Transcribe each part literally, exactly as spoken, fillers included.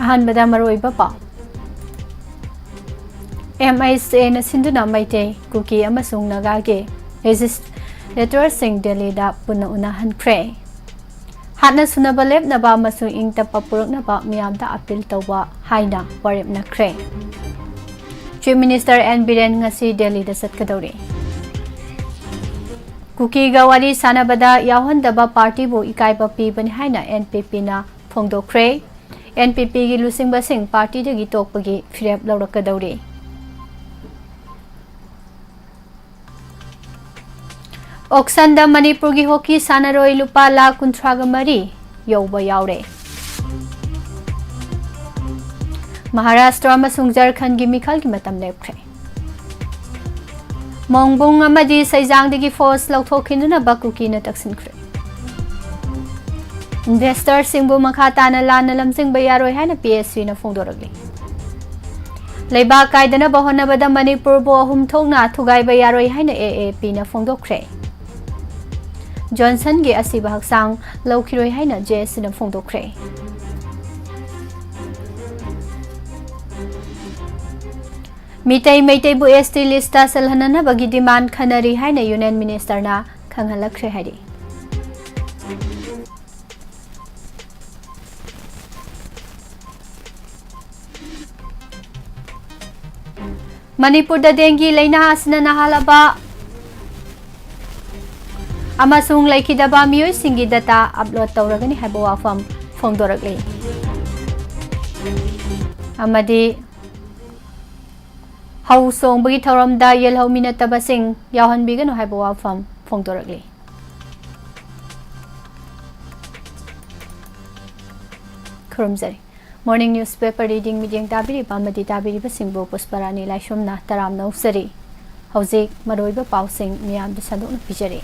ꯑꯍꯥꯟꯕꯗ ꯃꯔꯨꯑꯣꯏꯕ ꯄꯥꯎ꯫ MHAꯅ ꯁꯤꯟꯗꯨꯅ ꯃꯩꯇꯩ, ꯀꯨꯀꯤ ꯑꯃꯁꯨꯡ ꯅꯥꯒꯥꯒꯤ ꯂꯦꯖꯤꯁꯂꯦꯇꯔꯁꯤꯡ ꯗꯦꯜꯂꯤꯗ ꯄꯨꯟꯅ ꯎꯅꯍꯟꯈ꯭ꯔꯦ꯫ ꯍꯥꯠꯅ ꯁꯨꯅꯕ ꯂꯦꯞꯅꯕ ꯑꯃꯁꯨꯡ ꯏꯪ ꯇꯞꯄ ꯄꯨꯔꯛꯅꯕ ꯃꯤꯌꯥꯝꯗ ꯑꯄꯤꯜ ꯇꯧꯕ ꯍꯥꯏꯅ ꯋꯥꯔꯦꯞꯅꯈ꯭ꯔꯦ꯫ Chief Minister N Biren ꯉꯁꯤ ꯗꯦꯜꯂꯤꯗ ꯆꯠꯀꯗꯧꯔꯤ꯫ ꯀꯨꯀꯤꯒ ꯋꯥꯔꯤ ꯁꯥꯟꯅꯕꯗ ꯌꯥꯎꯍꯟꯗꯕ ꯄꯥꯔꯇꯤꯕꯨ ꯏꯀꯥꯏꯕ ꯄꯤꯕꯅꯤ ꯍꯥꯏꯅ NPPꯅ ꯐꯣꯡꯗꯣꯛꯈ꯭ꯔꯦ꯫ NPPꯒꯤ ꯂꯨꯆꯤꯡꯕꯁꯤꯡ ꯄꯥꯔꯇꯤꯗꯒꯤ ꯇꯣꯛꯄꯒꯤ ꯐꯤꯔꯦꯞ ꯂꯧꯔꯛꯀꯗꯧꯔꯤ꯫ Auctionꯗ ꯃꯅꯤꯄꯨꯔꯒꯤ ꯍꯣꯀꯤ ꯁꯥꯟꯅꯔꯣꯏ ꯂꯨꯄꯥ ꯂꯥꯈ ꯀꯨꯟꯊ꯭ꯔꯥꯒ ꯃꯔꯤ ꯌꯧꯕ ꯌꯥꯎꯔꯦ꯫ ꯃꯍꯥꯔꯥꯁꯇ꯭ꯔ ꯑꯃꯁꯨꯡ ꯖꯔꯈꯟꯒꯤ ꯃꯤꯈꯜꯒꯤ ꯃꯇꯝ ꯂꯦꯞꯈ꯭ꯔꯦ꯫ ꯃꯣꯡꯕꯨꯡ ꯑꯃꯗꯤ ꯁꯩꯖꯥꯡꯗꯒꯤ ꯐꯣꯔꯁ ꯂꯧꯊꯣꯛꯈꯤꯅꯅꯕ ꯀꯨꯀꯤꯅ ꯇꯛꯁꯤꯟꯈ꯭ꯔꯦ꯫ ꯏꯟꯚꯦꯁꯇꯔꯁꯤꯡꯕꯨ ꯃꯈꯥ ꯇꯥꯅ ꯂꯥꯟꯅ ꯂꯝꯖꯤꯡꯕ ꯌꯥꯔꯣꯏ ꯍꯥꯏꯅ PSCꯅ ꯐꯣꯡꯗꯣꯔꯛꯂꯤ꯫ ꯂꯩꯕꯥꯛ ꯀꯥꯏꯗꯅꯕ ꯍꯣꯠꯅꯕꯗ ꯃꯅꯤꯄꯨꯔꯕꯨ ꯑꯍꯨꯝ ꯊꯣꯛꯅ ꯊꯨꯒꯥꯏꯕ ꯌꯥꯔꯣꯏ ꯍꯥꯏꯅ AAPꯅ ꯐꯣꯡꯗꯣꯛꯈ꯭ꯔꯦ꯫ ꯖꯣꯟꯁꯟꯒꯤ ꯑꯁꯤꯕ ꯍꯛꯆꯥꯡ ꯂꯧꯈꯤꯔꯣꯏ ꯍꯥꯏꯅ JACꯅ ꯐꯣꯡꯗꯣꯛꯈ꯭ꯔꯦ꯫ ꯃꯤꯇꯩ ꯃꯩꯇꯩꯕꯨ ST listꯇ ꯆꯜꯍꯟꯅꯅꯕꯒꯤ demand ꯈꯟꯅꯔꯤ ꯍꯥꯏꯅ Union Ministerꯅ ꯈꯪꯍꯜꯂꯛꯈ꯭ꯔꯦ ꯍꯥꯏꯔꯤ꯫ ꯃꯅꯤꯄꯨꯔꯗ dengue ꯂꯩꯅꯥ ꯑꯁꯤꯅ ꯅꯥꯍꯜꯂꯕ ꯑꯃꯁꯨꯡ ꯂꯩꯈꯤꯗꯕ ꯃꯤꯑꯣꯏꯁꯤꯡꯒꯤ data upload ꯇꯧꯔꯒꯅꯤ ꯍꯥꯏꯕ ꯋꯥꯐꯝ ꯐꯣꯡꯗꯣꯔꯛꯂꯤ꯫ ꯑꯃꯗꯤ ꯍꯧ ꯆꯣꯡꯕꯒꯤ ꯊꯧꯔꯝꯗ ꯌꯦꯜꯍꯧꯃꯤ ꯅꯠꯇꯕꯁꯤꯡ ꯌꯥꯎꯍꯟꯕꯤꯒꯅꯨ ꯍꯥꯏꯕ ꯋꯥꯐꯝ ꯐꯣꯡꯗꯣꯔꯛꯂꯤ꯫ ꯈꯨꯔꯨꯝꯖꯔꯤ꯫ Morning newspaper reading ꯃꯤꯠꯌꯦꯡ ꯇꯥꯕꯤꯔꯤꯕ ꯑꯃꯗꯤ ꯇꯥꯕꯤꯔꯤꯕꯁꯤꯡꯕꯨ ꯄꯨꯁꯄꯔꯥꯅꯤ ꯂꯥꯏꯁ꯭ꯔꯝꯅ ꯇꯔꯥꯝꯅ ꯑꯣꯛꯆꯔꯤ꯫ ꯍꯧꯖꯤꯛ ꯃꯔꯨꯑꯣꯏꯕ ꯄꯥꯎꯁꯤꯡ ꯃꯤꯌꯥꯝꯗ ꯁꯟꯗꯣꯛꯅ ꯄꯤꯖꯔꯤ꯫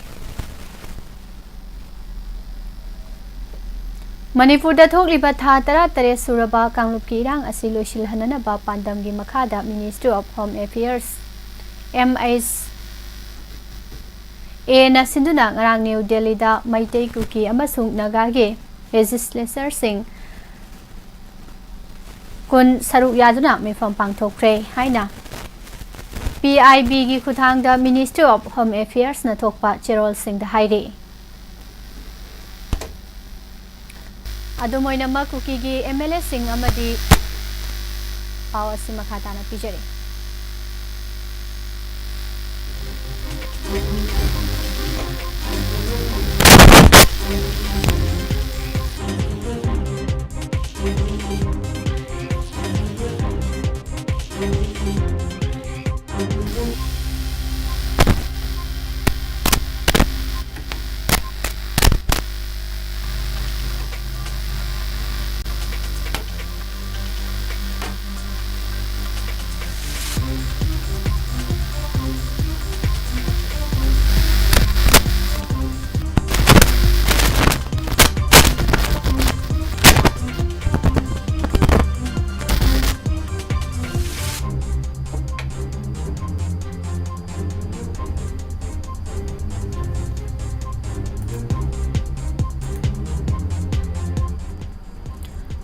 ꯃꯅꯤꯄꯨꯔꯗ ꯊꯣꯛꯂꯤꯕ ꯊꯥ ꯇꯔꯥꯇꯔꯦꯠ ꯁꯨꯔꯕ ꯀꯥꯡꯂꯨꯞꯀꯤ ꯏꯔꯥꯡ ꯑꯁꯤ ꯂꯣꯏꯁꯤꯜꯍꯟꯅꯅꯕ ꯄꯥꯟꯗꯝꯒꯤ ꯃꯈꯥꯗ Ministry of Home Affairs, MHAꯅ ꯁꯤꯟꯗꯨꯅ ꯉꯔꯥꯡ ꯅ꯭ꯌꯨ ꯗꯦꯜꯂꯤꯗ ꯃꯩꯇꯩ, ꯀꯨꯀꯤ ꯑꯃꯁꯨꯡ ꯅꯥꯒꯥꯒꯤ ꯂꯦꯖꯤꯁꯂꯦꯆꯔꯁꯤꯡ ꯀꯨꯟ ꯁꯔꯨꯛ ꯌꯥꯗꯨꯅ ꯃꯤꯐꯝ ꯄꯥꯡꯊꯣꯛꯈ꯭ꯔꯦ ꯍꯥꯏꯅ ꯄꯤ ꯑꯥꯏ ꯕꯤꯒꯤ ꯈꯨꯠꯊꯥꯡꯗ Ministry of Home Affairsꯅ ꯊꯣꯛꯄ ꯆꯦꯔꯣꯜꯁꯤꯡꯗ ꯍꯥꯏꯔꯤ꯫ ꯑꯗꯨꯝ ꯑꯣꯏꯅꯃꯛ, ꯀꯨꯀꯤꯒꯤ ꯑꯦꯝ ꯑꯦꯜ ꯑꯦꯁꯤꯡ ꯑꯃꯗꯤ ꯄꯥꯎ ꯑꯁꯤ ꯃꯈꯥ ꯇꯥꯅ ꯄꯤꯖꯔꯤ꯫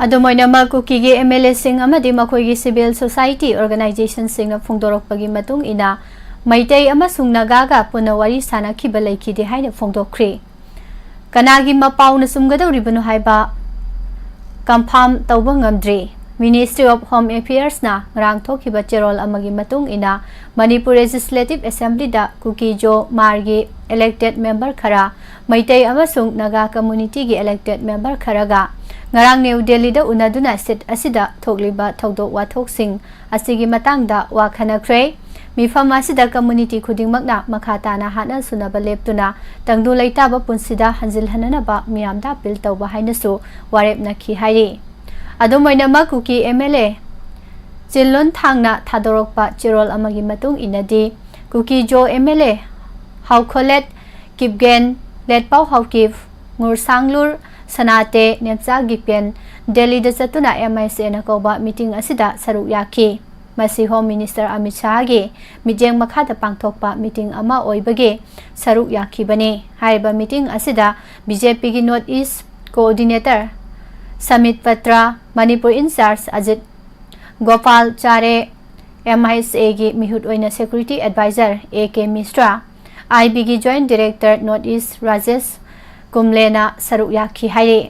ꯑꯗꯨꯝ ꯑꯣꯏꯅꯃꯛ, ꯀꯨꯀꯤꯒꯤ ꯑꯦꯝ ꯑꯦꯜ ꯑꯦꯁꯤꯡ ꯑꯃꯗꯤ ꯃꯈꯣꯏꯒꯤ civil society organizationꯁꯤꯡꯅ ꯐꯣꯡꯗꯣꯔꯛꯄꯒꯤ ꯃꯇꯨꯡ ꯏꯟꯅ, ꯃꯩꯇꯩ ꯑꯃꯁꯨꯡ ꯅꯥꯒꯥꯒ ꯄꯨꯟꯅ ꯋꯥꯔꯤ ꯁꯥꯅꯈꯤꯕ ꯂꯩꯈꯤꯗꯦ ꯍꯥꯏꯅ ꯐꯣꯡꯗꯣꯛꯈ꯭ꯔꯤ꯫ ꯀꯅꯥꯒꯤ ꯃꯄꯥꯎꯅ ꯆꯨꯝꯒꯗꯧꯔꯤꯕꯅꯣ ꯍꯥꯏꯕ confirm ꯇꯧꯕ ꯉꯝꯗ꯭ꯔꯤ꯫ Ministry of Home Affairsꯅ ꯉꯔꯥꯡ ꯊꯣꯛꯈꯤꯕ ꯆꯦꯔꯣꯜ ꯑꯃꯒꯤ ꯃꯇꯨꯡ ꯏꯟꯅ, ꯃꯅꯤꯄꯨꯔ Legislative Assemblyꯗ ꯀꯨꯀꯤ-ꯖꯣ ꯃꯥꯔꯒꯤ elected member ꯈꯔ, ꯃꯩꯇꯩ ꯑꯃꯁꯨꯡ ꯅꯥꯒꯥ communityꯒꯤ elected member ꯈꯔꯒ ꯉꯔꯥꯡ ꯅ꯭ꯌꯨ ꯗꯦꯜꯂꯤꯗ ꯎꯅꯗꯨꯅ state ꯑꯁꯤꯗ ꯊꯣꯛꯂꯤꯕ ꯊꯧꯗꯣꯛ ꯋꯥꯊꯣꯛꯁꯤꯡ ꯑꯁꯤꯒꯤ ꯃꯇꯥꯡꯗ ꯋꯥ ꯈꯟꯅꯈ꯭ꯔꯦ꯫ ꯃꯤꯐꯝ ꯑꯁꯤꯗ community ꯈꯨꯗꯤꯡꯃꯛꯅ ꯃꯈꯥ ꯇꯥꯅ ꯍꯥꯠꯅ ꯁꯨꯅꯕ ꯂꯦꯞꯇꯨꯅ ꯇꯪꯗꯨ ꯂꯩꯇꯥꯕ ꯄꯨꯟꯁꯤꯗ ꯍꯟꯖꯤꯜꯍꯟꯅꯅꯕ ꯃꯤꯌꯥꯝꯗ appeal ꯇꯧꯕ ꯍꯥꯏꯅꯁꯨ ꯋꯥꯔꯦꯞꯅꯈꯤ ꯍꯥꯏꯔꯤ꯫ ꯑꯗꯨꯝ ꯑꯣꯏꯅꯃꯛ, ꯀꯨꯀꯤ ꯑꯦꯝ ꯑꯦꯜ ꯑꯦ ꯆꯤꯟꯂꯨꯟ ꯊꯥꯡꯅ ꯊꯥꯗꯣꯔꯛꯄ ꯆꯦꯔꯣꯜ ꯑꯃꯒꯤ ꯃꯇꯨꯡ ꯏꯟꯅꯗꯤ, ꯀꯨꯀꯤ-ꯖꯣ M L A Haokholet Kipgen, ꯂꯦꯠꯄꯥꯎ Haokip, ꯉꯨꯔꯁꯥꯡꯂꯨꯔ ꯁꯅꯥꯇꯦ, Nemcha ꯒꯤꯄꯦꯟ ꯗꯦꯜꯂꯤꯗ ꯆꯠꯇꯨꯅ ꯑꯦꯝ ꯑꯥꯏ ꯑꯦꯁ ꯑꯦꯅ ꯀꯧꯕ meeting ꯑꯁꯤꯗ ꯁꯔꯨꯛ ꯌꯥꯈꯤ꯫ ꯃꯁꯤ Home Minister ꯑꯃꯤꯠ ꯁꯥꯍꯒꯤ ꯃꯤꯠꯌꯦꯡ ꯃꯈꯥꯗ ꯄꯥꯡꯊꯣꯛꯄ meeting ꯑꯃ ꯑꯣꯏꯕꯒꯤ ꯁꯔꯨꯛ ꯌꯥꯈꯤꯕꯅꯤ꯫ ꯍꯥꯏꯔꯤꯕ meeting ꯑꯁꯤꯗ ꯕꯤ ꯖꯦ ꯄꯤꯒꯤ North East Coordinator Samit Patra, Manipur in-charge Ajit Gopal Chare, M I S ꯑꯦꯒꯤ ꯃꯤꯍꯨꯠ ꯑꯣꯏꯅ security advisor A K Mishra, I ꯕꯤꯒꯤ joint director north east Rajesh ꯀꯨꯝꯕ꯭ꯂꯦꯅ ꯁꯔꯨꯛ ꯌꯥꯈꯤ ꯍꯥꯏꯔꯤ꯫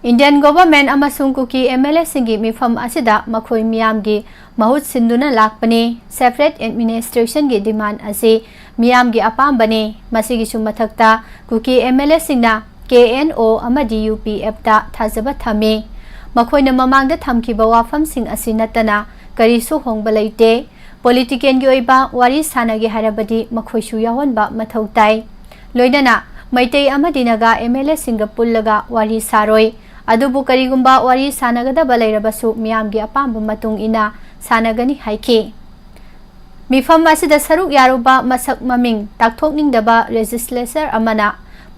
ꯏꯟꯗꯤꯌꯟ ꯒꯣꯚꯔꯟꯃꯦꯟꯠ ꯑꯃꯁꯨꯡ ꯀꯨꯀꯤ ꯑꯦꯝ ꯑꯦꯜ ꯑꯦꯁꯤꯡꯒꯤ ꯃꯤꯐꯝ ꯑꯁꯤꯗ ꯃꯈꯣꯏ ꯃꯤꯌꯥꯝꯒꯤ ꯃꯍꯨꯠ ꯁꯤꯟꯗꯨꯅ ꯂꯥꯛꯄꯅꯤ꯫ ꯁꯦꯄꯔꯦꯠ ꯑꯦꯗꯃꯤꯅꯤꯁꯇ꯭ꯔꯦꯁꯟꯒꯤ ꯗꯤꯃꯥꯟꯗ ꯑꯁꯤ ꯃꯤꯌꯥꯝꯒꯤ ꯑꯄꯥꯝꯕꯅꯤ꯫ ꯃꯁꯤꯒꯤꯁꯨ ꯃꯊꯛꯇ ꯀꯨꯀꯤ ꯑꯦꯝ ꯑꯦꯜ ꯑꯦꯁꯤꯡꯅ ꯀꯦ ꯑꯦꯟ ꯑꯣ ꯑꯃꯗꯤ ꯌꯨ ꯄꯤ ꯑꯦꯐꯇ ꯊꯥꯖꯕ ꯊꯝꯃꯤ꯫ ꯃꯈꯣꯏꯅ ꯃꯃꯥꯡꯗ ꯊꯝꯈꯤꯕ ꯋꯥꯐꯝꯁꯤꯡ ꯑꯁꯤ ꯅꯠꯇꯅ ꯀꯔꯤꯁꯨ ꯍꯣꯡꯕ ꯂꯩꯇꯦ꯫ ꯄꯣꯂꯤꯇꯤꯀꯦꯜꯒꯤ ꯑꯣꯏꯕ ꯋꯥꯔꯤ ꯁꯥꯅꯒꯦ ꯍꯥꯏꯔꯕꯗꯤ ꯃꯈꯣꯏꯁꯨ ꯌꯥꯎꯍꯟꯕ ꯃꯊꯧ ꯇꯥꯏ꯫ ꯂꯣꯏꯅꯅ ꯃꯩꯇꯩ ꯑꯃꯗꯤ ꯅꯥꯒꯥ ꯑꯦꯝ ꯑꯦꯜ ꯑꯦꯁꯤꯡꯒ ꯄꯨꯜꯂꯒ ꯋꯥꯔꯤ ꯁꯥꯔꯣꯏ꯫ ꯑꯗꯨꯕꯨ ꯀꯔꯤꯒꯨꯝꯕ ꯋꯥꯔꯤ ꯁꯥꯅꯒꯗꯕ ꯂꯩꯔꯕꯁꯨ ꯃꯤꯌꯥꯝꯒꯤ ꯑꯄꯥꯝꯕ ꯃꯇꯨꯡ ꯏꯟꯅ ꯁꯥꯅꯒꯅꯤ ꯍꯥꯏꯈꯤ꯫ ꯃꯤꯐꯝ ꯑꯁꯤꯗ ꯁꯔꯨꯛ ꯌꯥꯔꯨꯕ ꯃꯁꯛ ꯃꯃꯤꯡ ꯇꯥꯛꯊꯣꯛꯅꯤꯡꯗꯕ ꯂꯦꯖꯤꯁꯂꯦꯆꯔ ꯑꯃꯅ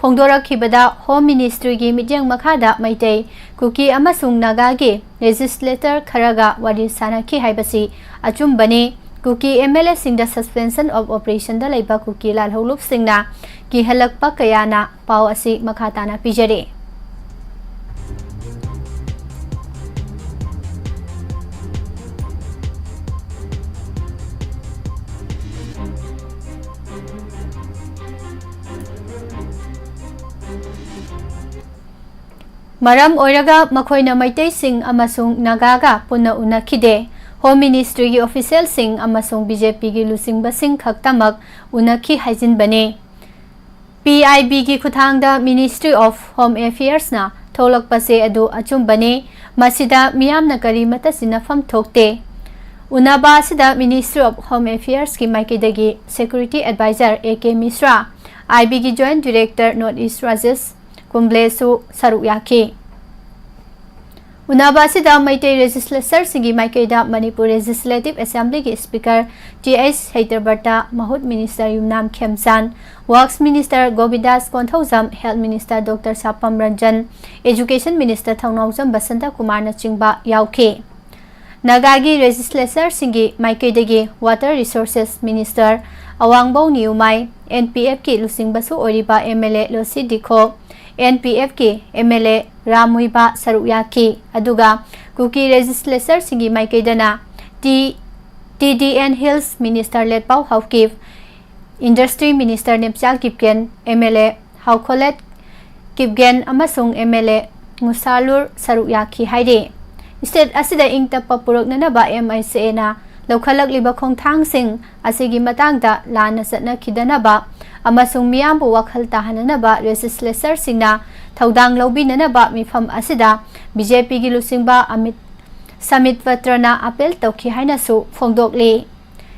ꯐꯣꯡꯗꯣꯔꯛꯈꯤꯕꯗ ꯍꯣꯝ ꯃꯤꯅꯤꯁꯇ꯭ꯔꯤꯒꯤ ꯃꯤꯠꯌꯦꯡ ꯃꯈꯥꯗ ꯃꯩꯇꯩ, ꯀꯨꯀꯤ ꯑꯃꯁꯨꯡ ꯅꯥꯒꯥꯒꯤ ꯂꯦꯖꯤꯁꯂꯦꯇꯔ ꯈꯔꯒ ꯋꯥꯔꯤ ꯁꯥꯅꯈꯤ ꯍꯥꯏꯕꯁꯤ ꯑꯆꯨꯝꯕꯅꯤ꯫ ꯀꯨꯀꯤ ꯑꯦꯝ ꯑꯦꯜ ꯑꯦꯁꯤꯡꯗ suspension of operationꯗ ꯂꯩꯕ ꯀꯨꯀꯤ ꯂꯥꯜꯍꯧꯂꯨꯞꯁꯤꯡꯅ ꯀꯤꯍꯜꯂꯛꯄ ꯀꯌꯥꯅ ꯄꯥꯎ ꯑꯁꯤ ꯃꯈꯥ ꯇꯥꯅ ꯄꯤꯖꯔꯤ꯫ ꯃꯔꯝ ꯑꯣꯏꯔꯒ ꯃꯈꯣꯏꯅ ꯃꯩꯇꯩꯁꯤꯡ ꯑꯃꯁꯨꯡ ꯅꯥꯒꯥꯒ ꯄꯨꯟꯅ ꯎꯅꯈꯤꯗꯦ꯫ ꯍꯣꯝ ꯃꯤꯅꯤꯁꯇ꯭ꯔꯤꯒꯤ ꯑꯣꯐꯤꯁꯤꯌꯦꯜꯁꯤꯡ ꯑꯃꯁꯨꯡ ꯕꯤ ꯖꯦ ꯄꯤꯒꯤ ꯂꯨꯆꯤꯡꯕꯁꯤꯡ ꯈꯛꯇꯃꯛ ꯎꯅꯈꯤ ꯍꯥꯏꯖꯤꯟꯕꯅꯤ꯫ ꯄꯤ ꯑꯥꯏ ꯕꯤꯒꯤ ꯈꯨꯠꯊꯥꯡꯗ Ministry of Home Affairsꯅ ꯊꯣꯛꯂꯛꯄꯁꯦ ꯑꯗꯨ ꯑꯆꯨꯝꯕꯅꯤ꯫ ꯃꯁꯤꯗ ꯃꯤꯌꯥꯝꯅ ꯀꯔꯤꯃꯠꯇ ꯆꯤꯟꯅꯐꯝ ꯊꯣꯛꯇꯦ꯫ ꯎꯅꯕ ꯑꯁꯤꯗ Ministry of Home Affairsꯀꯤ ꯃꯥꯏꯀꯩꯗꯒꯤ Security Advisor A K Mishra, I ꯕꯤꯒꯤ Joint Director North East Rajesh ꯀꯨꯝꯕ꯭ꯂꯦꯁꯨ ꯁꯔꯨꯛ ꯌꯥꯈꯤ꯫ ꯎꯅꯕ ꯑꯁꯤꯗ ꯃꯩꯇꯩ ꯂꯦꯖꯤꯁꯂꯦꯆꯔꯁꯤꯡꯒꯤ ꯃꯥꯏꯀꯩꯗ ꯃꯅꯤꯄꯨꯔ ꯂꯦꯖꯤꯁꯂꯦꯇꯤꯚ ꯑꯦꯁꯦꯝꯕ꯭ꯂꯤꯒꯤ ꯁ꯭ꯄꯤꯀꯔ ꯇꯤ ꯑꯩꯆ ꯁꯩꯇ꯭ꯔꯕꯔꯇ, ꯃꯍꯨꯠ minister Yumnam Khemchand, works minister Govindas Konthoujam, health minister doctor Sapam Ranjan, education minister Thounaojam Basanta ꯀꯨꯃꯥꯔꯅꯆꯤꯡꯕ ꯌꯥꯎꯈꯤ꯫ ꯅꯥꯒꯥꯒꯤ ꯂꯦꯖꯤꯁꯂꯦꯆꯔꯁꯤꯡꯒꯤ ꯃꯥꯏꯀꯩꯗꯒꯤ water resources minister Awangbow Newmai, N P ꯑꯦꯐꯀꯤ ꯂꯨꯆꯤꯡꯕꯁꯨ ꯑꯣꯏꯔꯤꯕ M L A Losii Dikho, N P ꯑꯦꯐꯀꯤ M L A Ram Muivah ꯁꯔꯨꯛ ꯌꯥꯈꯤ꯫ ꯑꯗꯨꯒ ꯀꯨꯀꯤ ꯂꯦꯖꯤꯁꯂꯦꯆꯔꯁꯤꯡꯒꯤ ꯃꯥꯏꯀꯩꯗꯅ T T D and hills minister Letpao Haokip, industry minister Nemcha Kipgen, M L A Haokholet Kipgen ꯑꯃꯁꯨꯡ ꯑꯦꯝ ꯑꯦꯜ ꯑꯦ ꯉꯨꯁꯥꯂꯨꯔ ꯁꯔꯨꯛ ꯌꯥꯈꯤ ꯍꯥꯏꯔꯤ꯫ ꯁ꯭ꯇꯦꯠ ꯑꯁꯤꯗ ꯏꯪ ꯇꯞꯄ ꯄꯨꯔꯛꯅꯅꯕ ꯑꯦꯝ ꯑꯥꯏ ꯁꯤ ꯑꯦꯅ ꯂꯧꯈꯠꯂꯛꯂꯤꯕ ꯈꯣꯡꯊꯥꯡꯁꯤꯡ ꯑꯁꯤꯒꯤ ꯃꯇꯥꯡꯗ ꯂꯥꯟꯅ ꯆꯠꯅꯈꯤꯗꯅꯕ ꯑꯃꯁꯨꯡ ꯃꯤꯌꯥꯝꯕꯨ ꯋꯥꯈꯜ ꯇꯥꯍꯟꯅꯅꯕ ꯂꯦꯖꯤꯁꯂꯦꯆꯔꯁꯤꯡꯅ ꯊꯧꯗꯥꯡ ꯂꯧꯕꯤꯅꯅꯕ ꯃꯤꯐꯝ ꯑꯁꯤꯗ ꯕꯤ ꯖꯦ ꯄꯤꯒꯤ ꯂꯨꯆꯤꯡꯕ ꯑꯃꯤꯠ ꯁꯃꯤꯠ ꯄꯇ꯭ꯔꯅ ꯑꯥꯄꯤꯜ ꯇꯧꯈꯤ ꯍꯥꯏꯅꯁꯨ ꯐꯣꯡꯗꯣꯛꯂꯤ꯫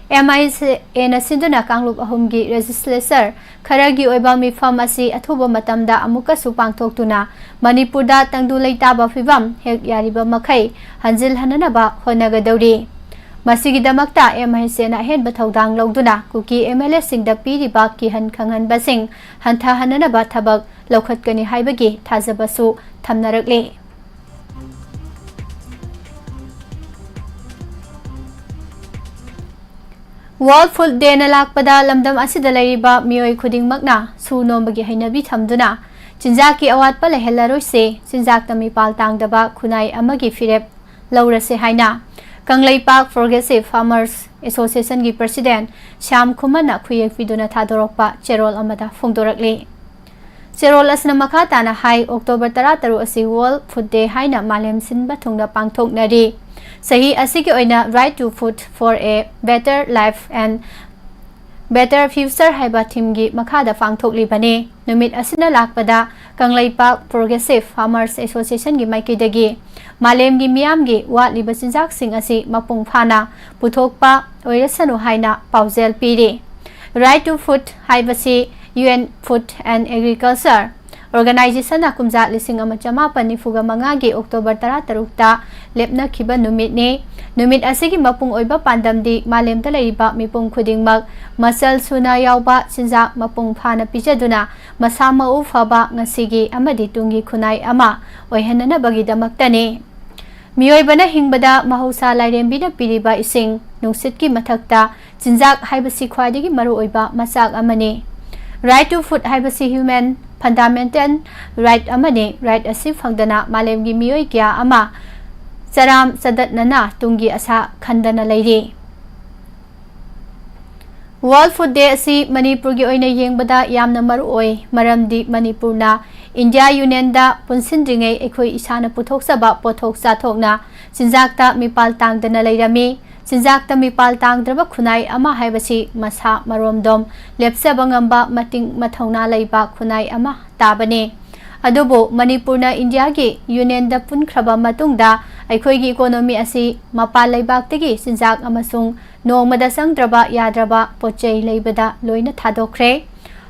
ꯑꯦꯝ ꯑꯥꯏ ꯁꯤ ꯑꯦꯅ ꯁꯤꯟꯗꯨꯅ ꯀꯥꯡꯂꯨꯞ ꯑꯍꯨꯝꯒꯤ ꯂꯦꯖꯤꯁꯂꯦꯆꯔ ꯈꯔꯒꯤ ꯑꯣꯏꯕ ꯃꯤꯐꯝ ꯑꯁꯤ ꯑꯊꯨꯕ ꯃꯇꯝꯗ ꯑꯃꯨꯛꯀꯁꯨ ꯄꯥꯡꯊꯣꯛꯇꯨꯅ ꯃꯅꯤꯄꯨꯔꯗ ꯇꯪꯗꯨ ꯂꯩꯇꯥꯕ ꯐꯤꯚꯝ ꯍꯦꯛ ꯌꯥꯔꯤꯕ ꯃꯈꯩ ꯍꯟꯖꯤꯜꯍꯟꯅꯅꯕ ꯍꯣꯠꯅꯒꯗꯧꯔꯤ꯫ ꯃꯁꯤꯒꯤꯗꯃꯛꯇ ꯑꯦꯝ ꯑꯥꯏ ꯁꯤ ꯑꯦꯅ ꯑꯍꯦꯟꯕ ꯊꯧꯗꯥꯡ ꯂꯧꯗꯨꯅ ꯀꯨꯀꯤ ꯑꯦꯝ ꯑꯦꯜ ꯑꯦꯁꯤꯡꯗ ꯄꯤꯔꯤꯕ ꯀꯤꯍꯟ ꯈꯪꯍꯟꯕꯁꯤꯡ ꯍꯟꯊꯍꯟꯅꯅꯕ ꯊꯕꯛ ꯂꯧꯈꯠꯀꯅꯤ ꯍꯥꯏꯕꯒꯤ ꯊꯥꯖꯕꯁꯨ ꯊꯝꯅꯔꯛꯂꯤ꯫ ꯋꯥꯔꯜꯗ ꯐꯨꯗ ꯗꯦꯅ ꯂꯥꯛꯄꯗ ꯂꯝꯗꯝ ꯑꯁꯤꯗ ꯂꯩꯔꯤꯕ ꯃꯤꯑꯣꯏ ꯈꯨꯗꯤꯡꯃꯛꯅ ꯁꯨ ꯅꯣꯝꯕꯒꯤ ꯍꯩꯅꯕꯤ ꯊꯝꯗꯨꯅ ꯆꯤꯟꯖꯥꯛꯀꯤ ꯑꯋꯥꯠꯄ ꯂꯩꯍꯜꯂꯔꯣꯏꯁꯦ, ꯆꯤꯟꯖꯥꯛꯇ ꯃꯤꯄꯥꯜ ꯇꯥꯡꯗꯕ ꯈꯨꯟꯅꯥꯏ ꯑꯃꯒꯤ ꯐꯤꯔꯦꯞ ꯂꯧꯔꯁꯦ ꯍꯥꯏꯅ ꯀꯪꯂꯩꯄꯥꯛ ꯄ꯭ꯔꯣꯒ꯭ꯔꯦꯁꯤꯚ ꯐꯥꯔꯃꯔꯁ ꯑꯦꯁꯣꯁꯤꯌꯦꯁꯟꯒꯤ ꯄ꯭ꯔꯁꯤꯗꯦꯟꯠ ꯁ꯭ꯌꯥꯝ ꯈꯨꯃꯟꯅ ꯈꯨꯌꯦꯛ ꯄꯤꯗꯨꯅ ꯊꯥꯗꯣꯔꯛꯄ ꯆꯦꯔꯣꯜ ꯑꯃꯗ ꯐꯣꯡꯗꯣꯔꯛꯂꯤ꯫ ꯆꯦꯔꯣꯜ ꯑꯁꯤꯅ ꯃꯈꯥ ꯇꯥꯅ ꯍꯥꯏ, ꯑꯣꯛꯇꯣꯕꯔ ꯇꯔꯥꯇꯔꯨꯛ ꯑꯁꯤ ꯋꯥꯔꯜꯗ ꯐꯨꯗ ꯗꯦ ꯍꯥꯏꯅ ꯃꯥꯂꯦꯝ ꯁꯤꯟꯕ ꯊꯨꯡꯅ ꯄꯥꯡꯊꯣꯛꯅꯔꯤ꯫ ꯆꯍꯤ ꯑꯁꯤꯒꯤ ꯑꯣꯏꯅ Right to Food for a Better Life and Better Future ꯍꯥꯏꯕ ꯊꯤꯝꯒꯤ ꯃꯈꯥꯗ ꯄꯥꯡꯊꯣꯛꯂꯤꯕꯅꯤ꯫ ꯅꯨꯃꯤꯠ ꯑꯁꯤꯅ ꯂꯥꯛꯄꯗ ꯀꯪꯂꯩꯄꯥꯛ ꯄ꯭ꯔꯣꯒ꯭ꯔꯦꯁꯤꯚ ꯐꯥꯔꯃꯔꯁ ꯑꯦꯁꯣꯁꯤꯌꯦꯁꯟꯒꯤ ꯃꯥꯏꯀꯩꯗꯒꯤ ꯃꯥꯂꯦꯝꯒꯤ ꯃꯤꯌꯥꯝꯒꯤ ꯋꯥꯠꯂꯤꯕ ꯆꯤꯟꯖꯥꯛꯁꯤꯡ ꯑꯁꯤ ꯃꯄꯨꯡ ꯐꯥꯅ ꯄꯨꯊꯣꯛꯄ ꯑꯣꯏꯔꯁꯅꯨ ꯍꯥꯏꯅ ꯄꯥꯎꯖꯦꯜ ꯄꯤꯔꯤ꯫ Right to Food ꯍꯥꯏꯕꯁꯤ U N Food and Agriculture Organization ꯅ ꯀꯨꯝꯖꯥ ꯂꯤꯁꯤꯡ ꯑꯃ ꯆꯃꯥꯄꯟ ꯅꯤꯐꯨꯒ ꯃꯉꯥꯒꯤ ꯑꯣꯛꯇꯣꯕꯔ ꯇꯔꯥꯇꯔꯨꯛꯇ ꯂꯦꯞꯅꯈꯤꯕ ꯅꯨꯃꯤꯠꯅꯤ꯫ ꯅꯨꯃꯤꯠ ꯑꯁꯤꯒꯤ ꯃꯄꯨꯡ ꯑꯣꯏꯕ ꯄꯥꯟꯗꯝꯗꯤ ꯃꯥꯂꯦꯝꯗ ꯂꯩꯔꯤꯕ ꯃꯤꯄꯨꯝ ꯈꯨꯗꯤꯡꯃꯛ ꯃꯆꯜ ꯁꯨꯅ ꯌꯥꯎꯕ ꯆꯤꯟꯖꯥꯛ ꯃꯄꯨꯡ ꯐꯥꯅ ꯄꯤꯖꯗꯨꯅ ꯃꯁꯥ ꯃꯎ ꯐꯕ ꯉꯁꯤꯒꯤ ꯑꯃꯗꯤ ꯇꯨꯡꯒꯤ ꯈꯨꯟꯅꯥꯏ ꯑꯃ ꯑꯣꯏꯍꯟꯅꯅꯕꯒꯤꯗꯃꯛꯇꯅꯤ꯫ ꯃꯤꯑꯣꯏꯕꯅ ꯍꯤꯡꯕꯗ ꯃꯍꯧꯁꯥ ꯂꯥꯏꯔꯦꯝꯕꯤꯅ ꯄꯤꯔꯤꯕ ꯏꯁꯤꯡ, ꯅꯨꯡꯁꯤꯠꯀꯤ ꯃꯊꯛꯇ ꯆꯤꯟꯖꯥꯛ ꯍꯥꯏꯕꯁꯤ ꯈ꯭ꯋꯥꯏꯗꯒꯤ ꯃꯔꯨꯑꯣꯏꯕ ꯃꯆꯥꯛ ꯑꯃꯅꯤ꯫ Right to Food ꯍꯥꯏꯕꯁꯤ human fundamental right ꯑꯃꯅꯤ꯫ Right ꯑꯁꯤ ꯐꯪꯗꯅ ꯃꯥꯂꯦꯝꯒꯤ ꯃꯤꯑꯣꯏ ꯀꯌꯥ ꯑꯃ ꯆꯔꯥꯝ ꯆꯗꯠꯅꯅ ꯇꯨꯡꯒꯤ ꯑꯁꯥ ꯈꯟꯗꯅ ꯂꯩꯔꯤ꯫ World Food Day ꯑꯁꯤ ꯃꯅꯤꯄꯨꯔꯒꯤ ꯑꯣꯏꯅ ꯌꯦꯡꯕꯗ ꯌꯥꯝꯅ ꯃꯔꯨ ꯑꯣꯏ, ꯃꯔꯝꯗꯤ ꯃꯅꯤꯄꯨꯔꯅ ꯏꯟꯗꯤꯌꯥ ꯌꯨꯅꯤꯌꯟꯗ ꯄꯨꯟꯁꯤꯟꯗ꯭ꯔꯤꯉꯩ ꯑꯩꯈꯣꯏ ꯏꯁꯥꯅ ꯄꯨꯊꯣꯛꯆꯕ ꯄꯣꯠꯊꯣꯛ ꯆꯥꯊꯣꯛꯅ ꯆꯤꯟꯖꯥꯛꯇ ꯃꯤꯄꯥꯜ ꯇꯥꯡꯗꯅ ꯂꯩꯔꯝꯃꯤ꯫ ꯆꯤꯟꯖꯥꯛꯇ ꯃꯤꯄꯥꯜ ꯇꯥꯡꯗ꯭ꯔꯕ ꯈꯨꯟꯅꯥꯏ ꯑꯃ ꯍꯥꯏꯕꯁꯤ ꯃꯁꯥ ꯃꯔꯣꯝꯗꯣꯝ ꯂꯦꯞꯆꯕ ꯉꯝꯕ, ꯃꯇꯤꯡ ꯃꯊꯧꯅꯥ ꯂꯩꯕ ꯈꯨꯟꯅꯥꯏ ꯑꯃ ꯇꯥꯕꯅꯤ꯫ ꯑꯗꯨꯕꯨ ꯃꯅꯤꯄꯨꯔꯅ ꯏꯟꯗꯤꯌꯥꯒꯤ ꯌꯨꯅꯤꯌꯟꯗ ꯄꯨꯟꯈ꯭ꯔꯕ ꯃꯇꯨꯡꯗ ꯑꯩꯈꯣꯏꯒꯤ ꯏꯀꯣꯅꯣꯃꯤ ꯑꯁꯤ ꯃꯄꯥꯟ ꯂꯩꯕꯥꯛꯇꯒꯤ ꯆꯤꯟꯖꯥꯛ ꯑꯃꯁꯨꯡ ꯅꯣꯡꯃꯗ ꯆꯪꯗ꯭ꯔꯕ ꯌꯥꯗ꯭ꯔꯕ ꯄꯣꯠꯆꯩ ꯂꯩꯕꯗ ꯂꯣꯏꯅ ꯊꯥꯗꯣꯛꯈ꯭ꯔꯦ꯫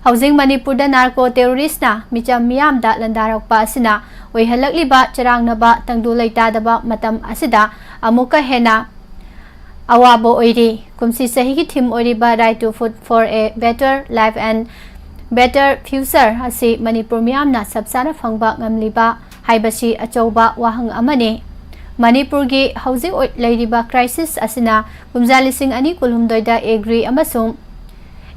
ꯍꯧꯖꯤꯛ ꯃꯅꯤꯄꯨꯔꯗ ꯅꯥꯔꯀꯣ ꯇꯦꯔꯣꯔꯤꯁꯅ ꯃꯤꯆꯝ ꯃꯤꯌꯥꯝꯗ ꯂꯥꯟꯗꯥꯔꯛꯄ ꯑꯁꯤꯅ ꯑꯣꯏꯍꯜꯂꯛꯂꯤꯕ ꯆꯔꯥꯡꯅꯕ ꯇꯪꯗꯨ ꯂꯩꯇꯥꯗꯕ ꯃꯇꯝ ꯑꯁꯤꯗ ꯑꯃꯨꯛꯀ ꯍꯦꯟꯅ ꯑꯋꯥꯕ ꯑꯣꯏꯔꯤ꯫ ꯀꯨꯝꯁꯤ ꯆꯍꯤꯒꯤ theme ꯑꯣꯏꯔꯤꯕ Right to Food for a Better Life and Better Future ꯑꯁꯤ ꯃꯅꯤꯄꯨꯔ ꯃꯤꯌꯥꯝꯅ ꯆꯞ ꯆꯥꯅ ꯐꯪꯕ ꯉꯝꯂꯤꯕ ꯍꯥꯏꯕꯁꯤ ꯑꯆꯧꯕ ꯋꯥꯍꯪ ꯑꯃꯅꯤ꯫ ꯃꯅꯤꯄꯨꯔꯒꯤ ꯍꯧꯖꯤꯛ ꯑꯣꯏ-, ꯂꯩꯔꯤꯕ crisis ꯑꯁꯤꯅ ꯀꯨꯝꯖꯥ ꯂꯤꯁꯤꯡ ꯑꯅꯤ ꯀꯨꯟꯍꯨꯝꯗꯣꯏꯗ agri ꯑꯃꯁꯨꯡ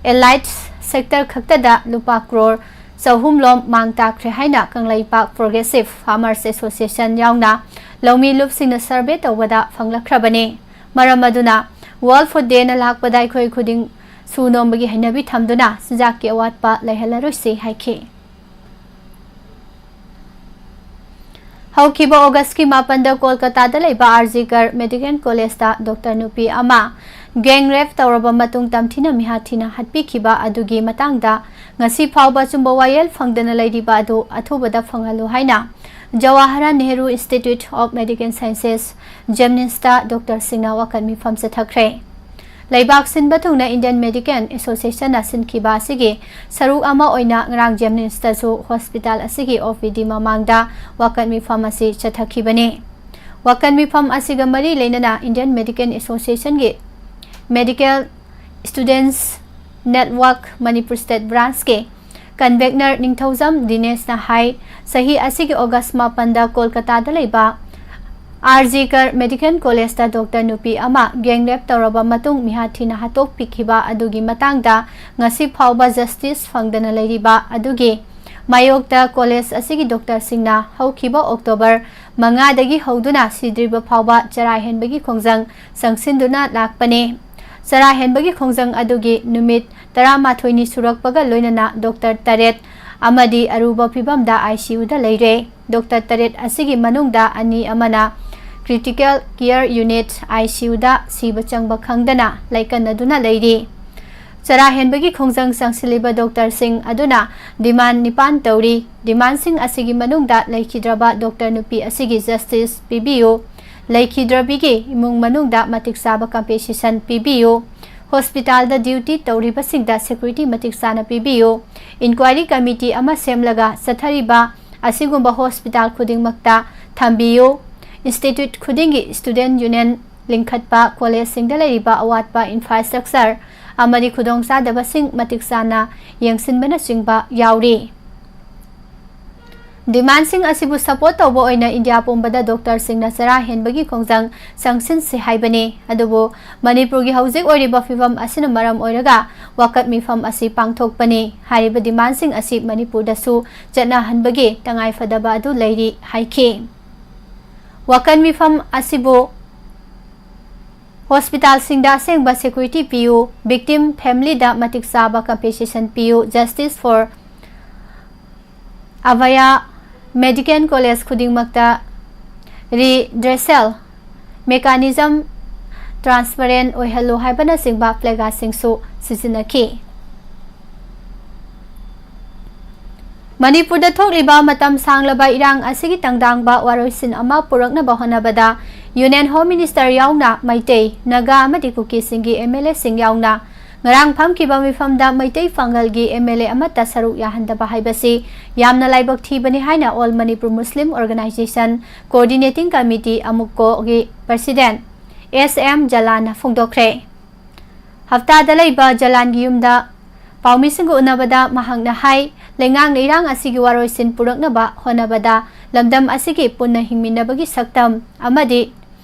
allied sector ꯈꯛꯇꯗ ꯂꯨꯄꯥ ꯀ꯭ꯔꯣꯔ ꯆꯍꯨꯝ ꯂꯣꯝ ꯃꯥꯡ ꯇꯥꯛꯈ꯭ꯔꯦ ꯍꯥꯏꯅ ꯀꯪꯂꯩꯄꯥꯛ Progressive Farmers Association ꯌꯥꯎꯅ ꯂꯧꯃꯤ ꯂꯨꯞꯁꯤꯡꯅ survey ꯇꯧꯕꯗ ꯐꯪꯂꯛꯈ꯭ꯔꯕꯅꯤ꯫ ꯃꯔꯝ ꯑꯗꯨꯅ World Food Day ꯅ ꯂꯥꯛꯄꯗ ꯑꯩꯈꯣꯏ ꯈꯨꯗꯤꯡ ꯁꯨ ꯅꯣꯝꯕꯒꯤ ꯍꯩꯅꯕꯤ ꯊꯝꯗꯨꯅ ꯆꯤꯟꯖꯥꯛꯀꯤ ꯑꯋꯥꯠꯄ ꯂꯩꯍꯜꯂꯔꯣꯏꯁꯤ ꯍꯥꯏꯈꯤ꯫ ꯍꯧꯈꯤꯕ ꯑꯣꯒꯁꯀꯤ ꯃꯥꯄꯟꯗ ꯀꯣꯜꯀꯇꯥꯗ ꯂꯩꯕ ꯑꯥꯔ ꯖꯤ ꯀꯔ ꯃꯦꯗꯤꯀꯦꯜ ꯀꯣꯂꯦꯖꯇ ꯗꯣꯛꯇꯔ ꯅꯨꯄꯤ ꯑꯃ gang rape ꯇꯧꯔꯕ ꯃꯇꯨꯡ ꯇꯝꯊꯤꯅ ꯃꯤꯍꯥꯠ ꯊꯤꯅ ꯍꯥꯠꯄꯤꯈꯤꯕ ꯑꯗꯨꯒꯤ ꯃꯇꯥꯡꯗ ꯉꯁꯤ ꯐꯥꯎꯕ ꯑꯆꯨꯝꯕ ꯋꯥꯌꯦꯜ ꯐꯪꯗꯅ ꯂꯩꯔꯤꯕ ꯑꯗꯨ ꯑꯊꯨꯕꯗ ꯐꯪꯍꯜꯂꯨ ꯍꯥꯏꯅ Jawaharlal Nehru Institute of Medical Sciences, JNIMS ꯇ ꯗꯣꯛꯇꯔꯁꯤꯡꯅ ꯋꯥꯀꯠ ꯃꯤꯐꯝ ꯆꯠꯊꯈ꯭ꯔꯦ꯫ ꯂꯩꯕꯥꯛ ꯁꯤꯟꯕ ꯊꯨꯡꯅ Indian Medical Association ꯅ ꯁꯤꯟꯈꯤꯕ ꯑꯁꯤꯒꯤ ꯁꯔꯨꯛ ꯑꯃ ꯑꯣꯏꯅ ꯉꯔꯥꯡ JNIMS ꯇꯁꯨ hospital ꯑꯁꯤꯒꯤ OPD ꯃꯃꯥꯡꯗ ꯋꯥꯀꯠ ꯃꯤꯐꯝ ꯑꯁꯤ ꯆꯠꯊꯈꯤꯕꯅꯤ꯫ ꯋꯥꯀꯠ ꯃꯤꯐꯝ ꯑꯁꯤꯒ ꯃꯔꯤ ꯂꯩꯅꯅ Indian Medical Association ꯒꯤ Medical Students Network Manipur State Branch ꯀꯤ convener ꯅꯤꯡꯊꯧꯖꯝ ꯗꯤꯅꯦꯁꯅ ꯍꯥꯏ, ꯆꯍꯤ ꯑꯁꯤꯒꯤ ꯑꯣꯒꯁ ꯃꯥꯄꯟꯗ ꯀꯣꯜꯀꯇꯥꯗ ꯂꯩꯕ ꯑꯥꯔ ꯖꯤ ꯀꯔ ꯃꯦꯗꯤꯀꯦꯜ ꯀꯣꯂꯦꯖꯇ ꯗꯣꯛꯇꯔ ꯅꯨꯄꯤ ꯑꯃ gang rape ꯇꯧꯔꯕ ꯃꯇꯨꯡ ꯃꯤꯍꯥꯠ ꯊꯤꯅ ꯍꯥꯠꯇꯣꯛꯄꯤꯈꯤꯕ ꯑꯗꯨꯒꯤ ꯃꯇꯥꯡꯗ ꯉꯁꯤ ꯐꯥꯎꯕ justice ꯐꯪꯗꯅ ꯂꯩꯔꯤꯕ ꯑꯗꯨꯒꯤ ꯃꯥꯌꯣꯛꯇ ꯀꯣꯂꯦꯖ ꯑꯁꯤꯒꯤ ꯗꯣꯛꯇꯔꯁꯤꯡꯅ ꯍꯧꯈꯤꯕ ꯑꯣꯛꯇꯣꯕꯔ ꯃꯉꯥꯗꯒꯤ ꯍꯧꯗꯨꯅ ꯁꯤꯗ꯭ꯔꯤꯕ ꯐꯥꯎꯕ ꯆꯔꯥ ꯍꯦꯟꯕꯒꯤ ꯈꯣꯡꯖꯪ ꯆꯪꯁꯤꯟꯗꯨꯅ ꯂꯥꯛꯄꯅꯤ꯫ ꯆꯔꯥ ꯍꯦꯟꯕꯒꯤ ꯈꯣꯡꯖꯪ ꯑꯗꯨꯒꯤ ꯅꯨꯃꯤꯠ ꯇꯔꯥꯃꯥꯊꯣꯏꯅꯤ ꯁꯨꯔꯛꯄꯒ ꯂꯣꯏꯅꯅ ꯗꯣꯛꯇꯔ ꯇꯔꯦꯠ ꯑꯃꯗꯤ ꯑꯔꯨꯕ ꯐꯤꯕꯝꯗ ICUꯗ ꯂꯩꯔꯦ꯫ ꯗꯣꯛꯇꯔ ꯇꯔꯦꯠ ꯑꯁꯤꯒꯤ ꯃꯅꯨꯡꯗ ꯑꯅꯤ ꯑꯃꯅ Critical Care Unit, ICUꯗ ꯁꯤꯕ ꯆꯪꯕ ꯈꯪꯗꯅ ꯂꯩꯀꯟꯅꯗꯨꯅ ꯂꯩꯔꯤ꯫ ꯆꯔꯥ ꯍꯦꯟꯕꯒꯤ ꯈꯣꯡꯖꯪ ꯆꯪꯁꯤꯜꯂꯤꯕ ꯗꯣꯛꯇꯔꯁꯤꯡ ꯑꯗꯨꯅ ꯗꯤꯃꯥꯟ ꯅꯤꯄꯥꯟ ꯇꯧꯔꯤ꯫ ꯗꯤꯃꯥꯟꯁꯤꯡ ꯑꯁꯤꯒꯤ ꯃꯅꯨꯡꯗ ꯂꯩꯈꯤꯗ꯭ꯔꯕ ꯗꯣꯛꯇꯔ ꯅꯨꯄꯤ ꯑꯁꯤꯒꯤ ꯖꯁꯇꯤꯁ ꯄꯤꯕꯤꯌꯨ, ꯂꯩꯈꯤꯗ꯭ꯔꯕꯤꯒꯤ ꯏꯃꯨꯡ ꯃꯅꯨꯡꯗ ꯃꯇꯤꯛ ꯆꯥꯕ ꯀꯝꯄꯦꯟꯁꯦꯁꯟ ꯄꯤꯕꯤꯌꯨ, ꯍꯣꯁꯄꯤꯇꯥꯜꯗ ꯗ꯭ꯌꯨꯇꯤ ꯇꯧꯔꯤꯕꯁꯤꯡꯗ ꯁꯦꯀ꯭ꯌꯨꯔꯤꯇꯤ ꯃꯇꯤꯛ ꯆꯥꯅ ꯄꯤꯕꯤꯌꯨ, ꯏꯟꯀ꯭ꯋꯥꯏꯔꯤ ꯀꯃꯤꯇꯤ ꯑꯃ ꯁꯦꯝꯂꯒ ꯆꯠꯊꯔꯤꯕ ꯑꯁꯤꯒꯨꯝꯕ ꯍꯣꯁꯄꯤꯇꯥꯜ ꯈꯨꯗꯤꯡꯃꯛꯇ ꯊꯝꯕꯤꯌꯨ, ꯏꯟꯁꯇꯤꯇ꯭ꯌꯨꯠ ꯈꯨꯗꯤꯡꯒꯤ ꯁ꯭ꯇꯨꯗꯦꯟꯠ ꯌꯨꯅꯤꯌꯟ ꯂꯤꯡꯈꯠꯄ, ꯀꯣꯂꯦꯖꯁꯤꯡꯗ ꯂꯩꯔꯤꯕ ꯑꯋꯥꯠꯄ ꯏꯟꯐ꯭ꯔꯥꯁ꯭ꯇ꯭ꯔꯛꯆꯔ ꯑꯃꯗꯤ ꯈꯨꯗꯣꯡꯆꯥꯗꯕꯁꯤꯡ ꯃꯇꯤꯛ ꯆꯥꯅ ꯌꯦꯡꯁꯤꯟꯕꯅꯆꯤꯡꯕ ꯌꯥꯎꯔꯤ꯫ ꯗꯤꯃꯥꯟꯁꯤꯡ ꯑꯁꯤꯕꯨ ꯁꯄꯣꯔꯠ ꯇꯧꯕ ꯑꯣꯏꯅ ꯏꯟꯗꯤꯌꯥ ꯄꯨꯝꯕꯗ ꯗꯣꯛꯇꯔꯁꯤꯡꯅ ꯆꯔꯥ ꯍꯦꯟꯕꯒꯤ ꯈꯣꯡꯖꯪ ꯆꯪꯁꯤꯟꯁꯤ ꯍꯥꯏꯕꯅꯤ꯫ ꯑꯗꯨꯕꯨ ꯃꯅꯤꯄꯨꯔꯒꯤ ꯍꯧꯖꯤꯛ ꯑꯣꯏꯔꯤꯕ ꯐꯤꯕꯝ ꯑꯁꯤꯅ ꯃꯔꯝ ꯑꯣꯏꯔꯒ ꯋꯥꯀꯠ ꯃꯤꯐꯝ ꯑꯁꯤ ꯄꯥꯡꯊꯣꯛꯄꯅꯤ꯫ ꯍꯥꯏꯔꯤꯕ ꯗꯤꯃꯥꯟꯁꯤꯡ ꯑꯁꯤ ꯃꯅꯤꯄꯨꯔꯗꯁꯨ ꯆꯠꯅꯍꯟꯕꯒꯤ ꯇꯉꯥꯏꯐꯗꯕ ꯑꯗꯨ ꯂꯩꯔꯤ ꯍꯥꯏꯈꯤ꯫ ꯋꯥꯀꯠ ꯃꯤꯐꯝ ꯑꯁꯤꯕꯨ ꯍꯣꯁꯄꯤꯇꯥꯜꯁꯤꯡꯗ ꯑꯁꯦꯡꯕ ꯁꯦꯀ꯭ꯌꯨꯔꯤꯇꯤ ꯄꯤꯌꯨ, ꯚꯤꯛꯇꯤꯝ ꯐꯦꯃꯤꯂꯤꯗ ꯃꯇꯤꯛ ꯆꯥꯕ ꯀꯝꯄꯦꯟꯁꯦꯁꯟ ꯄꯤꯌꯨ, Justice for Abhaya, medical college ꯈꯨꯗꯤꯡꯃꯛꯇ ꯔꯤꯗ꯭ꯔꯦꯁꯦꯜ ꯃꯦꯀꯥꯅꯤꯖꯝ ꯇ꯭ꯔꯥꯟꯁꯄꯔꯦꯟ ꯑꯣꯏꯍꯜꯂꯨ ꯍꯥꯏꯕꯅꯆꯤꯡꯕ ꯄ꯭ꯂꯦꯒꯥꯁꯤꯡꯁꯨ ꯁꯤꯖꯤꯟꯅꯈꯤ꯫ ꯃꯅꯤꯄꯨꯔꯗ ꯊꯣꯛꯂꯤꯕ ꯃꯇꯝ ꯁꯥꯡꯂꯕ ꯏꯔꯥꯡ ꯑꯁꯤꯒꯤ ꯇꯪꯗꯥꯡꯕ ꯋꯥꯔꯣꯏꯁꯤꯟ ꯑꯃ ꯄꯨꯔꯛꯅꯕ ꯍꯣꯠꯅꯕꯗ ꯌꯨꯅꯤꯌꯟ ꯍꯣꯝ ꯃꯤꯅꯤꯁꯇꯔ ꯌꯥꯎꯅ ꯃꯩꯇꯩ, ꯅꯥꯒꯥ ꯑꯃꯗꯤ ꯀꯨꯀꯤꯁꯤꯡꯒꯤ MLAꯁꯤꯡ ꯌꯥꯎꯅ ꯉꯔꯥꯡ ꯐꯝꯈꯤꯕ ꯃꯤꯐꯝꯗ ꯃꯩꯇꯩ ꯄꯥꯡꯒꯜꯒꯤ MLA ꯑꯃꯠꯇ ꯁꯔꯨꯛ ꯌꯥꯍꯟꯗꯕ ꯍꯥꯏꯕꯁꯤ ꯌꯥꯝꯅ ꯂꯥꯏꯕꯛ ꯊꯤꯕꯅꯤ ꯍꯥꯏꯅ All Manipur Muslim Organisation Coordinating Committee, ꯑꯃꯨꯛꯀꯣꯒꯤ ꯄ꯭ꯔꯁꯤꯗꯦꯟꯠ S M ꯖꯂꯥꯟꯅ ꯐꯣꯡꯗꯣꯛꯈ꯭ꯔꯦ꯫ ꯍꯞꯇꯥꯗ ꯂꯩꯕ ꯖꯂꯥꯟꯒꯤ ꯌꯨꯝꯗ ꯄꯥꯎꯃꯤꯁꯤꯡꯒ ꯎꯅꯕꯗ ꯃꯍꯥꯛꯅ ꯍꯥꯏ, ꯂꯩꯉꯥꯛꯅ ꯏꯔꯥꯡ ꯑꯁꯤꯒꯤ ꯋꯥꯔꯣꯏꯁꯤꯟ ꯄꯨꯔꯛꯅꯕ ꯍꯣꯠꯅꯕꯗ ꯂꯝꯗꯝ ꯑꯁꯤꯒꯤ ꯄꯨꯟꯅ ꯍꯤꯡꯃꯤꯟꯅꯕꯒꯤ ꯁꯛꯇꯝ ꯑꯃꯗꯤ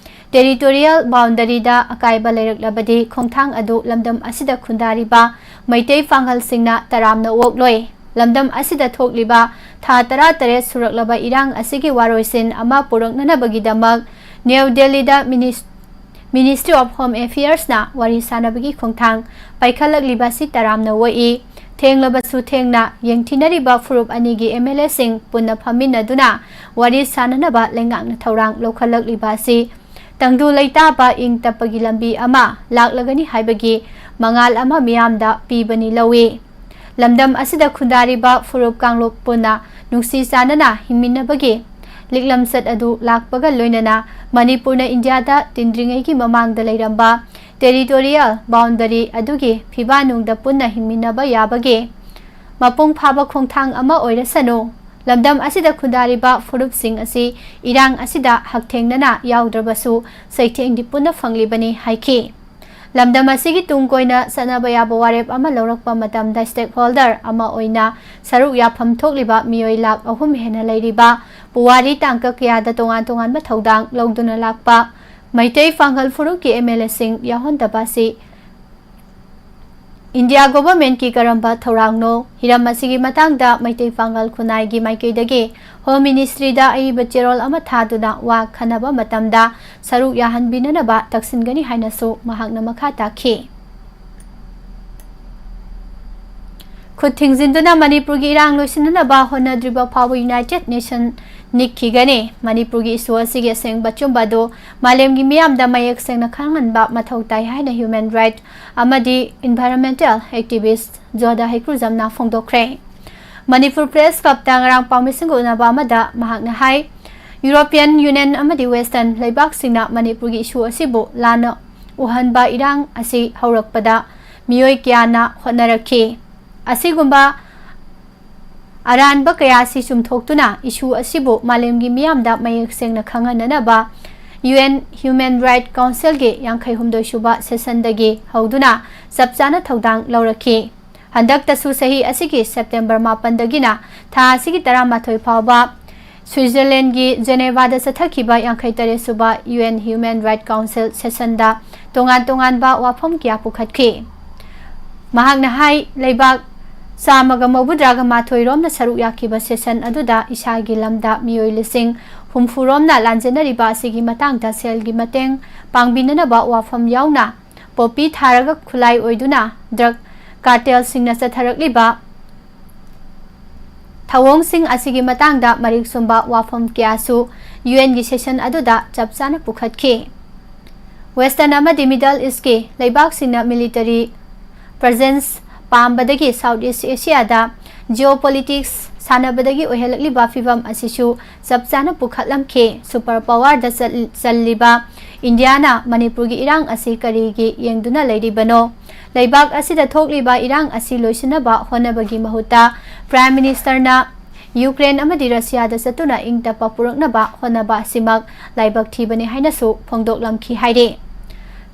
ꯇꯦꯔꯤꯇꯣꯔꯤꯌꯦꯜ ꯕꯥꯎꯟꯗꯔꯤꯗ ꯑꯀꯥꯏꯕ ꯂꯩꯔꯛꯂꯕꯗꯤ ꯈꯣꯡꯊꯥꯡ ꯑꯗꯨ ꯂꯝꯗꯝ ꯑꯁꯤꯗ ꯈꯨꯟꯗꯥꯔꯤꯕ ꯃꯩꯇꯩ ꯄꯥꯡꯒꯜꯁꯤꯡꯅ ꯇꯔꯥꯝꯅ ꯑꯣꯛꯂꯣꯏ꯫ ꯂꯝꯗꯝ ꯑꯁꯤꯗ ꯊꯣꯛꯂꯤꯕ ꯊꯥ ꯇꯔꯥꯇꯔꯦꯠ ꯁꯨꯔꯛꯂꯕ ꯏꯔꯥꯡ ꯑꯁꯤꯒꯤ ꯋꯥꯔꯣꯏꯁꯤꯟ ꯑꯃ ꯄꯨꯔꯛꯅꯅꯕꯒꯤꯗꯃꯛ ꯅ꯭ꯌꯨ ꯗꯦꯜꯂꯤꯗ ꯃꯤꯅꯤꯁ-, Ministry of Home Affairs ꯅ ꯋꯥꯔꯤ ꯁꯥꯅꯕꯒꯤ ꯈꯣꯡꯊꯥꯡ ꯄꯥꯏꯈꯠꯂꯛꯂꯤꯕ ꯑꯁꯤ ꯇꯔꯥꯝꯅ ꯑꯣꯛꯏ꯫ ꯊꯦꯡꯂꯕꯁꯨ ꯊꯦꯡꯅ ꯌꯦꯡꯊꯤꯅꯔꯤꯕ ꯐꯨꯔꯨꯞ ꯑꯅꯤꯒꯤ MLA ꯁꯤꯡ ꯄꯨꯟꯅ ꯐꯝꯃꯤꯟꯅꯗꯨꯅ ꯋꯥꯔꯤ ꯁꯥꯅꯅꯕ ꯂꯩꯉꯥꯛꯅ ꯊꯧꯔꯥꯡ ꯂꯧꯈꯠꯂꯛꯂꯤꯕ ꯑꯁꯤ ꯇꯪꯗꯨ ꯂꯩꯇꯥꯕ ꯏꯪ ꯇꯞꯄꯒꯤ ꯂꯝꯕꯤ ꯑꯃ ꯂꯥꯛꯂꯒꯅꯤ ꯍꯥꯏꯕꯒꯤ ꯃꯉꯥꯜ ꯑꯃ ꯃꯤꯌꯥꯝꯗ ꯄꯤꯕꯅꯤ ꯂꯧꯏ꯫ ꯂꯝꯗꯝ ꯑꯁꯤꯗ ꯈꯨꯟꯗꯥꯔꯤꯕ ꯐꯨꯔꯨꯞ ꯀꯥꯡꯂꯨꯞ ꯄꯨꯟꯅ ꯅꯨꯡꯁꯤ ꯆꯥꯟꯅꯅ ꯍꯤꯡꯃꯤꯟꯅꯕꯒꯤ ꯂꯤꯛꯂꯝꯆꯠ ꯑꯗꯨ ꯂꯥꯛꯄꯒ ꯂꯣꯏꯅꯅ ꯃꯅꯤꯄꯨꯔꯅ ꯏꯟꯗꯤꯌꯥꯗ ꯇꯤꯟꯗ꯭ꯔꯤꯉꯩꯒꯤ ꯃꯃꯥꯡꯗ ꯂꯩꯔꯝꯕ territorial boundary ꯑꯗꯨꯒꯤ ꯐꯤꯕꯥꯟꯅꯨꯡꯗ ꯄꯨꯟꯅ ꯍꯤꯡꯃꯤꯟꯅꯕ ꯌꯥꯕꯒꯤ ꯃꯄꯨꯡ ꯐꯥꯕ ꯈꯣꯡꯊꯥꯡ ꯑꯃ ꯑꯣꯏꯔꯁꯅꯨ꯫ ꯂꯝꯗꯝ ꯑꯁꯤꯗ ꯈꯨꯟꯗꯥꯔꯤꯕ ꯐꯨꯔꯨꯞꯁꯤꯡ ꯑꯁꯤ ꯏꯔꯥꯡ ꯑꯁꯤꯗ ꯍꯛꯊꯦꯡꯅꯅ ꯌꯥꯎꯗ꯭ꯔꯕꯁꯨ ꯆꯩꯊꯦꯡꯗꯤ ꯄꯨꯟꯅ ꯐꯪꯂꯤꯕꯅꯤ ꯍꯥꯏꯈꯤ꯫ ꯂꯝꯗꯝ ꯑꯁꯤꯒꯤ ꯇꯨꯡ ꯀꯣꯏꯅ ꯆꯠꯅꯕ ꯌꯥꯕ ꯋꯥꯔꯦꯞ ꯑꯃ ꯂꯧꯔꯛꯄ ꯃꯇꯝꯗ stakeholder ꯑꯃ ꯑꯣꯏꯅ ꯁꯔꯨꯛ ꯌꯥꯐꯝ ꯊꯣꯛꯂꯤꯕ ꯃꯤꯑꯣꯏ ꯂꯥꯈ ꯑꯍꯨꯝ ꯍꯦꯟꯅ ꯂꯩꯔꯤꯕ ꯄꯨꯋꯥꯔꯤ ꯇꯥꯡꯀꯛ ꯀꯌꯥꯗ ꯇꯣꯉꯥꯟ ꯇꯣꯉꯥꯟꯕ ꯊꯧꯗꯥꯡ ꯂꯧꯗꯨꯅ ꯂꯥꯛꯄ ꯃꯩꯇꯩ ꯄꯥꯡꯒꯜ ꯐꯨꯔꯨꯞꯀꯤ MLA ꯁꯤꯡ ꯌꯥꯎꯍꯟꯗꯕ ꯑꯁꯤ ꯏꯟꯗꯤꯌꯥ government ꯀꯤ ꯀꯔꯝꯕ ꯊꯧꯔꯥꯡꯅꯣ? ꯍꯤꯔꯝ ꯑꯁꯤꯒꯤ ꯃꯇꯥꯡꯗ ꯃꯩꯇꯩ ꯄꯥꯡꯒꯜ ꯈꯨꯟꯅꯥꯏꯒꯤ ꯃꯥꯏꯀꯩꯗꯒꯤ Home Ministry ꯗ ꯑꯏꯕ ꯆꯦꯔꯣꯜ ꯑꯃ ꯊꯥꯗꯨꯅ ꯋꯥ ꯈꯟꯅꯕ ꯃꯇꯝꯗ ꯁꯔꯨꯛ ꯌꯥꯍꯟꯕꯤꯅꯅꯕ ꯇꯛꯁꯤꯟꯒꯅꯤ ꯍꯥꯏꯅꯁꯨ ꯃꯍꯥꯛꯅ ꯃꯈꯥ ꯇꯥꯈꯤ꯫ ꯈꯨꯠ ꯊꯤꯡꯖꯤꯟꯗꯨꯅ ꯃꯅꯤꯄꯨꯔꯒꯤ ꯏꯔꯥꯡ ꯂꯣꯏꯁꯤꯟꯅꯅꯕ ꯍꯣꯠꯅꯗ꯭ꯔꯤꯕ ꯐꯥꯎꯕ United Nation ꯅꯤꯛꯈꯤꯒꯅꯤ꯫ ꯃꯅꯤꯄꯨꯔꯒꯤ issue ꯑꯁꯤꯒꯤ ꯑꯁꯦꯡꯕ ꯑꯆꯨꯝꯕ ꯑꯗꯨ ꯃꯥꯂꯦꯝꯒꯤ ꯃꯤꯌꯥꯝꯗ ꯃꯌꯦꯛ ꯁꯦꯡꯅ ꯈꯪꯍꯟꯕ ꯃꯊꯧ ꯇꯥꯏ ꯍꯥꯏꯅ human right ꯑꯃꯗꯤ environmental activist ꯖꯣꯗꯥ ꯍꯩꯀ꯭ꯔꯨꯖꯝꯅ ꯐꯣꯡꯗꯣꯛꯈ꯭ꯔꯦ꯫ Manipur Press Club ꯇ ꯉꯔꯥꯡ ꯄꯥꯎꯃꯤꯁꯤꯡꯒ ꯎꯅꯕ ꯑꯃꯗ ꯃꯍꯥꯛꯅ ꯍꯥꯏ, European Union ꯑꯃꯗꯤ Western ꯂꯩꯕꯥꯛꯁꯤꯡꯅ ꯃꯅꯤꯄꯨꯔꯒꯤ issue ꯑꯁꯤꯕꯨ ꯂꯥꯟꯅ ꯎꯍꯟꯕ ꯏꯔꯥꯡ ꯑꯁꯤ ꯍꯧꯔꯛꯄꯗ ꯃꯤꯑꯣꯏ ꯀꯌꯥꯅ ꯍꯣꯠꯅꯔꯛꯈꯤ꯫ ꯑꯁꯤꯒꯨꯝꯕ ꯑꯔꯥꯟꯕ ꯀꯌꯥ ꯑꯁꯤ ꯆꯨꯝꯊꯣꯛꯇꯨꯅ issue ꯑꯁꯤꯕꯨ ꯃꯥꯂꯦꯝꯒꯤ ꯃꯤꯌꯥꯝꯗ ꯃꯌꯦꯛ ꯁꯦꯡꯅ ꯈꯪꯍꯟꯅꯅꯕ UN Human Right Council ꯒꯤ ꯌꯥꯡꯈꯩ ꯍꯨꯝꯗꯣꯏ ꯁꯨꯕ session ꯗꯒꯤ ꯍꯧꯗꯨꯅ ꯆꯞ ꯆꯥꯅ ꯊꯧꯗꯥꯡ ꯂꯧꯔꯛꯈꯤ꯫ ꯍꯟꯗꯛꯇꯁꯨ ꯆꯍꯤ ꯑꯁꯤꯒꯤ September ꯃꯥꯄꯟꯗꯒꯤꯅ ꯊꯥ ꯑꯁꯤꯒꯤ ꯇꯔꯥꯃꯥꯊꯣꯏ ꯐꯥꯎꯕ Switzerland ꯒꯤ Geneva ꯗ ꯆꯠꯊꯈꯤꯕ ꯌꯥꯡꯈꯩ ꯇꯔꯦꯠ ꯁꯨꯕ UN Human Right Council session ꯗ ꯇꯣꯉꯥꯟ ꯇꯣꯉꯥꯟꯕ ꯋꯥꯐꯝ ꯀꯌꯥ ꯄꯨꯈꯠꯈꯤ꯫ ꯃꯍꯥꯛꯅ ꯍꯥꯏ, ꯂꯩꯕꯥꯛ ꯆꯥꯝꯃꯒ ꯃꯧꯗ꯭ꯔꯥꯒ ꯃꯥꯊꯣꯏ ꯔꯣꯝꯅ ꯁꯔꯨꯛ ꯌꯥꯈꯤꯕ session ꯑꯗꯨꯗ ꯏꯁꯥꯒꯤ ꯂꯝꯗ ꯃꯤꯑꯣꯏ ꯂꯤꯁꯤꯡ ꯍꯨꯝꯐꯨ ꯔꯣꯝꯅ ꯂꯥꯟꯖꯦꯟꯅꯔꯤꯕ ꯑꯁꯤꯒꯤ ꯃꯇꯥꯡꯗ ꯁꯦꯜꯒꯤ ꯃꯇꯦꯡ ꯄꯥꯡꯕꯤꯅꯅꯕ ꯋꯥꯐꯝ ꯌꯥꯎꯅ ꯄꯣꯄꯤ ꯊꯥꯔꯒ ꯈꯨꯠꯂꯥꯏ ꯑꯣꯏꯗꯨꯅ drug cartelꯁꯤꯡꯅ ꯆꯠꯊꯔꯛꯂꯤꯕ ꯊꯧꯑꯣꯡꯁꯤꯡ ꯑꯁꯤꯒꯤ ꯃꯇꯥꯡꯗ ꯃꯔꯤꯛ ꯆꯨꯝꯕ ꯋꯥꯐꯝ ꯀꯌꯥꯁꯨ UNꯒꯤ session ꯑꯗꯨꯗ ꯆꯞ ꯆꯥꯅ ꯄꯨꯈꯠꯈꯤ꯫ Western ꯑꯃꯗꯤ Middle Eastꯀꯤ ꯂꯩꯕꯥꯛꯁꯤꯡꯅ military presence ꯄꯥꯝꯕꯗꯒꯤ South East Asiaꯗ geopolitics ꯁꯥꯟꯅꯕꯗꯒꯤ ꯑꯣꯏꯍꯜꯂꯛꯂꯤꯕ ꯐꯤꯚꯝ ꯑꯁꯤꯁꯨ ꯆꯞ ꯆꯥꯅ ꯄꯨꯈꯠꯂꯝꯈꯤ꯫ Super powerꯗ ꯆꯜ-, ꯆꯜꯂꯤꯕ ꯏꯟꯗꯤꯌꯥꯅ ꯃꯅꯤꯄꯨꯔꯒꯤ ꯏꯔꯥꯡ ꯑꯁꯤ ꯀꯔꯤꯒꯤ ꯌꯦꯡꯗꯨꯅ ꯂꯩꯔꯤꯕꯅꯣ? ꯂꯩꯕꯥꯛ ꯑꯁꯤꯗ ꯊꯣꯛꯂꯤꯕ ꯏꯔꯥꯡ ꯑꯁꯤ ꯂꯣꯏꯁꯤꯟꯅꯕ ꯍꯣꯠꯅꯕꯒꯤ ꯃꯍꯨꯠꯇ Prime Ministerꯅ ꯌꯨꯀ꯭ꯔꯦꯟ ꯑꯃꯗꯤ ꯔꯁꯤꯌꯥꯗ ꯆꯠꯇꯨꯅ ꯏꯪ ꯇꯞꯄ ꯄꯨꯔꯛꯅꯕ ꯍꯣꯠꯅꯕ ꯑꯁꯤꯃꯛ ꯂꯥꯏꯕꯛ ꯊꯤꯕꯅꯤ ꯍꯥꯏꯅꯁꯨ ꯐꯣꯡꯗꯣꯛꯂꯝꯈꯤ ꯍꯥꯏꯔꯤ꯫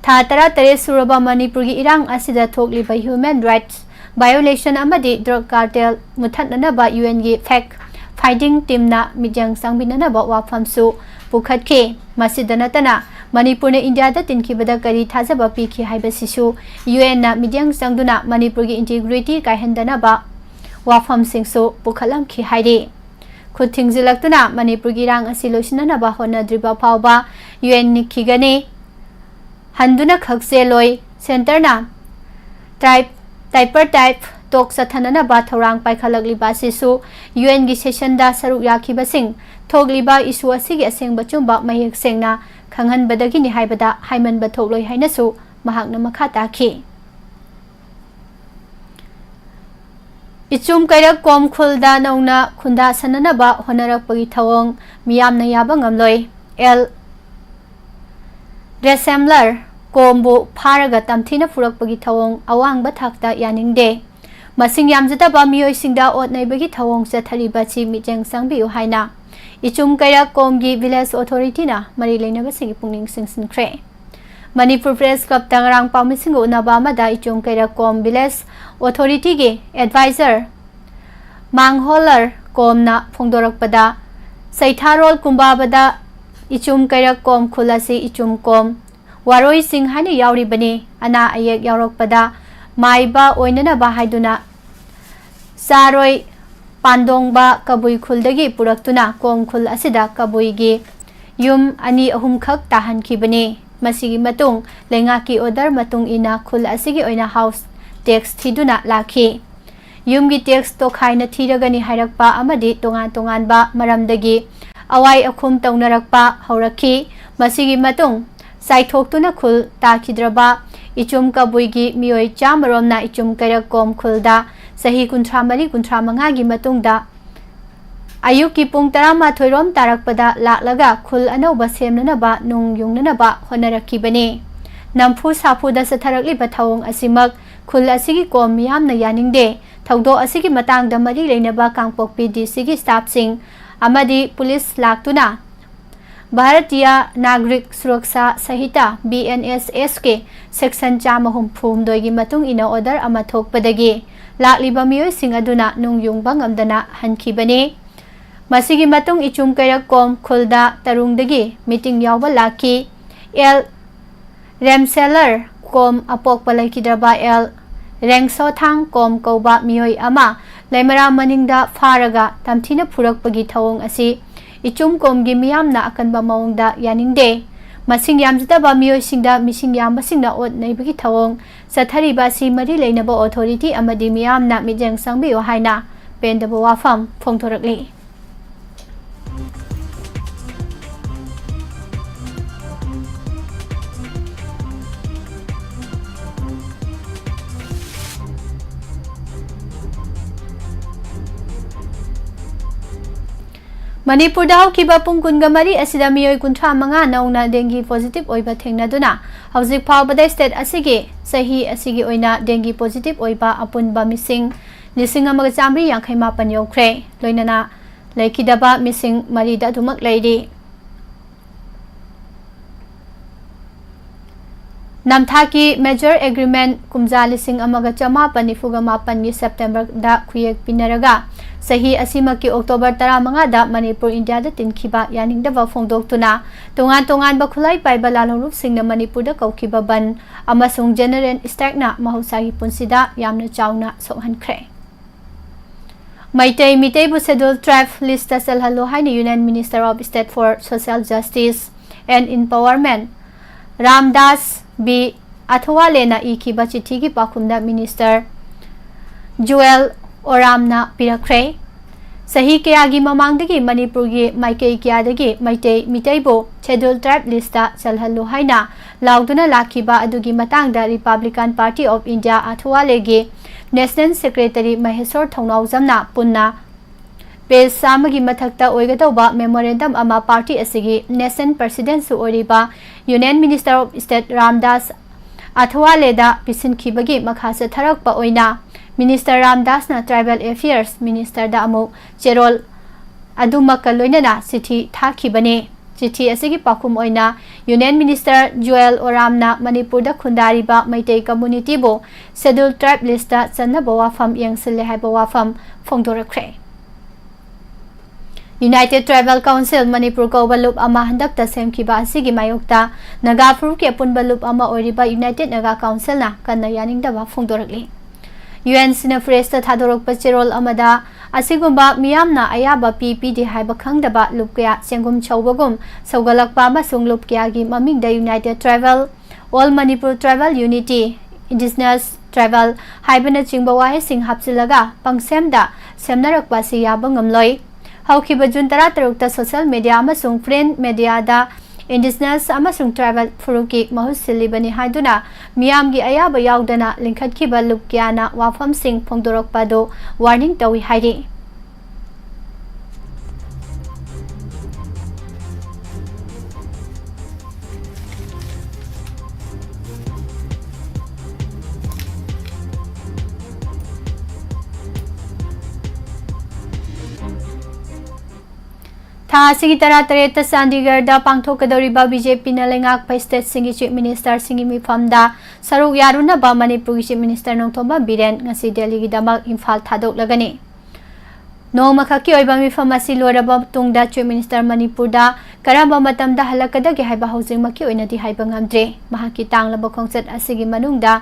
ꯊꯥ ꯇꯔꯥꯇꯔꯦꯠ ꯁꯨꯔꯕ ꯃꯅꯤꯄꯨꯔꯒꯤ ꯏꯔꯥꯡ ꯑꯁꯤꯗ ꯊꯣꯛꯂꯤꯕ human rights violation ꯑꯃꯗꯤ drug cartel ꯃꯨꯊꯠꯅꯅꯕ UNꯒꯤ fact finding teamꯅ ꯃꯤꯠꯌꯦꯡ ꯆꯪꯕꯤꯅꯅꯕ ꯋꯥꯐꯝꯁꯨ ꯄꯨꯈꯠꯈꯤ꯫ ꯃꯁꯤꯗ ꯅꯠꯇꯅ ꯃꯅꯤꯄꯨꯔꯅ ꯏꯟꯗꯤꯌꯥꯗ ꯇꯤꯟꯈꯤꯕꯗ ꯀꯔꯤ ꯊꯥꯖꯕ ꯄꯤꯈꯤ ꯍꯥꯏꯕꯁꯤꯁꯨ UNꯅ ꯃꯤꯠꯌꯦꯡ ꯆꯪꯗꯨꯅ ꯃꯅꯤꯄꯨꯔꯒꯤ integrity ꯀꯥꯏꯍꯟꯗꯅꯕ ꯋꯥꯐꯝꯁꯤꯡꯁꯨ ꯄꯨꯈꯠꯂꯝꯈꯤ ꯍꯥꯏꯔꯤ꯫ ꯈꯨꯠ ꯊꯤꯡꯖꯤꯜꯂꯛꯇꯨꯅ ꯃꯅꯤꯄꯨꯔꯒꯤ ꯏꯔꯥꯡ ꯑꯁꯤ ꯂꯣꯏꯁꯤꯟꯅꯅꯕ ꯍꯣꯠꯅꯗ꯭ꯔꯤꯕ ꯐꯥꯎꯕ UN ꯅꯤꯛꯈꯤꯒꯅꯤ, ꯍꯟꯗꯨꯅ ꯈꯛ ꯆꯦꯜꯂꯣꯏ꯫ Centreꯅ tripartite talk ꯆꯠꯊꯅꯅꯕ ꯊꯧꯔꯥꯡ ꯄꯥꯏꯈꯠꯂꯛꯂꯤꯕ ꯑꯁꯤꯁꯨ UNꯒꯤ sessionꯗ ꯁꯔꯨꯛ ꯌꯥꯈꯤꯕꯁꯤꯡ ꯊꯣꯛꯂꯤꯕ issue ꯑꯁꯤꯒꯤ ꯑꯁꯦꯡꯕ ꯑꯆꯨꯝꯕ ꯃꯌꯦꯛ ꯁꯦꯡꯅ ꯈꯪꯍꯟꯕꯗꯒꯤꯅꯤ ꯍꯥꯏꯕꯗ ꯍꯥꯏꯃꯟꯕ ꯊꯣꯛꯂꯣꯏ ꯍꯥꯏꯅꯁꯨ ꯃꯍꯥꯛꯅ ꯃꯈꯥ ꯇꯥꯈꯤ꯫ ꯏꯆꯨꯝ ꯀꯩꯔꯛ ꯀꯣꯝ ꯈꯨꯜꯗ ꯅꯧꯅ ꯈꯨꯟꯗꯥꯁꯟꯅꯅꯕ ꯍꯣꯠꯅꯔꯛꯄꯒꯤ ꯊꯧꯑꯣꯡ ꯃꯤꯌꯥꯝꯅ ꯌꯥꯕ ꯉꯝꯂꯣꯏ꯫ ꯑꯦꯜ ꯔꯦꯁꯦꯝꯂꯔ ꯀꯣꯝꯕꯨ ꯐꯥꯔꯒ ꯇꯝꯊꯤꯅ ꯐꯨꯔꯛꯄꯒꯤ ꯊꯧꯑꯣꯡ ꯑꯋꯥꯡꯕ ꯊꯥꯛꯇ ꯌꯥꯅꯤꯡꯗꯦ꯫ ꯃꯁꯤꯡ ꯌꯥꯝꯖꯗꯕ ꯃꯤꯑꯣꯏꯁꯤꯡꯗ ꯑꯣꯠ ꯅꯩꯕꯒꯤ ꯊꯧꯑꯣꯡ ꯆꯠꯊꯔꯤꯕ ꯑꯁꯤ ꯃꯤꯠꯌꯦꯡ ꯆꯪꯕꯤꯌꯨ ꯍꯥꯏꯅ ꯏꯆꯨꯝ ꯀꯩꯔꯛ ꯀꯣꯝꯒꯤ village authorityꯅ ꯃꯔꯤ ꯂꯩꯅꯕꯁꯤꯡꯒꯤ ꯄꯨꯛꯅꯤꯡ ꯆꯤꯡꯁꯤꯟꯈ꯭ꯔꯦ꯫ ꯃꯅꯤꯄꯨꯔ Press Clubꯇ ꯉꯔꯥꯡ ꯄꯥꯎꯃꯤꯁꯤꯡꯒ ꯎꯅꯕ ꯑꯃꯗ ꯏꯆꯨꯝ ꯀꯩꯔꯛ ꯀꯣꯝ village authorityꯒꯤ advisor ꯃꯥꯡꯍꯣꯂꯔ ꯀꯣꯝꯅ ꯐꯣꯡꯗꯣꯔꯛꯄꯗ, ꯆꯩꯊꯥꯔꯣꯜ ꯀꯨꯝꯕꯥꯕꯗ ꯏꯆꯨꯝ ꯀꯩꯔꯛ ꯀꯣꯝ ꯈꯨꯜ ꯑꯁꯤ ꯏꯆꯨꯝ ꯀꯣꯝ ꯋꯥꯔꯣꯏꯁꯤꯡ ꯍꯥꯏꯅ ꯌꯥꯎꯔꯤꯕꯅꯤ꯫ ꯑꯅꯥ ꯑꯌꯦꯛ ꯌꯥꯎꯔꯛꯄꯗ ꯃꯥꯏꯕ ꯑꯣꯏꯅꯅꯕ ꯍꯥꯏꯗꯨꯅ ꯆꯥꯔꯣꯏ ꯄꯥꯟꯗꯣꯡꯕ ꯀꯕꯨꯏ ꯈꯨꯜꯗꯒꯤ ꯄꯨꯔꯛꯇꯨꯅ ꯀꯣꯝ ꯈꯨꯜ ꯑꯁꯤꯗ ꯀꯕꯨꯏꯒꯤ ꯌꯨꯝ ꯑꯅꯤ ꯑꯍꯨꯝꯈꯛ ꯇꯥꯍꯟꯈꯤꯕꯅꯤ꯫ ꯃꯁꯤꯒꯤ ꯃꯇꯨꯡ ꯂꯩꯉꯥꯛꯀꯤ order ꯃꯇꯨꯡ ꯏꯟꯅ ꯈꯨꯜ ꯑꯁꯤꯒꯤ ꯑꯣꯏꯅ house tax ꯊꯤꯗꯨꯅ ꯂꯥꯛꯈꯤ꯫ ꯌꯨꯝꯒꯤ tax ꯇꯣꯈꯥꯏꯅ ꯊꯤꯔꯒꯅꯤ ꯍꯥꯏꯔꯛꯄ ꯑꯃꯗꯤ ꯇꯣꯉꯥꯟ ꯇꯣꯉꯥꯟꯕ ꯃꯔꯝꯗꯒꯤ ꯑꯋꯥꯏ ꯑꯈꯨꯝ ꯇꯧꯅꯔꯛꯄ ꯍꯧꯔꯛꯈꯤ꯫ ꯃꯁꯤꯒꯤ ꯃꯇꯨꯡ ꯆꯥꯏꯊꯣꯛꯇꯨꯅ ꯈꯨꯜ ꯇꯥꯈꯤꯗ꯭ꯔꯕ ꯏꯆꯨꯝ ꯀꯕꯨꯏꯒꯤ ꯃꯤꯑꯣꯏ ꯆꯥꯝꯃꯔꯣꯝꯅ ꯏꯆꯨꯝ ꯀꯩꯔꯛ ꯀꯣꯝ ꯈꯨꯜꯗ ꯆꯍꯤ ꯀꯨꯟꯊ꯭ꯔꯥ ꯃꯔꯤ ꯀꯨꯟꯊ꯭ꯔꯥ ꯃꯉꯥꯒꯤ ꯃꯇꯨꯡꯗ ꯑꯌꯨꯛꯀꯤ ꯄꯨꯡ ꯇꯔꯥꯃꯥꯊꯣꯏ ꯔꯣꯝ ꯇꯥꯔꯛꯄꯗ ꯂꯥꯛꯂꯒ ꯈꯨꯜ ꯑꯅꯧꯕ ꯁꯦꯝꯅꯅꯕ ꯅꯨꯡ ꯌꯨꯡꯅꯅꯕ ꯍꯣꯠꯅꯔꯛꯈꯤꯕꯅꯤ꯫ ꯅꯝꯐꯨ ꯁꯥꯐꯨꯗ ꯆꯠꯊꯔꯛꯂꯤꯕ ꯊꯧꯑꯣꯡ ꯑꯁꯤꯃꯛ ꯈꯨꯜ ꯑꯁꯤꯒꯤ ꯀꯣꯝ ꯃꯤꯌꯥꯝꯅ ꯌꯥꯅꯤꯡꯗꯦ꯫ ꯊꯧꯗꯣꯛ ꯑꯁꯤꯒꯤ ꯃꯇꯥꯡꯗ ꯃꯔꯤ ꯂꯩꯅꯕ ꯀꯥꯡꯄꯣꯛꯄꯤ DC ꯒꯤ staff ꯁꯤꯡ ꯑꯃꯗꯤ police ꯂꯥꯛꯇꯨꯅ ꯚꯥꯔꯇꯤꯌꯥ ꯅꯥꯒꯔꯤꯛ ꯁꯨꯔꯛꯁꯥ ꯁꯍꯤꯇꯥ, BNSS ꯀꯤ section ꯆꯥꯝꯃ ꯍꯨꯝꯐꯨ ꯍꯨꯝꯗꯣꯏꯒꯤ ꯃꯇꯨꯡ ꯏꯟꯅ order ꯑꯃ ꯊꯣꯛꯄꯗꯒꯤ ꯂꯥꯛꯂꯤꯕ ꯃꯤꯑꯣꯏꯁꯤꯡ ꯑꯗꯨꯅ ꯅꯨꯡ ꯌꯨꯡꯕ ꯉꯝꯗꯅ ꯍꯟꯈꯤꯕꯅꯤ꯫ ꯃꯁꯤꯒꯤ ꯃꯇꯨꯡ ꯏꯆꯨꯝ ꯀꯩꯔꯛ ꯀꯣꯝ ꯈꯨꯜꯗ ꯇꯔꯨꯡꯗꯒꯤ meeting ꯌꯥꯎꯕ ꯂꯥꯛꯈꯤ꯫ ꯑꯦꯜ ꯔꯦꯝꯁꯦꯂꯔ ꯀꯣꯝ ꯑꯄꯣꯛꯄ ꯂꯩꯈꯤꯗ꯭ꯔꯕ ꯑꯦꯜ ꯔꯦꯡꯁꯣꯊꯥꯡ ꯀꯣꯝ ꯀꯧꯕ ꯃꯤꯑꯣꯏ ꯑꯃ ꯂꯩꯃꯔꯥꯝ ꯃꯅꯤꯡꯗ ꯐꯥꯔꯒ ꯇꯝꯊꯤꯅ ꯐꯨꯔꯛꯄꯒꯤ ꯊꯧꯑꯣꯡ ꯑꯁꯤ ꯏꯆꯨꯝ ꯀꯣꯝꯒꯤ ꯃꯤꯌꯥꯝꯅ ꯑꯀꯟꯕ ꯃꯑꯣꯡꯗ ꯌꯥꯅꯤꯡꯗꯦ꯫ ꯃꯁꯤꯡ ꯌꯥꯝꯖꯗꯕ ꯃꯤꯑꯣꯏꯁꯤꯡꯗ ꯃꯤꯁꯤꯡ ꯌꯥꯝꯕꯁꯤꯡꯅ ꯑꯣꯠ ꯅꯩꯕꯒꯤ ꯊꯧꯑꯣꯡ ꯆꯠꯊꯔꯤꯕ ꯑꯁꯤ ꯃꯔꯤ ꯂꯩꯅꯕ authority ꯑꯃꯗꯤ ꯃꯤꯌꯥꯝꯅ ꯃꯤꯠꯌꯦꯡ ꯆꯪꯕꯤꯌꯨ ꯍꯥꯏꯅ ꯄꯦꯟꯗꯕ ꯋꯥꯐꯝ ꯐꯣꯡꯗꯣꯔꯛꯂꯤ꯫ ꯃꯅꯤꯄꯨꯔꯗ ꯍꯧꯈꯤꯕ ꯄꯨꯡ ꯀꯨꯟꯒ ꯃꯔꯤ ꯑꯁꯤꯗ ꯃꯤꯑꯣꯏ ꯀꯨꯟꯊ꯭ꯔꯥ ꯃꯉꯥ ꯅꯧꯅ dengue positive ꯑꯣꯏꯕ ꯊꯦꯡꯅꯗꯨꯅ ꯍꯧꯖꯤꯛ ꯐꯥꯎꯕꯗ state ꯑꯁꯤꯒꯤ ꯆꯍꯤ ꯑꯁꯤꯒꯤ ꯑꯣꯏꯅ dengue positive ꯑꯣꯏꯕ ꯑꯄꯨꯟꯕ ꯃꯤꯁꯤꯡ ꯂꯤꯁꯤꯡ ꯑꯃꯒ ꯆꯥꯃꯔꯤ ꯌꯥꯡꯈꯩ ꯃꯥꯄꯟ ꯌꯧꯈ꯭ꯔꯦ꯫ ꯂꯣꯏꯅꯅ ꯂꯩꯈꯤꯗꯕ ꯃꯤꯁꯤꯡ ꯃꯔꯤꯗ ꯑꯗꯨꯃꯛ ꯂꯩꯔꯤ꯫ ꯅꯝꯊꯥꯛꯀꯤ merger agreement ꯀꯨꯝꯖꯥ ꯂꯤꯁꯤꯡ ꯑꯃꯒ ꯆꯃꯥꯄꯟ ꯅꯤꯐꯨꯒ ꯃꯥꯄꯟꯒꯤ Septemberꯗ ꯈꯨꯌꯦꯛ ꯄꯤꯅꯔꯒ ꯆꯍꯤ ꯑꯁꯤꯃꯛꯀꯤ October ꯇꯔꯥꯃꯉꯥꯗ ꯃꯅꯤꯄꯨꯔ ꯏꯟꯗꯤꯌꯥꯗ ꯇꯤꯟꯈꯤꯕ ꯌꯥꯅꯤꯡꯗꯕ ꯐꯣꯡꯗꯣꯛꯇꯨꯅ ꯇꯣꯉꯥꯟ ꯇꯣꯉꯥꯟꯕ ꯈꯨꯠꯂꯥꯏ ꯄꯥꯏꯕ ꯂꯥꯜꯍꯧꯂꯨꯞꯁꯤꯡꯅ ꯃꯅꯤꯄꯨꯔꯗ ꯀꯧꯈꯤꯕ ꯕꯟ ꯑꯃꯁꯨꯡ general strikeꯅ ꯃꯍꯧꯁꯥꯒꯤ ꯄꯨꯟꯁꯤꯗ ꯌꯥꯝꯅ ꯆꯥꯎꯅ ꯁꯣꯛꯍꯟꯈ꯭ꯔꯦ꯫ ꯃꯩꯇꯩ ꯃꯤꯇꯩꯕꯨ Scheduled Tribe list ꯆꯜꯍꯜꯂꯨ ꯍꯥꯏꯅ Union Minister of State for Social Justice and Empowerment Ramdas B ꯑꯊꯋꯥꯂꯦꯅ ꯏꯈꯤꯕ ꯆꯤꯊꯤꯒꯤ ꯄꯥꯎꯈꯨꯝꯗ Minister ꯖꯨꯑꯦꯜ ꯑꯣꯔꯥꯝꯅ ꯄꯤꯔꯛꯈ꯭ꯔꯦ꯫ ꯆꯍꯤ ꯀꯌꯥꯒꯤ ꯃꯃꯥꯡꯗꯒꯤ ꯃꯅꯤꯄꯨꯔꯒꯤ ꯃꯥꯏꯀꯩ ꯀꯌꯥꯗꯒꯤ ꯃꯩꯇꯩ ꯃꯤꯇꯩꯕꯨ Scheduled Tribe list ꯆꯜꯍꯜꯂꯨ ꯍꯥꯏꯅ ꯂꯥꯎꯗꯨꯅ ꯂꯥꯛꯈꯤꯕ ꯑꯗꯨꯒꯤ ꯃꯇꯥꯡꯗ Republican Party of India ꯑꯊꯋꯥꯂꯦꯒꯤ National Secretary ꯃꯍꯦꯁꯣꯔ ꯊꯧꯅꯥꯎꯖꯝꯅ ꯄꯨꯟꯅ page ꯆꯥꯝꯃꯒꯤ ꯃꯊꯛꯇ ꯑꯣꯏꯒꯗꯧꯕ memorandum ꯑꯃ party ꯑꯁꯤꯒꯤ National Presidentꯁꯨ ꯑꯣꯏꯔꯤꯕ Union Minister of State Ramdas ꯑꯊꯋꯥꯂꯦꯗ ꯄꯤꯁꯤꯟꯈꯤꯕꯒꯤ ꯃꯈꯥ ꯆꯠꯊꯔꯛꯄ ꯑꯣꯏꯅ Minister ꯔꯥꯝꯗꯥꯁꯅ Tribal Affairs Ministerꯗ ꯑꯃꯨꯛ ꯆꯦꯔꯣꯜ ꯑꯗꯨꯃꯛꯀ ꯂꯣꯏꯅꯅ ꯆꯤꯊꯤ ꯊꯥꯈꯤꯕꯅꯤ꯫ ꯆꯤꯊꯤ ꯑꯁꯤꯒꯤ ꯄꯥꯎꯈꯨꯝ ꯑꯣꯏꯅ Union Minister ꯖꯨꯑꯦꯜ ꯑꯣꯔꯥꯝꯅ ꯃꯅꯤꯄꯨꯔꯗ ꯈꯨꯟꯗꯥꯔꯤꯕ ꯃꯩꯇꯩ communityꯕꯨ Scheduled Tribe listꯇ ꯆꯟꯅꯕ ꯋꯥꯐꯝ ꯌꯦꯡꯁꯤꯜꯂꯦ ꯍꯥꯏꯕ ꯋꯥꯐꯝ ꯐꯣꯡꯗꯣꯔꯛꯈ꯭ꯔꯦ꯫ United Tribal Council ꯃꯅꯤꯄꯨꯔ ꯀꯧꯕ ꯂꯨꯞ ꯑꯃ ꯍꯟꯗꯛꯇ ꯁꯦꯝꯈꯤꯕ ꯑꯁꯤꯒꯤ ꯃꯥꯌꯣꯛꯇ ꯅꯥꯒꯥ ꯐꯨꯔꯨꯞꯀꯤ ꯑꯄꯨꯟꯕ ꯂꯨꯞ ꯑꯃ ꯑꯣꯏꯔꯤꯕ United Naga Councilꯅ ꯀꯟꯅ ꯌꯥꯅꯤꯡꯗꯕ ꯐꯣꯡꯗꯣꯔꯛꯂꯤ꯫ UNCꯅ pressꯇ ꯊꯥꯗꯣꯔꯛꯄ ꯆꯦꯔꯣꯜ ꯑꯃꯗ ꯑꯁꯤꯒꯨꯝꯕ ꯃꯤꯌꯥꯝꯅ ꯑꯌꯥꯕ ꯄꯤ ꯄꯤꯗꯦ ꯍꯥꯏꯕ ꯈꯪꯗꯕ ꯂꯨꯞ ꯀꯌꯥ ꯆꯦꯡꯒꯨꯝ ꯁꯧꯕꯒꯨꯝ ꯁꯧꯒꯠꯂꯛꯄ ꯑꯃꯁꯨꯡ ꯂꯨꯞ ꯀꯌꯥꯒꯤ ꯃꯃꯤꯡꯗ United Tribal, All Manipur Tribal Unity, Indigenous Tribal ꯍꯥꯏꯕꯅꯆꯤꯡꯕ ꯋꯥꯍꯩꯁꯤꯡ ꯍꯥꯞꯆꯤꯜꯂꯒ ꯄꯪꯁꯦꯝꯗ ꯁꯦꯝꯅꯔꯛꯄ ꯑꯁꯤ ꯌꯥꯕ ꯉꯝꯂꯣꯏ꯫ ꯍꯧꯈꯤꯕ ꯖꯨꯟ ꯇꯔꯥꯇꯔꯨꯛꯇ social media ꯑꯃꯁꯨꯡ print mediaꯗ Indigenous ꯑꯃꯁꯨꯡ Tribal ꯐꯨꯔꯨꯞꯀꯤ ꯃꯍꯨꯠ ꯁꯤꯜꯂꯤꯕꯅꯤ ꯍꯥꯏꯗꯨꯅ ꯃꯤꯌꯥꯝꯒꯤ ꯑꯌꯥꯕ ꯌꯥꯎꯗꯅ ꯂꯤꯡꯈꯠꯈꯤꯕ ꯂꯨꯞ ꯀꯌꯥꯅ ꯋꯥꯐꯝꯁꯤꯡ ꯐꯣꯡꯗꯣꯔꯛꯄ ꯑꯗꯨ warning ꯇꯧꯏ ꯍꯥꯏꯔꯤ꯫ ꯊꯥ ꯑꯁꯤꯒꯤ ꯇꯔꯥꯇꯔꯦꯠꯇ ꯆꯥꯟꯗꯤꯒꯔꯗ ꯄꯥꯡꯊꯣꯛꯀꯗꯧꯔꯤꯕ BJPꯅ ꯂꯩꯉꯥꯛꯄ stateꯁꯤꯡꯒꯤ Chief Ministerꯁꯤꯡꯒꯤ ꯃꯤꯐꯝꯗ ꯁꯔꯨꯛ ꯌꯥꯔꯨꯅꯕ ꯃꯅꯤꯄꯨꯔꯒꯤ Chief Minister ꯅꯣꯡꯊꯣꯝꯕꯝ ꯕꯤꯔꯦꯟ ꯉꯁꯤ ꯗꯦꯜꯂꯤꯒꯤꯗꯃꯛ ꯏꯝꯐꯥꯜ ꯊꯥꯗꯣꯛꯂꯒꯅꯤ꯫ ꯅꯣꯡꯃꯈꯛꯀꯤ ꯑꯣꯏꯕ ꯃꯤꯐꯝ ꯑꯁꯤ ꯂꯣꯏꯔꯕ ꯃꯇꯨꯡꯗ Chief Minister ꯃꯅꯤꯄꯨꯔꯗ ꯀꯔꯝꯕ ꯃꯇꯝꯗ ꯍꯜꯂꯛꯀꯗꯒꯦ ꯍꯥꯏꯕ ꯍꯧꯖꯤꯛꯃꯛꯀꯤ ꯑꯣꯏꯅꯗꯤ ꯍꯥꯏꯕ ꯉꯝꯗ꯭ꯔꯤ꯫ ꯃꯍꯥꯛꯀꯤ ꯇꯥꯡꯂꯕ ꯈꯣꯡꯆꯠ ꯑꯁꯤꯒꯤ ꯃꯅꯨꯡꯗ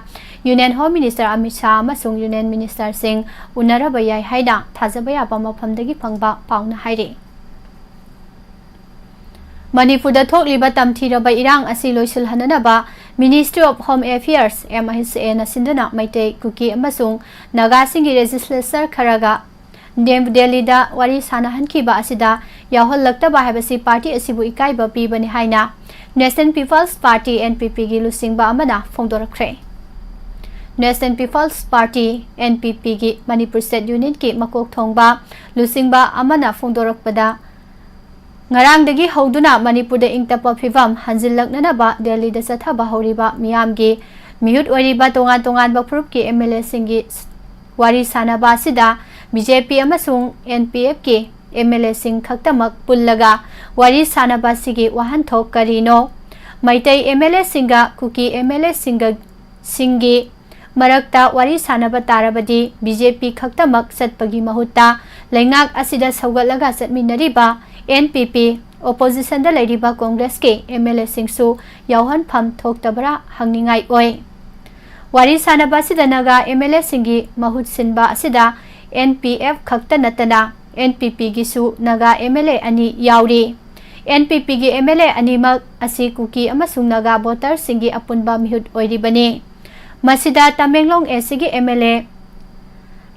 Union Home Minister Amit Shah ꯑꯃꯁꯨꯡ Union Ministerꯁꯤꯡ ꯎꯅꯔꯕ ꯌꯥꯏ ꯍꯥꯏꯅ ꯊꯥꯖꯕ ꯌꯥꯕ ꯃꯐꯝꯗꯒꯤ ꯐꯪꯕ ꯄꯥꯎꯅ ꯍꯥꯏꯔꯤ꯫ ꯃꯅꯤꯄꯨꯔꯗ ꯊꯣꯛꯂꯤꯕ ꯇꯝꯊꯤꯔꯕ ꯏꯔꯥꯡ ꯑꯁꯤ ꯂꯣꯏꯁꯤꯜꯍꯟꯅꯅꯕ Ministry of Home Affairs, MHAꯅ ꯁꯤꯟꯗꯨꯅ ꯃꯩꯇꯩ, ꯀꯨꯀꯤ ꯑꯃꯁꯨꯡ ꯅꯥꯒꯥꯁꯤꯡꯒꯤ legislature ꯈꯔꯒ ꯅ꯭ꯌꯨ ꯗꯦꯜꯂꯤꯗ ꯋꯥꯔꯤ ꯁꯥꯅꯍꯟꯈꯤꯕ ꯑꯁꯤꯗ ꯌꯥꯎꯍꯜꯂꯛꯇꯕ ꯍꯥꯏꯕꯁꯤ party ꯑꯁꯤꯕꯨ ꯏꯀꯥꯏꯕ ꯄꯤꯕꯅꯤ ꯍꯥꯏꯅ National People's Party, NPPꯒꯤ ꯂꯨꯆꯤꯡꯕ ꯑꯃꯅ ꯐꯣꯡꯗꯣꯔꯛꯈ꯭ꯔꯦ꯫ National People's Party, NPPꯒꯤ Manipur State Unitꯀꯤ ꯃꯀꯣꯛ ꯊꯣꯡꯕ ꯂꯨꯆꯤꯡꯕ ꯑꯃꯅ ꯐꯣꯡꯗꯣꯔꯛꯄꯗ, ꯉꯔꯥꯡꯗꯒꯤ ꯍꯧꯗꯨꯅ ꯃꯅꯤꯄꯨꯔꯗ ꯏꯪ ꯇꯞꯄ ꯐꯤꯕꯝ ꯍꯟꯖꯤꯜꯂꯛꯅꯅꯕ ꯗꯦꯜꯂꯤꯗ ꯆꯠꯊꯕ ꯍꯧꯔꯤꯕ ꯃꯤꯌꯥꯝꯒꯤ ꯃꯤꯍꯨꯠ ꯑꯣꯏꯔꯤꯕ ꯇꯣꯉꯥꯟ ꯇꯣꯉꯥꯟꯕ ꯐꯨꯔꯨꯞꯀꯤ MLAꯁꯤꯡꯒꯤ ꯋꯥꯔꯤ ꯁꯥꯅꯕ ꯑꯁꯤꯗ BJP ꯑꯃꯁꯨꯡ NPFꯀꯤ MLAꯁꯤꯡ ꯈꯛꯇꯃꯛ ꯄꯨꯜꯂꯒ ꯋꯥꯔꯤ ꯁꯥꯅꯕ ꯑꯁꯤꯒꯤ ꯋꯥꯍꯟꯊꯣꯛ ꯀꯔꯤꯅꯣ? ꯃꯩꯇꯩ MLAꯁꯤꯡꯒ ꯀꯨꯀꯤ MLAꯁꯤꯡꯒ, ꯁꯤꯡꯒꯤ ꯃꯔꯛꯇ ꯋꯥꯔꯤ ꯁꯥꯅꯕ ꯇꯥꯔꯕꯗꯤ BJP ꯈꯛꯇꯃꯛ ꯆꯠꯄꯒꯤ ꯃꯍꯨꯠꯇ ꯂꯩꯉꯥꯛ ꯑꯁꯤꯗ ꯁꯧꯒꯠꯂꯒ ꯆꯠꯃꯤꯟꯅꯔꯤꯕ NPP, oppositionꯗ ꯂꯩꯔꯤꯕ Congressꯀꯤ MLAꯁꯤꯡꯁꯨ ꯌꯥꯎꯍꯟꯐꯝ ꯊꯣꯛꯇꯕ꯭ꯔꯥ ꯍꯪꯅꯤꯡꯉꯥꯏ ꯑꯣꯏ꯫ ꯋꯥꯔꯤ ꯁꯥꯅꯕ ꯑꯁꯤꯗ ꯅꯥꯒꯥ MLAꯁꯤꯡꯒꯤ ꯃꯍꯨꯠ ꯁꯤꯟꯕ ꯑꯁꯤꯗ NPF ꯈꯛꯇ ꯅꯠꯇꯅ NPPꯒꯤꯁꯨ ꯅꯥꯒꯥ MLA ꯑꯅꯤ ꯌꯥꯎꯔꯤ꯫ NPPꯒꯤ MLA ꯑꯅꯤꯃꯛ ꯑꯁꯤ ꯀꯨꯀꯤ ꯑꯃꯁꯨꯡ ꯅꯥꯒꯥ voterꯁꯤꯡꯒꯤ ꯑꯄꯨꯟꯕ ꯃꯤꯍꯨꯠ ꯑꯣꯏꯔꯤꯕꯅꯤ꯫ ꯃꯁꯤꯗ ꯇꯃꯦꯡꯂꯣꯡ ACꯒꯤ MLA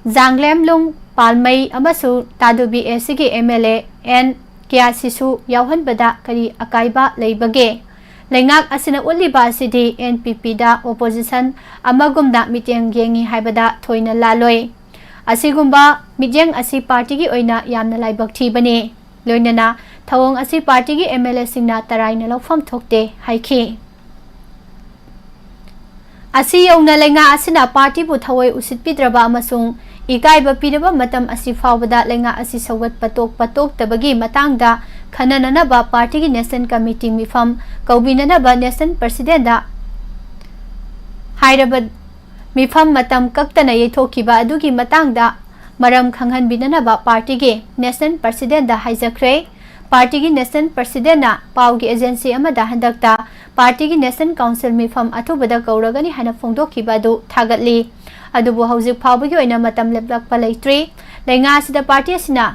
ꯖꯥꯡꯂꯦꯝꯂꯨꯡ ꯄꯥꯜꯃꯩ ꯑꯃꯁꯨꯡ ꯇꯥꯗꯨꯕꯤ ACꯒꯤ MLA ꯑꯦꯟ ꯀ꯭ꯌꯥꯁꯤꯁꯨ ꯌꯥꯎꯍꯟꯕꯗ ꯀꯔꯤ ꯑꯀꯥꯏꯕ ꯂꯩꯕꯒꯦ? ꯂꯩꯉꯥꯛ ꯑꯁꯤꯅ ꯎꯠꯂꯤꯕ ꯑꯁꯤꯗꯤ NPPꯗ opposition ꯑꯃꯒꯨꯝꯅ ꯃꯤꯠꯌꯦꯡ ꯌꯦꯡꯉꯤ ꯍꯥꯏꯕꯗ ꯊꯣꯏꯅ ꯂꯥꯜꯂꯣꯏ꯫ ꯑꯁꯤꯒꯨꯝꯕ ꯃꯤꯠꯌꯦꯡ ꯑꯁꯤ partyꯒꯤ ꯑꯣꯏꯅ ꯌꯥꯝꯅ ꯂꯥꯏꯕꯛ ꯊꯤꯕꯅꯤ꯫ ꯂꯣꯏꯅꯅ ꯊꯧꯑꯣꯡ ꯑꯁꯤ partyꯒꯤ MLAꯁꯤꯡꯅ ꯇꯔꯥꯏꯅ ꯂꯧꯐꯝ ꯊꯣꯛꯇꯦ ꯍꯥꯏꯈꯤ꯫ ꯑꯁꯤ ꯌꯧꯅ ꯂꯩꯉꯥꯛ ꯑꯁꯤꯅ partyꯕꯨ ꯊꯑꯣꯏ ꯎꯁꯤꯠꯄꯤꯗ꯭ꯔꯕ ꯑꯃꯁꯨꯡ ꯏꯀꯥꯏꯕ ꯄꯤꯗꯕ ꯃꯇꯝ ꯑꯁꯤ ꯐꯥꯎꯕꯗ ꯂꯩꯉꯥꯛ ꯑꯁꯤ ꯁꯧꯒꯠꯄ ꯇꯣꯛꯄ ꯇꯣꯛꯇꯕꯒꯤ ꯃꯇꯥꯡꯗ ꯈꯟꯅꯅꯅꯕ partyꯒꯤ National Committee ꯃꯤꯐꯝ ꯀꯧꯕꯤꯅꯅꯕ National Presidentꯗ ꯍꯥꯏꯔꯕ ꯃꯤꯐꯝ ꯃꯇꯝ ꯀꯛꯇꯅ ꯌꯩꯊꯣꯛꯈꯤꯕ ꯑꯗꯨꯒꯤ ꯃꯇꯥꯡꯗ ꯃꯔꯝ ꯈꯪꯍꯟꯕꯤꯅꯅꯕ ꯄꯥꯔꯇꯤꯒꯤ ꯅꯦꯁꯅꯦꯜ ꯄ꯭ꯔꯁꯤꯗꯦꯟꯗ ꯍꯥꯏꯖꯈ꯭ꯔꯦ꯫ ꯄꯥꯔꯇꯤꯒꯤ ꯅꯦꯁꯅꯦꯜ ꯄ꯭ꯔꯁꯤꯗꯦꯟꯅ ꯄꯥꯎꯒꯤ ꯑꯦꯖꯦꯟꯁꯤ ꯑꯃꯗ ꯍꯟꯗꯛꯇ ꯄꯥꯔꯇꯤꯒꯤ ꯅꯦꯁꯅꯦꯜ ꯀꯥꯎꯟꯁꯤꯜ ꯃꯤꯐꯝ ꯑꯊꯨꯕꯗ ꯀꯧꯔꯒꯅꯤ ꯍꯥꯏꯅ ꯐꯣꯡꯗꯣꯛꯈꯤꯕ ꯑꯗꯨ ꯊꯥꯒꯠꯂꯤ꯫ ꯑꯗꯨꯕꯨ ꯍꯧꯖꯤꯛ ꯐꯥꯎꯕꯒꯤ ꯑꯣꯏꯅ ꯃꯇꯝ ꯂꯦꯞꯂꯛꯄ ꯂꯩꯇ꯭ꯔꯤ꯫ ꯂꯩꯉꯥꯛ ꯑꯁꯤꯗ ꯄꯥꯔꯇꯤ ꯑꯁꯤꯅ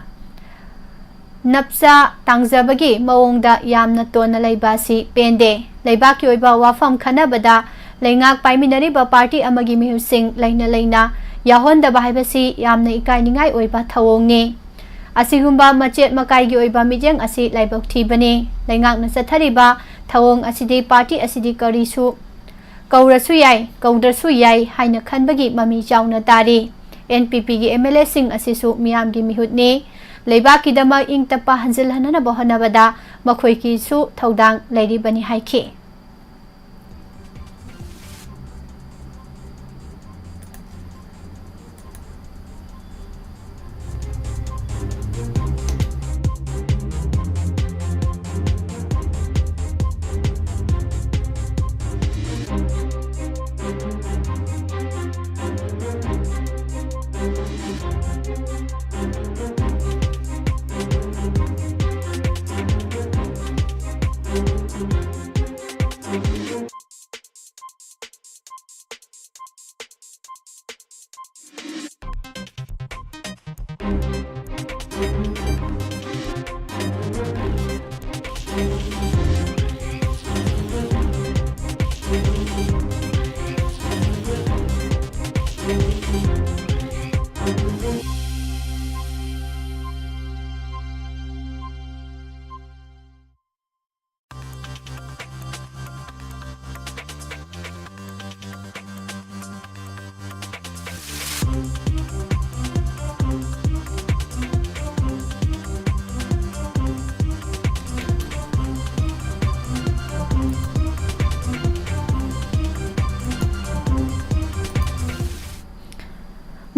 ꯅꯞꯆꯥ ꯇꯥꯡꯖꯕꯒꯤ ꯃꯑꯣꯡꯗ ꯌꯥꯝꯅ ꯇꯣꯟꯅ ꯂꯩꯕ ꯑꯁꯤ ꯄꯦꯟꯗꯦ꯫ ꯂꯩꯕꯥꯛꯀꯤ ꯑꯣꯏꯕ ꯋꯥꯐꯝ ꯈꯟꯅꯕꯗ ꯂꯩꯉꯥꯛ ꯄꯥꯏꯃꯤꯟꯅꯔꯤꯕ ꯄꯥꯔꯇꯤ ꯑꯃꯒꯤ ꯃꯤꯍꯨꯠꯁꯤꯡ ꯂꯩꯅ ꯂꯩꯅ ꯌꯥꯎꯍꯟꯗꯕ ꯍꯥꯏꯕꯁꯤ ꯌꯥꯝꯅ ꯏꯀꯥꯏꯅꯤꯡꯉꯥꯏ ꯑꯣꯏꯕ ꯊꯧꯑꯣꯡꯅꯤ꯫ ꯑꯁꯤꯒꯨꯝꯕ ꯃꯆꯦꯠ ꯃꯀꯥꯏꯒꯤ ꯑꯣꯏꯕ ꯃꯤꯠꯌꯦꯡ ꯑꯁꯤ ꯂꯥꯏꯕꯛ ꯊꯤꯕꯅꯤ꯫ ꯂꯩꯉꯥꯛꯅ ꯆꯠꯊꯔꯤꯕ ꯊꯧꯑꯣꯡ ꯑꯁꯤꯗꯤ ꯄꯥꯔꯇꯤ ꯑꯁꯤꯗꯤ ꯀꯔꯤꯁꯨ ꯀꯧꯔꯁꯨ ꯌꯥꯏ, ꯀꯧꯗ꯭ꯔꯁꯨ ꯌꯥꯏ ꯍꯥꯏꯅ ꯈꯟꯕꯒꯤ ꯃꯃꯤ ꯆꯥꯎꯅ ꯇꯥꯔꯤ꯫ ꯑꯦꯟ ꯄꯤ ꯄꯤꯒꯤ ꯑꯦꯝ ꯑꯦꯜ ꯑꯦꯁꯤꯡ ꯑꯁꯤꯁꯨ ꯃꯤꯌꯥꯝꯒꯤ ꯃꯤꯍꯨꯠꯅꯤ꯫ ꯂꯩꯕꯥꯛꯀꯤꯗꯃꯛ ꯏꯪ ꯇꯞꯄ ꯍꯟꯖꯤꯜꯍꯟꯅꯕ ꯍꯣꯠꯅꯕꯗ ꯃꯈꯣꯏꯒꯤꯁꯨ ꯊꯧꯗꯥꯡ ꯂꯩꯔꯤꯕꯅꯤ ꯍꯥꯏꯈꯤ꯫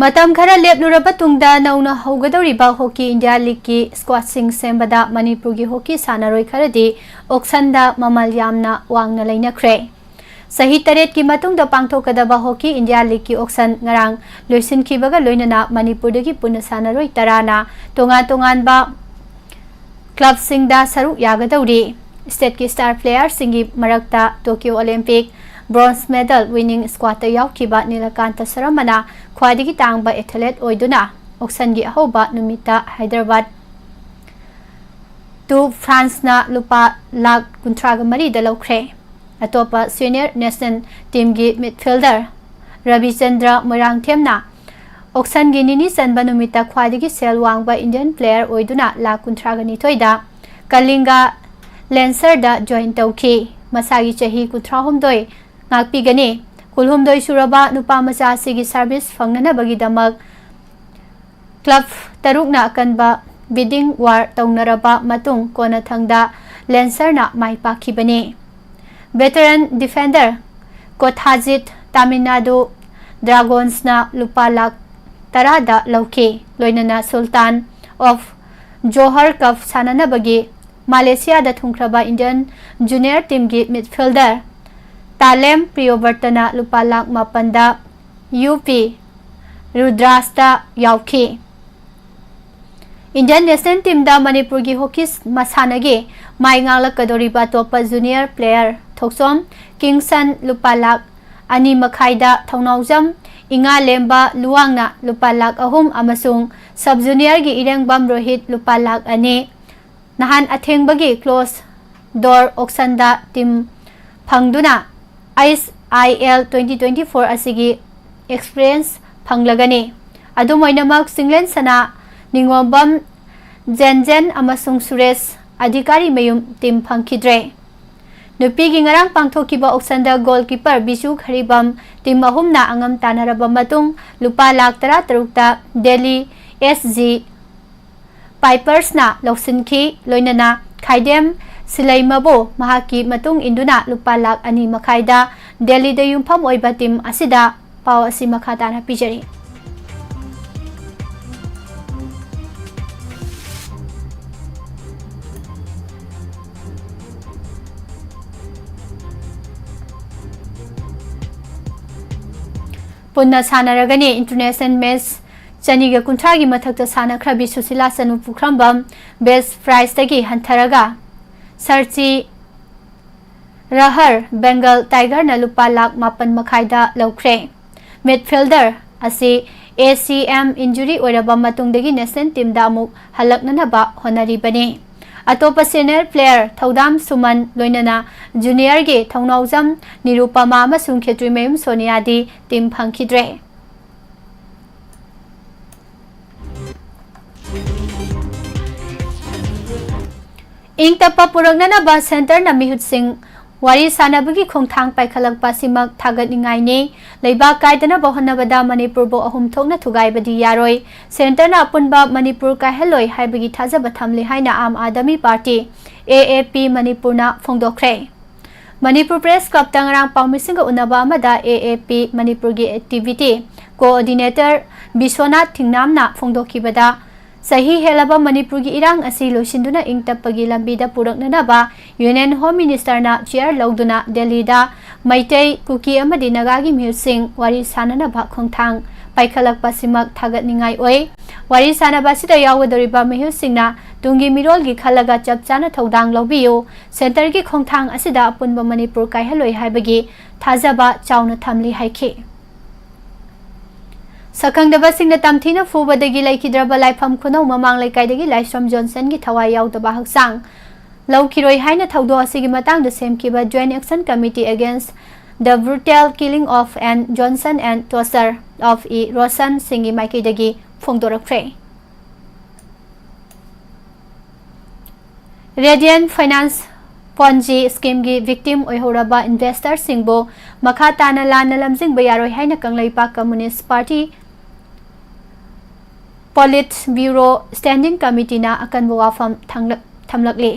ꯃꯇꯝ ꯈꯔ ꯂꯦꯞꯂꯨꯔꯕ ꯇꯨꯡꯗ ꯅꯧꯅ ꯍꯧꯒꯗꯧꯔꯤꯕ ꯍꯣꯀꯤ ꯏꯟꯗꯤꯌꯥ ꯂꯤꯒꯀꯤ ꯁ꯭ꯀ꯭ꯋꯥꯗꯁꯤꯡ ꯁꯦꯝꯕꯗ ꯃꯅꯤꯄꯨꯔꯒꯤ ꯍꯣꯀꯤ ꯁꯥꯟꯅꯔꯣꯏ ꯈꯔꯗꯤ ꯑꯣꯛꯁꯟꯗ ꯃꯃꯜ ꯌꯥꯝꯅ ꯋꯥꯡꯅ ꯂꯩꯅꯈ꯭ꯔꯦ꯫ ꯆꯍꯤ ꯇꯔꯦꯠꯀꯤ ꯃꯇꯨꯡꯗ ꯄꯥꯡꯊꯣꯛꯀꯗꯕ ꯍꯣꯀꯤ ꯏꯟꯗꯤꯌꯥ ꯂꯤꯒꯀꯤ ꯑꯣꯛꯁꯟ ꯉꯔꯥꯡ ꯂꯣꯏꯁꯤꯟꯈꯤꯕꯒ ꯂꯣꯏꯅꯅ ꯃꯅꯤꯄꯨꯔꯗꯒꯤ ꯄꯨꯟꯅ ꯁꯥꯟꯅꯔꯣꯏ ꯇꯔꯥꯅ ꯇꯣꯉꯥꯟ ꯇꯣꯉꯥꯟꯕ ꯀ꯭ꯂꯕꯁꯤꯡꯗ ꯁꯔꯨꯛ ꯌꯥꯒꯗꯧꯔꯤ꯫ ꯁ꯭ꯇꯦꯠꯀꯤ ꯁ꯭ꯇꯥꯔ ꯄ꯭ꯂꯦꯌꯔꯁꯤꯡꯒꯤ ꯃꯔꯛꯇ Tokyo Olympic bronze medal winning ꯁ꯭ꯀ꯭ꯋꯥꯠꯇ ꯌꯥꯎꯈꯤꯕ ꯅꯤꯂꯀꯥꯟꯇ ꯁꯔꯃꯅ ꯈ꯭ꯋꯥꯏꯗꯒꯤ ꯇꯥꯡꯕ ꯑꯦꯊꯂꯦꯠ ꯑꯣꯏꯗꯨꯅ ꯑꯣꯛꯁꯟꯒꯤ ꯑꯍꯧꯕ ꯅꯨꯃꯤꯠꯇ ꯍꯥꯏꯗ꯭ꯔꯕꯥꯗ ꯇꯨ ꯐ꯭ꯔꯥꯟꯁꯅ ꯂꯨꯄꯥ ꯂꯥꯈ ꯀꯨꯟꯊ꯭ꯔꯥꯒ ꯃꯔꯤꯗ ꯂꯧꯈ꯭ꯔꯦ꯫ ꯑꯇꯣꯞꯄ ꯁꯤꯅꯤꯌꯔ ꯅꯦꯁꯅꯦꯜ ꯇꯤꯝꯒꯤ ꯃꯤꯗꯐꯤꯜꯗꯔ ꯔꯕꯤꯆꯟꯗ꯭ꯔ ꯃꯣꯏꯔꯥꯡꯊꯦꯝꯅ ꯑꯣꯛꯁꯟꯒꯤ ꯅꯤꯅꯤ ꯆꯟꯕ ꯅꯨꯃꯤꯠꯇ ꯈ꯭ꯋꯥꯏꯗꯒꯤ ꯁꯦꯜ ꯋꯥꯡꯕ ꯏꯟꯗꯤꯌꯟ ꯄ꯭ꯂꯦꯌꯔ ꯑꯣꯏꯗꯨꯅ ꯂꯥꯈ ꯀꯨꯟꯊ꯭ꯔꯥꯒ ꯅꯤꯊꯣꯏꯗ ꯀꯂꯤꯡꯒ ꯂꯦꯟꯁꯔꯗ ꯖꯣꯏꯟ ꯇꯧꯈꯤ꯫ ꯃꯁꯥꯒꯤ ꯆꯍꯤ ꯀꯨꯟꯊ꯭ꯔꯥꯍꯨꯝꯗꯣꯏ ꯉꯥꯛꯄꯤꯒꯅꯤ꯫ ꯀꯨꯟꯍꯨꯝꯗꯣꯏ ꯁꯨꯔꯕ ꯅꯨꯄꯥ ꯃꯆꯥ ꯑꯁꯤꯒꯤ ꯁꯥꯔꯚꯤꯁ ꯐꯪꯅꯅꯕꯒꯤꯗꯃꯛ ꯀ꯭ꯂꯕ ꯇꯔꯨꯛꯅ ꯑꯀꯟꯕ ꯕꯤꯗꯤꯡ ꯋꯥꯔ ꯇꯧꯅꯔꯕ ꯃꯇꯨꯡ ꯀꯣꯟꯅꯊꯪꯗ ꯂꯦꯟꯁꯔꯅ ꯃꯥꯏ ꯄꯥꯛꯈꯤꯕꯅꯤ꯫ ꯚꯦꯇꯔꯟ ꯗꯤꯐꯦꯟꯗꯔ ꯀꯣꯊꯥꯖꯤꯠ ꯇꯥꯃꯤꯜ ꯅꯥꯗꯨ ꯗ꯭ꯔꯥꯒꯣꯟꯁꯅ ꯂꯨꯄꯥ ꯂꯥꯈ ꯇꯔꯥꯗ ꯂꯧꯈꯤ꯫ ꯂꯣꯏꯅꯅ ꯁꯨꯜꯇꯥꯟ ꯑꯣꯐ ꯖꯣꯍꯔ ꯀꯞ ꯁꯥꯟꯅꯅꯕꯒꯤ ꯃꯥꯂꯦꯁꯤꯌꯥꯗ ꯊꯨꯡꯈ꯭ꯔꯕ ꯏꯟꯗꯤꯌꯟ ꯖꯨꯅꯤꯌꯔ ꯇꯤꯝꯒꯤ ꯃꯤꯗꯐꯤꯜꯗꯔ ꯇꯥꯂꯦꯝ ꯄ꯭ꯔꯤꯌꯣꯕꯔꯇꯅ ꯂꯨꯄꯥ ꯂꯥꯈ ꯃꯥꯄꯟꯗ ꯌꯨ ꯄꯤ ꯔꯨꯗ꯭ꯔꯥꯁꯇ ꯌꯥꯎꯈꯤ꯫ ꯏꯟꯗꯤꯌꯟ ꯅꯦꯁꯅꯦꯜ ꯇꯤꯝꯗ ꯃꯅꯤꯄꯨꯔꯒꯤ ꯍꯣꯀꯤ ꯃꯁꯥꯟꯅꯒꯤ ꯃꯥꯏ ꯉꯥꯡꯂꯛꯀꯗꯧꯔꯤꯕ ꯑꯇꯣꯞꯄ ꯖꯨꯅꯤꯌꯔ ꯄ꯭ꯂꯦꯌꯔ ꯊꯣꯛꯆꯣꯝ ꯀꯤꯡꯁꯟ ꯂꯨꯄꯥ ꯂꯥꯈ ꯑꯅꯤ ꯃꯈꯥꯏꯗ, ꯊꯧꯅꯥꯎꯖꯝ ꯏꯉꯥꯂꯦꯝꯕ ꯂꯨꯋꯥꯡꯅ ꯂꯨꯄꯥ ꯂꯥꯈ ꯑꯍꯨꯝ ꯑꯃꯁꯨꯡ ꯁꯕ ꯖꯨꯅꯤꯌꯔꯒꯤ ꯏꯔꯦꯡꯕꯝ ꯔꯣꯍꯤꯠ ꯂꯨꯄꯥ ꯂꯥꯈ ꯑꯅꯤ, ꯅꯍꯥꯟ ꯑꯊꯦꯡꯕꯒꯤ ꯀ꯭ꯂꯣꯖ ꯗꯣꯔ ꯑꯣꯛꯁꯟꯗ ꯇꯤꯝ ꯐꯪꯗꯨꯅ ꯑꯩꯆ ꯑꯥꯏ ꯑꯦꯜ twenty twenty four ꯑꯁꯤꯒꯤ ꯑꯦꯛꯁꯄꯤꯔꯤꯌꯦꯟꯁ ꯐꯪꯂꯒꯅꯤ꯫ ꯑꯗꯨꯝ ꯑꯣꯏꯅꯃꯛ, ꯆꯤꯡꯂꯦꯟ ꯁꯅꯥ, ꯅꯤꯉꯣꯝꯕꯝ ꯖꯦꯟꯖꯦꯟ ꯑꯃꯁꯨꯡ ꯁꯨꯔꯦꯁ ꯑꯙꯤꯀꯥꯔꯤ ꯃꯌꯨꯝ ꯇꯤꯝ ꯐꯪꯈꯤꯗ꯭ꯔꯦ꯫ ꯅꯨꯄꯤꯒꯤ ꯉꯔꯥꯡ ꯄꯥꯡꯊꯣꯛꯈꯤꯕ ꯑꯣꯛꯁꯟꯗ ꯒꯣꯜꯀꯤꯄꯔ ꯕꯤꯖꯨ ꯈꯔꯤꯕꯝ ꯇꯤꯝ ꯑꯍꯨꯝꯅ ꯑꯉꯝ ꯇꯥꯟꯅꯔꯕ ꯃꯇꯨꯡ ꯂꯨꯄꯥ ꯂꯥꯈ ꯇꯔꯥ ꯇꯔꯨꯛꯇ ꯗꯦꯜꯂꯤ ꯑꯦꯁ ꯖꯤ ꯄꯥꯏꯄꯔꯁꯅ ꯂꯧꯁꯤꯟꯈꯤ꯫ ꯂꯣꯏꯅꯅ ꯈꯥꯏꯗꯦꯝ ꯁꯤꯂꯩꯃꯕꯨ ꯃꯍꯥꯛꯀꯤ ꯃꯇꯨꯡ ꯏꯟꯗꯨꯅ ꯂꯨꯄꯥ ꯂꯥꯈ ꯑꯅꯤ ꯃꯈꯥꯏꯗ ꯗꯦꯜꯂꯤꯗ ꯌꯨꯝꯐꯝ ꯑꯣꯏꯕ ꯇꯤꯝ ꯑꯁꯤꯗ ꯄꯥꯎ ꯑꯁꯤ ꯃꯈꯥ ꯇꯥꯅ ꯄꯤꯖꯔꯤ꯫ ꯄꯨꯟꯅ ꯁꯥꯟꯅꯔꯒꯅꯤ꯫ International match ꯆꯅꯤꯒ ꯀꯨꯟꯊ꯭ꯔꯥꯒꯤ ꯃꯊꯛꯇ ꯁꯥꯟꯅꯈ꯭ꯔꯕꯤ ꯁꯨꯁꯤꯂꯥ ꯆꯅꯨ ꯄꯨꯈ꯭ꯔꯝꯕꯝ best prizeꯇꯒꯤ ꯍꯟꯊꯔꯒ ꯁꯔꯆꯤ ꯔꯍꯔ ꯕꯦꯡꯒꯜ ꯇꯥꯏꯒꯔꯅ ꯂꯨꯄꯥ ꯂꯥꯈ ꯃꯥꯄꯟ ꯃꯈꯥꯏꯗ ꯂꯧꯈ꯭ꯔꯦ꯫ Midfielder ꯑꯁꯤ ACM injury ꯑꯣꯏꯔꯕ ꯃꯇꯨꯡꯗꯒꯤ national teamꯗ ꯑꯃꯨꯛ ꯍꯜꯂꯛꯅꯅꯕ ꯍꯣꯠꯅꯔꯤꯕꯅꯤ꯫ ꯑꯇꯣꯞꯄ senior player ꯊꯧꯗꯥꯝ ꯁꯨꯃꯟ ꯂꯣꯏꯅꯅ juniorꯒꯤ ꯊꯧꯅꯥꯎꯖꯝ ꯅꯤꯔꯨꯄꯃꯥ ꯑꯃꯁꯨꯡ ꯈꯦꯇ꯭ꯔꯤꯃꯌꯨꯝ ꯁꯣꯅꯤꯌꯥꯗꯤ team ꯐꯪꯈꯤꯗ꯭ꯔꯦ꯫ ꯏꯪ ꯇꯞꯄ ꯄꯨꯔꯛꯅꯅꯕ centreꯅ ꯃꯤꯍꯨꯠꯁꯤꯡ ꯋꯥꯔꯤ ꯁꯥꯅꯕꯒꯤ ꯈꯣꯡꯊꯥꯡ ꯄꯥꯏꯈꯠꯂꯛꯄ ꯑꯁꯤꯃꯛ ꯊꯥꯒꯠꯅꯤꯡꯉꯥꯏꯅꯤ꯫ ꯂꯩꯕꯥꯛ ꯀꯥꯏꯗꯅꯕ ꯍꯣꯠꯅꯕꯗ ꯃꯅꯤꯄꯨꯔꯕꯨ ꯑꯍꯨꯝ ꯊꯣꯛꯅ ꯊꯨꯒꯥꯏꯕꯗꯤ ꯌꯥꯔꯣꯏ꯫ Centreꯅ ꯑꯄꯨꯟꯕ ꯃꯅꯤꯄꯨꯔ ꯀꯥꯏꯍꯜꯂꯣꯏ ꯍꯥꯏꯕꯒꯤ ꯊꯥꯖꯕ ꯊꯝꯂꯤ ꯍꯥꯏꯅ ꯑꯥꯝ ꯑꯥꯗꯃꯤ ꯄꯥꯔꯇꯤ, AAP, ꯃꯅꯤꯄꯨꯔꯅ ꯐꯣꯡꯗꯣꯛꯈ꯭ꯔꯦ꯫ ꯃꯅꯤꯄꯨꯔ Press Clubꯇ ꯉꯔꯥꯡ ꯄꯥꯎꯃꯤꯁꯤꯡꯒ ꯎꯅꯕ ꯑꯃꯗ AAP ꯃꯅꯤꯄꯨꯔꯒꯤ activity coordinator ꯕꯤꯁ꯭ꯋꯅꯥꯊ ꯊꯤꯡꯅꯥꯝꯅ ꯐꯣꯡꯗꯣꯛꯈꯤꯕꯗ, ꯆꯍꯤ ꯍꯦꯜꯂꯕ ꯃꯅꯤꯄꯨꯔꯒꯤ ꯏꯔꯥꯡ ꯑꯁꯤ ꯂꯣꯏꯁꯤꯟꯗꯨꯅ ꯏꯪ ꯇꯞꯄꯒꯤ ꯂꯝꯕꯤꯗ ꯄꯨꯔꯛꯅꯅꯕ Union Home Ministerꯅ chair ꯂꯧꯗꯨꯅ ꯗꯦꯜꯂꯤꯗ ꯃꯩꯇꯩ, ꯀꯨꯀꯤ ꯑꯃꯗꯤ ꯅꯥꯒꯥꯒꯤ ꯃꯤꯍꯨꯠꯁꯤꯡ ꯋꯥꯔꯤ ꯁꯥꯅꯅꯕ ꯈꯣꯡꯊꯥꯡ ꯄꯥꯏꯈꯠꯂꯛꯄ ꯑꯁꯤꯃꯛ ꯊꯥꯒꯠꯅꯤꯡꯉꯥꯏ ꯑꯣꯏ꯫ ꯋꯥꯔꯤ ꯁꯥꯅꯕ ꯑꯁꯤꯗ ꯌꯥꯎꯒꯗꯧꯔꯤꯕ ꯃꯤꯍꯨꯠꯁꯤꯡꯅ ꯇꯨꯡꯒꯤ ꯃꯤꯔꯣꯜꯒꯤ ꯈꯜꯂꯒ ꯆꯞ ꯆꯥꯅ ꯊꯧꯗꯥꯡ ꯂꯧꯕꯤꯌꯨ꯫ Centreꯒꯤ ꯈꯣꯡꯊꯥꯡ ꯑꯁꯤꯗ ꯑꯄꯨꯟꯕ ꯃꯅꯤꯄꯨꯔ ꯀꯥꯏꯍꯜꯂꯣꯏ ꯍꯥꯏꯕꯒꯤ ꯊꯥꯖꯕ ꯆꯥꯎꯅ ꯊꯝꯂꯤ ꯍꯥꯏꯈꯤ꯫ ꯁꯛꯈꯪꯗꯕꯁꯤꯡꯅ ꯇꯝꯊꯤꯅ ꯐꯨꯕꯗꯒꯤ ꯂꯩꯈꯤꯗ꯭ꯔꯕ ꯂꯥꯏꯐꯝ ꯈꯨꯅꯧ ꯃꯃꯥꯡ ꯂꯩꯀꯥꯏꯗꯒꯤ ꯂꯥꯏꯁ꯭ꯔꯝ ꯖꯣꯟꯁꯟꯒꯤ ꯊꯋꯥꯏ ꯌꯥꯎꯗꯕ ꯍꯛꯆꯥꯡ ꯂꯧꯈꯤꯔꯣꯏ ꯍꯥꯏꯅ ꯊꯧꯗꯣꯛ ꯑꯁꯤꯒꯤ ꯃꯇꯥꯡꯗ ꯁꯦꯝꯈꯤꯕ Joint Action Committee Against the Brutal Killing of and Johnson and Torture of E. Roshan ꯁꯤꯡꯒꯤ ꯃꯥꯏꯀꯩꯗꯒꯤ ꯐꯣꯡꯗꯣꯔꯛꯈ꯭ꯔꯦ꯫ Radiant Finance Ponzi schemeꯒꯤ victim ꯑꯣꯏꯍꯧꯔꯕ investorꯁꯤꯡꯕꯨ ꯃꯈꯥ ꯇꯥꯅ ꯂꯥꯟꯅ ꯂꯝꯖꯤꯡꯕ ꯌꯥꯔꯣꯏ ꯍꯥꯏꯅ Kangleipak Communist Party Politburo Standing Committeeꯅ ꯑꯀꯟꯕ ꯋꯥꯐꯝ ꯊꯝꯂꯛꯂꯤ꯫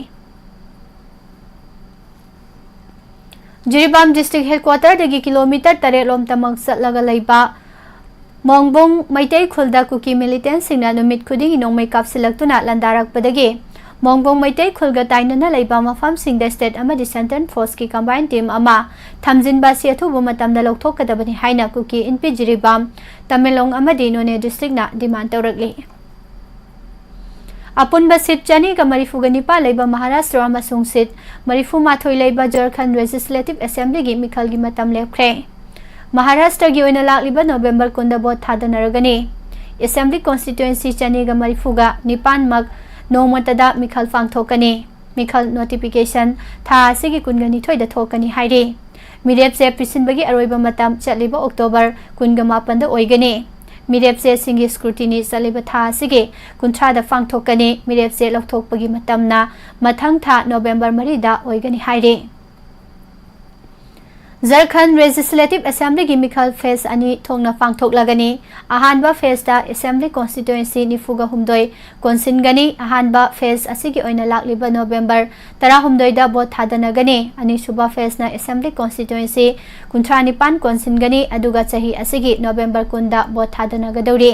ꯖꯤꯔꯤꯕꯥꯝ district headquarterꯗꯒꯤ kilometre ꯇꯔꯦꯠ ꯂꯣꯝꯇꯃꯛ ꯆꯠꯂꯒ ꯂꯩꯕ ꯃꯣꯡꯕꯨꯡ ꯃꯩꯇꯩ ꯈꯨꯜꯗ ꯀꯨꯀꯤ militantꯁꯤꯡꯅ ꯅꯨꯃꯤꯠ ꯈꯨꯗꯤꯡꯒꯤ ꯅꯣꯡꯃꯩ ꯀꯥꯞꯁꯤꯜꯂꯛꯇꯨꯅ ꯂꯥꯟꯗꯥꯔꯛꯄꯗꯒꯤ ꯃꯣꯡꯒꯣꯡ ꯃꯩꯇꯩ ꯈꯨꯜꯒ ꯇꯥꯏꯅꯅ ꯂꯩꯕ ꯃꯐꯝꯁꯤꯡꯗ state ꯑꯃꯗꯤ central forceꯀꯤ combined team ꯑꯃ ꯊꯝꯖꯤꯟꯕ ꯑꯁꯤ ꯑꯊꯨꯕ ꯃꯇꯝꯗ ꯂꯧꯊꯣꯛꯀꯗꯕꯅꯤ ꯍꯥꯏꯅ ꯀꯨꯀꯤ ꯏꯟꯄꯤ ꯖꯤꯔꯤꯕꯥꯝ, ꯇꯃꯦꯡꯂꯣꯡ ꯑꯃꯗꯤ ꯅꯣꯅꯦ districtꯅ demand ꯇꯧꯔꯛꯂꯤ꯫ ꯑꯄꯨꯟꯕ seat ꯆꯅꯤꯒ ꯃꯔꯤꯐꯨꯒ ꯅꯤꯄꯥꯟ ꯂꯩꯕ ꯃꯍꯥꯔꯥꯁꯇ꯭ꯔ ꯑꯃꯁꯨꯡ seat ꯃꯔꯤꯐꯨ ꯃꯥꯊꯣꯏ ꯂꯩꯕ ꯖꯔꯈꯟ Legislative Assemblyꯒꯤ ꯃꯤꯈꯜꯒꯤ ꯃꯇꯝ ꯂꯦꯞꯈ꯭ꯔꯦ꯫ ꯃꯍꯥꯔꯥꯁꯇ꯭ꯔꯒꯤ ꯑꯣꯏꯅ ꯂꯥꯛꯂꯤꯕ ꯅꯣꯕꯦꯝꯕꯔ ꯀꯨꯟꯗ vote ꯊꯥꯗꯅꯔꯒꯅꯤ꯫ Assembly constituency ꯆꯅꯤꯒ ꯃꯔꯤꯐꯨꯒ ꯅꯤꯄꯥꯟꯃꯛ ꯅꯣꯡꯃꯇꯗ ꯃꯤꯈꯜ ꯄꯥꯡꯊꯣꯛꯀꯅꯤ꯫ ꯃꯤꯈꯜ notification ꯊꯥ ꯑꯁꯤꯒꯤ ꯀꯨꯟꯒ ꯅꯤꯊꯣꯏꯗ ꯊꯣꯛꯀꯅꯤ ꯍꯥꯏꯔꯤ꯫ ꯃꯤꯔꯦꯞꯁꯦ ꯄꯤꯁꯤꯟꯕꯒꯤ ꯑꯔꯣꯏꯕ ꯃꯇꯝ ꯆꯠꯂꯤꯕ October ꯀꯨꯟꯒ ꯃꯥꯄꯟꯗ ꯑꯣꯏꯒꯅꯤ꯫ ꯃꯤꯔꯦꯞꯆꯦꯁꯤꯡꯒꯤ scrutiny ꯆꯠꯂꯤꯕ ꯊꯥ ꯑꯁꯤꯒꯤ ꯀꯨꯟꯊ꯭ꯔꯥꯗ ꯄꯥꯡꯊꯣꯛꯀꯅꯤ꯫ ꯃꯤꯔꯦꯞꯆꯦ ꯂꯧꯊꯣꯛꯄꯒꯤ ꯃꯇꯝꯅ ꯃꯊꯪ ꯊꯥ ꯅꯣꯕꯦꯝꯕꯔ ꯃꯔꯤꯗ ꯑꯣꯏꯒꯅꯤ ꯍꯥꯏꯔꯤ꯫ ꯖꯔꯈꯟ Legislative Assemblyꯒꯤ ꯃꯤꯈꯜ phase ꯑꯅꯤ ꯊꯣꯛꯅ ꯄꯥꯡꯊꯣꯛꯂꯒꯅꯤ꯫ ꯑꯍꯥꯟꯕ phaseꯇ Assembly constituency ꯅꯤꯐꯨꯒ ꯍꯨꯝꯗꯣꯏ ꯀꯣꯟꯁꯤꯟꯒꯅꯤ꯫ ꯑꯍꯥꯟꯕ phase ꯑꯁꯤꯒꯤ ꯑꯣꯏꯅ ꯂꯥꯛꯂꯤꯕ ꯅꯣꯕꯦꯝꯕꯔ ꯇꯔꯥꯍꯨꯝꯗꯣꯏꯗ vote ꯊꯥꯗꯅꯒꯅꯤ꯫ ꯑꯅꯤꯁꯨꯕ phaseꯅ Assembly constituency ꯀꯨꯟꯊ꯭ꯔꯥ ꯅꯤꯄꯥꯟ ꯀꯣꯟꯁꯤꯟꯒꯅꯤ, ꯑꯗꯨꯒ ꯆꯍꯤ ꯑꯁꯤꯒꯤ ꯅꯣꯕꯦꯝꯕꯔ ꯀꯨꯟꯗ vote ꯊꯥꯗꯅꯒꯗꯧꯔꯤ꯫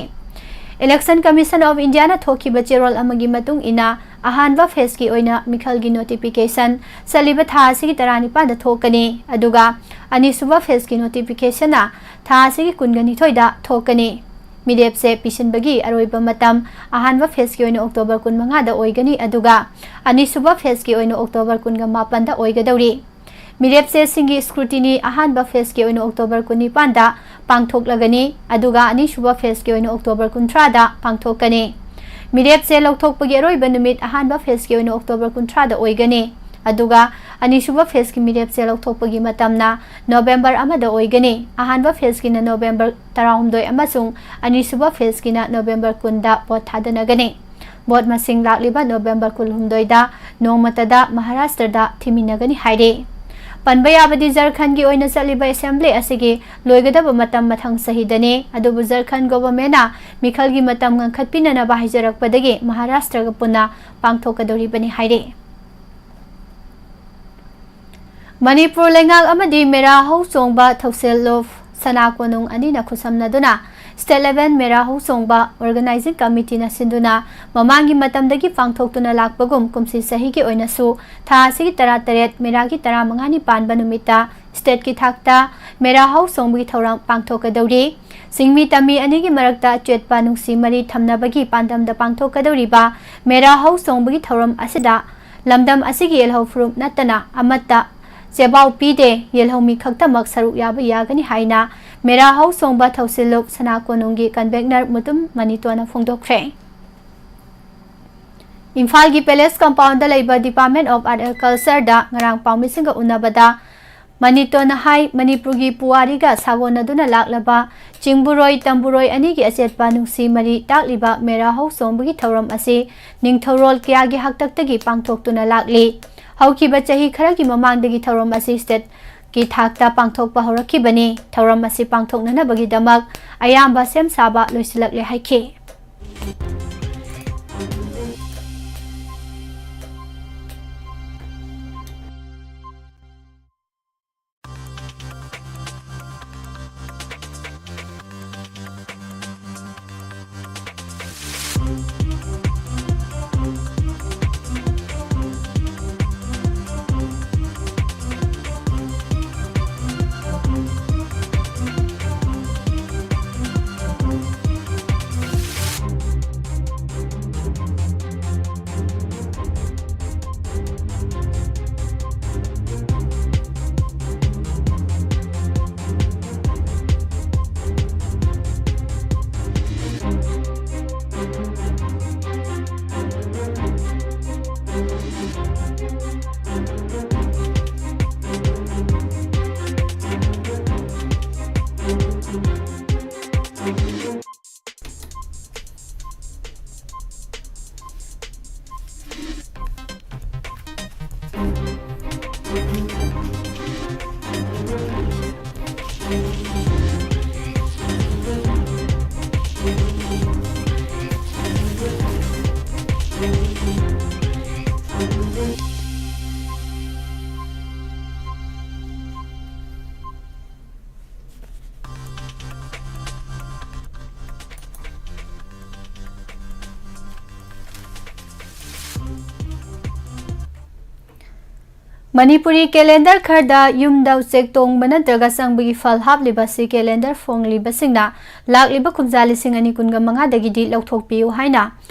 Election Commission of Indiaꯅ ꯊꯣꯛꯈꯤꯕ ꯆꯦꯔꯣꯜ ꯑꯃꯒꯤ ꯃꯇꯨꯡ ꯏꯟꯅ, ꯑꯍꯥꯟꯕ phaseꯀꯤ ꯑꯣꯏꯅ ꯃꯤꯈꯜꯒꯤ notification ꯆꯠꯂꯤꯕ ꯊꯥ ꯑꯁꯤꯒꯤ ꯇꯔꯥꯅꯤꯄꯥꯟꯗ ꯊꯣꯛꯀꯅꯤ, ꯑꯗꯨꯒ ꯑꯅꯤꯁꯨꯕ phaseꯀꯤ notificationꯅ ꯊꯥ ꯑꯁꯤꯒꯤ ꯀꯨꯟꯒ ꯅꯤꯊꯣꯏꯗ ꯊꯣꯛꯀꯅꯤ꯫ ꯃꯤꯔꯦꯞꯁꯦ ꯄꯤꯁꯤꯟꯕꯒꯤ ꯑꯔꯣꯏꯕ ꯃꯇꯝ ꯑꯍꯥꯟꯕ phaseꯀꯤ ꯑꯣꯏꯅ October ꯀꯨꯟꯃꯉꯥꯗ ꯑꯣꯏꯒꯅꯤ, ꯑꯗꯨꯒ ꯑꯅꯤꯁꯨꯕ phaseꯀꯤ ꯑꯣꯏꯅ October ꯀꯨꯟꯒ ꯃꯥꯄꯟꯗ ꯑꯣꯏꯒꯗꯧꯔꯤ꯫ ꯃꯤꯔꯦꯞꯆꯦꯁꯤꯡꯒꯤ scrutiny ꯑꯍꯥꯟꯕ phaseꯀꯤ ꯑꯣꯏꯅ October ꯀꯨꯟꯅꯤꯄꯥꯟꯗ ꯄꯥꯡꯊꯣꯛꯂꯒꯅꯤ, ꯑꯗꯨꯒ ꯑꯅꯤꯁꯨꯕ phaseꯀꯤ ꯑꯣꯏꯅ October ꯀꯨꯟꯊ꯭ꯔꯥꯗ ꯄꯥꯡꯊꯣꯛꯀꯅꯤ꯫ ꯃꯤꯔꯦꯞꯆꯦ ꯂꯧꯊꯣꯛꯄꯒꯤ ꯑꯔꯣꯏꯕ ꯅꯨꯃꯤꯠ ꯑꯍꯥꯟꯕ phaseꯀꯤ ꯑꯣꯏꯅ October ꯀꯨꯟꯊ꯭ꯔꯥꯗ ꯑꯣꯏꯒꯅꯤ, ꯑꯗꯨꯒ ꯑꯅꯤꯁꯨꯕ phaseꯀꯤ ꯃꯤꯔꯦꯞꯆꯦ ꯂꯧꯊꯣꯛꯄꯒꯤ ꯃꯇꯝꯅ ꯅꯣꯕꯦꯝꯕꯔ ꯑꯃꯗ ꯑꯣꯏꯒꯅꯤ꯫ ꯑꯍꯥꯟꯕ phaseꯀꯤꯅ ꯅꯣꯕꯦꯝꯕꯔ ꯇꯔꯥꯍꯨꯝꯗꯣꯏ ꯑꯃꯁꯨꯡ ꯑꯅꯤꯁꯨꯕ phaseꯀꯤꯅ ꯅꯣꯕꯦꯝꯕꯔ ꯀꯨꯟꯗ vote ꯊꯥꯗꯅꯒꯅꯤ꯫ Vote ꯃꯁꯤꯡ ꯂꯥꯛꯂꯤꯕ ꯅꯣꯕꯦꯝꯕꯔ ꯀꯨꯟꯍꯨꯝꯗꯣꯏꯗ ꯅꯣꯡꯃꯇꯗ ꯃꯍꯥꯔꯥꯁꯇ꯭ꯔꯗ ꯊꯤꯃꯤꯟꯅꯒꯅꯤ ꯍꯥꯏꯔꯤ꯫ ꯄꯟꯕ ꯌꯥꯕꯗꯤ, ꯖꯔꯈꯟꯒꯤ ꯑꯣꯏꯅ ꯆꯠꯂꯤꯕ assembly ꯑꯁꯤꯒꯤ ꯂꯣꯏꯒꯗꯕ ꯃꯇꯝ ꯃꯊꯪ ꯆꯍꯤꯗꯅꯤ꯫ ꯑꯗꯨꯕꯨ ꯖꯔꯈꯟ governmentꯅ ꯃꯤꯈꯜꯒꯤ ꯃꯇꯝ ꯉꯟꯈꯠꯄꯤꯅꯅꯕ ꯍꯥꯏꯖꯔꯛꯄꯗꯒꯤ ꯃꯍꯥꯔꯥꯁꯇ꯭ꯔꯒ ꯄꯨꯟꯅ ꯄꯥꯡꯊꯣꯛꯀꯗꯧꯔꯤꯕꯅꯤ ꯍꯥꯏꯔꯤ꯫ ꯃꯅꯤꯄꯨꯔ ꯂꯩꯉꯥꯛ ꯑꯃꯗꯤ ꯃꯦꯔꯥ ꯍꯧ ꯆꯣꯡꯕ ꯊꯧꯁꯤꯜ ꯂꯨꯞ ꯁꯅꯥ ꯀꯣꯅꯨꯡ ꯑꯅꯤꯅ ꯈꯨꯠꯁꯝꯅꯗꯨꯅ State Level ꯃꯦꯔꯥ ꯍꯧ ꯆꯣꯡꯕ Organizing Committeeꯅ ꯁꯤꯟꯗꯨꯅ ꯃꯃꯥꯡꯒꯤ ꯃꯇꯝꯗꯒꯤ ꯄꯥꯡꯊꯣꯛꯇꯨꯅ ꯂꯥꯛꯄꯒꯨꯝ ꯀꯨꯝꯁꯤ ꯆꯍꯤꯒꯤ ꯑꯣꯏꯅꯁꯨ ꯊꯥ ꯑꯁꯤꯒꯤ ꯇꯔꯥꯇꯔꯦꯠ, ꯃꯦꯔꯥꯒꯤ ꯇꯔꯥꯃꯉꯥꯅꯤ ꯄꯥꯟꯕ ꯅꯨꯃꯤꯠꯇ stateꯀꯤ ꯊꯥꯛꯇ ꯃꯦꯔꯥ ꯍꯧ ꯆꯣꯡꯕꯒꯤ ꯊꯧꯔꯝ ꯄꯥꯡꯊꯣꯛꯀꯗꯧꯔꯤ꯫ ꯆꯤꯡꯃꯤ ꯇꯝꯃꯤ ꯑꯅꯤꯒꯤ ꯃꯔꯛꯇ ꯑꯆꯦꯠꯄ ꯅꯨꯡꯁꯤ ꯃꯔꯤ ꯊꯝꯅꯕꯒꯤ ꯄꯥꯟꯗꯝꯗ ꯄꯥꯡꯊꯣꯛꯀꯗꯧꯔꯤꯕ ꯃꯦꯔꯥ ꯍꯧ ꯆꯣꯡꯕꯒꯤ ꯊꯧꯔꯝ ꯑꯁꯤꯗ ꯂꯝꯗꯝ ꯑꯁꯤꯒꯤ ꯌꯦꯜꯍꯧ ꯐꯨꯔꯨꯞ ꯅꯠꯇꯅ ꯑꯃꯠꯇ ꯆꯦꯕꯥꯎ ꯄꯤꯗꯦ, ꯌꯦꯜꯍꯧ ꯃꯤ ꯈꯛꯇꯃꯛ ꯁꯔꯨꯛ ꯌꯥꯕ ꯌꯥꯒꯅꯤ ꯍꯥꯏꯅ ꯃꯦꯔꯥ ꯍꯧ ꯆꯣꯡꯕ ꯊꯧꯁꯤꯜꯂꯨꯞ ꯁꯅꯥ ꯀꯣꯅꯨꯡꯒꯤ convener ꯃꯨꯇꯨꯝ ꯃꯅꯤꯇꯣꯅ ꯐꯣꯡꯗꯣꯛꯈ꯭ꯔꯦ꯫ ꯏꯝꯐꯥꯜꯒꯤ Palace Compoundꯗ ꯂꯩꯕ Department of Art and Cultureꯗ ꯉꯔꯥꯡ ꯄꯥꯎꯃꯤꯁꯤꯡꯒ ꯎꯅꯕꯗ ꯃꯅꯤꯇꯣꯅ ꯍꯥꯏ, ꯃꯅꯤꯄꯨꯔꯒꯤ ꯄꯨꯋꯥꯔꯤꯒ ꯁꯥꯒꯣꯟꯅꯗꯨꯅ ꯂꯥꯛꯂꯕ ꯆꯤꯡꯕꯨꯔꯣꯏ ꯇꯝꯕꯨꯔꯣꯏ ꯑꯅꯤꯒꯤ ꯑꯆꯦꯠꯄ ꯅꯨꯡꯁꯤ ꯃꯔꯤ ꯇꯥꯛꯂꯤꯕ ꯃꯦꯔꯥ ꯍꯧ ꯆꯣꯡꯕꯒꯤ ꯊꯧꯔꯝ ꯑꯁꯤ ꯅꯤꯡꯊꯧꯔꯣꯜ ꯀꯌꯥꯒꯤ ꯍꯥꯛꯇꯛꯇꯒꯤ ꯄꯥꯡꯊꯣꯛꯇꯨꯅ ꯂꯥꯛꯂꯤ꯫ ꯍꯧꯈꯤꯕ ꯆꯍꯤ ꯈꯔꯒꯤ ꯃꯃꯥꯡꯗꯒꯤ ꯊꯧꯔꯝ ꯑꯁꯤ stateꯀꯤ ꯊꯥꯛꯇ ꯄꯥꯡꯊꯣꯛꯄ ꯍꯧꯔꯛꯈꯤꯕꯅꯤ꯫ ꯊꯧꯔꯝ ꯑꯁꯤ ꯄꯥꯡꯊꯣꯛꯅꯅꯕꯒꯤꯗꯃꯛ ꯑꯌꯥꯝꯕ ꯁꯦꯝ ꯁꯥꯕ ꯂꯣꯏꯁꯤꯜꯂꯛꯂꯦ ꯍꯥꯏꯈꯤ꯫ ꯃꯅꯤꯄꯨꯔꯤ ꯀꯦꯂꯦꯟꯗꯔ ꯈꯔꯗ ꯌꯨꯝꯗ ꯎꯆꯦꯛ ꯇꯣꯡꯕ ꯅꯠꯇ꯭ꯔꯒ ꯆꯪꯕꯒꯤ ꯐꯜ ꯍꯥꯞꯂꯤꯕ ꯑꯁꯤ ꯀꯦꯂꯦꯟꯗꯔ ꯐꯣꯡꯂꯤꯕꯁꯤꯡꯅ ꯂꯥꯛꯂꯤꯕ ꯀꯨꯝꯖꯥ ꯂꯤꯁꯤꯡ ꯑꯅꯤ ꯀꯨꯟꯒ ꯃꯉꯥꯗꯒꯤꯗꯤ ꯂꯧꯊꯣꯛꯄꯤꯌꯨ ꯍꯥꯏꯅ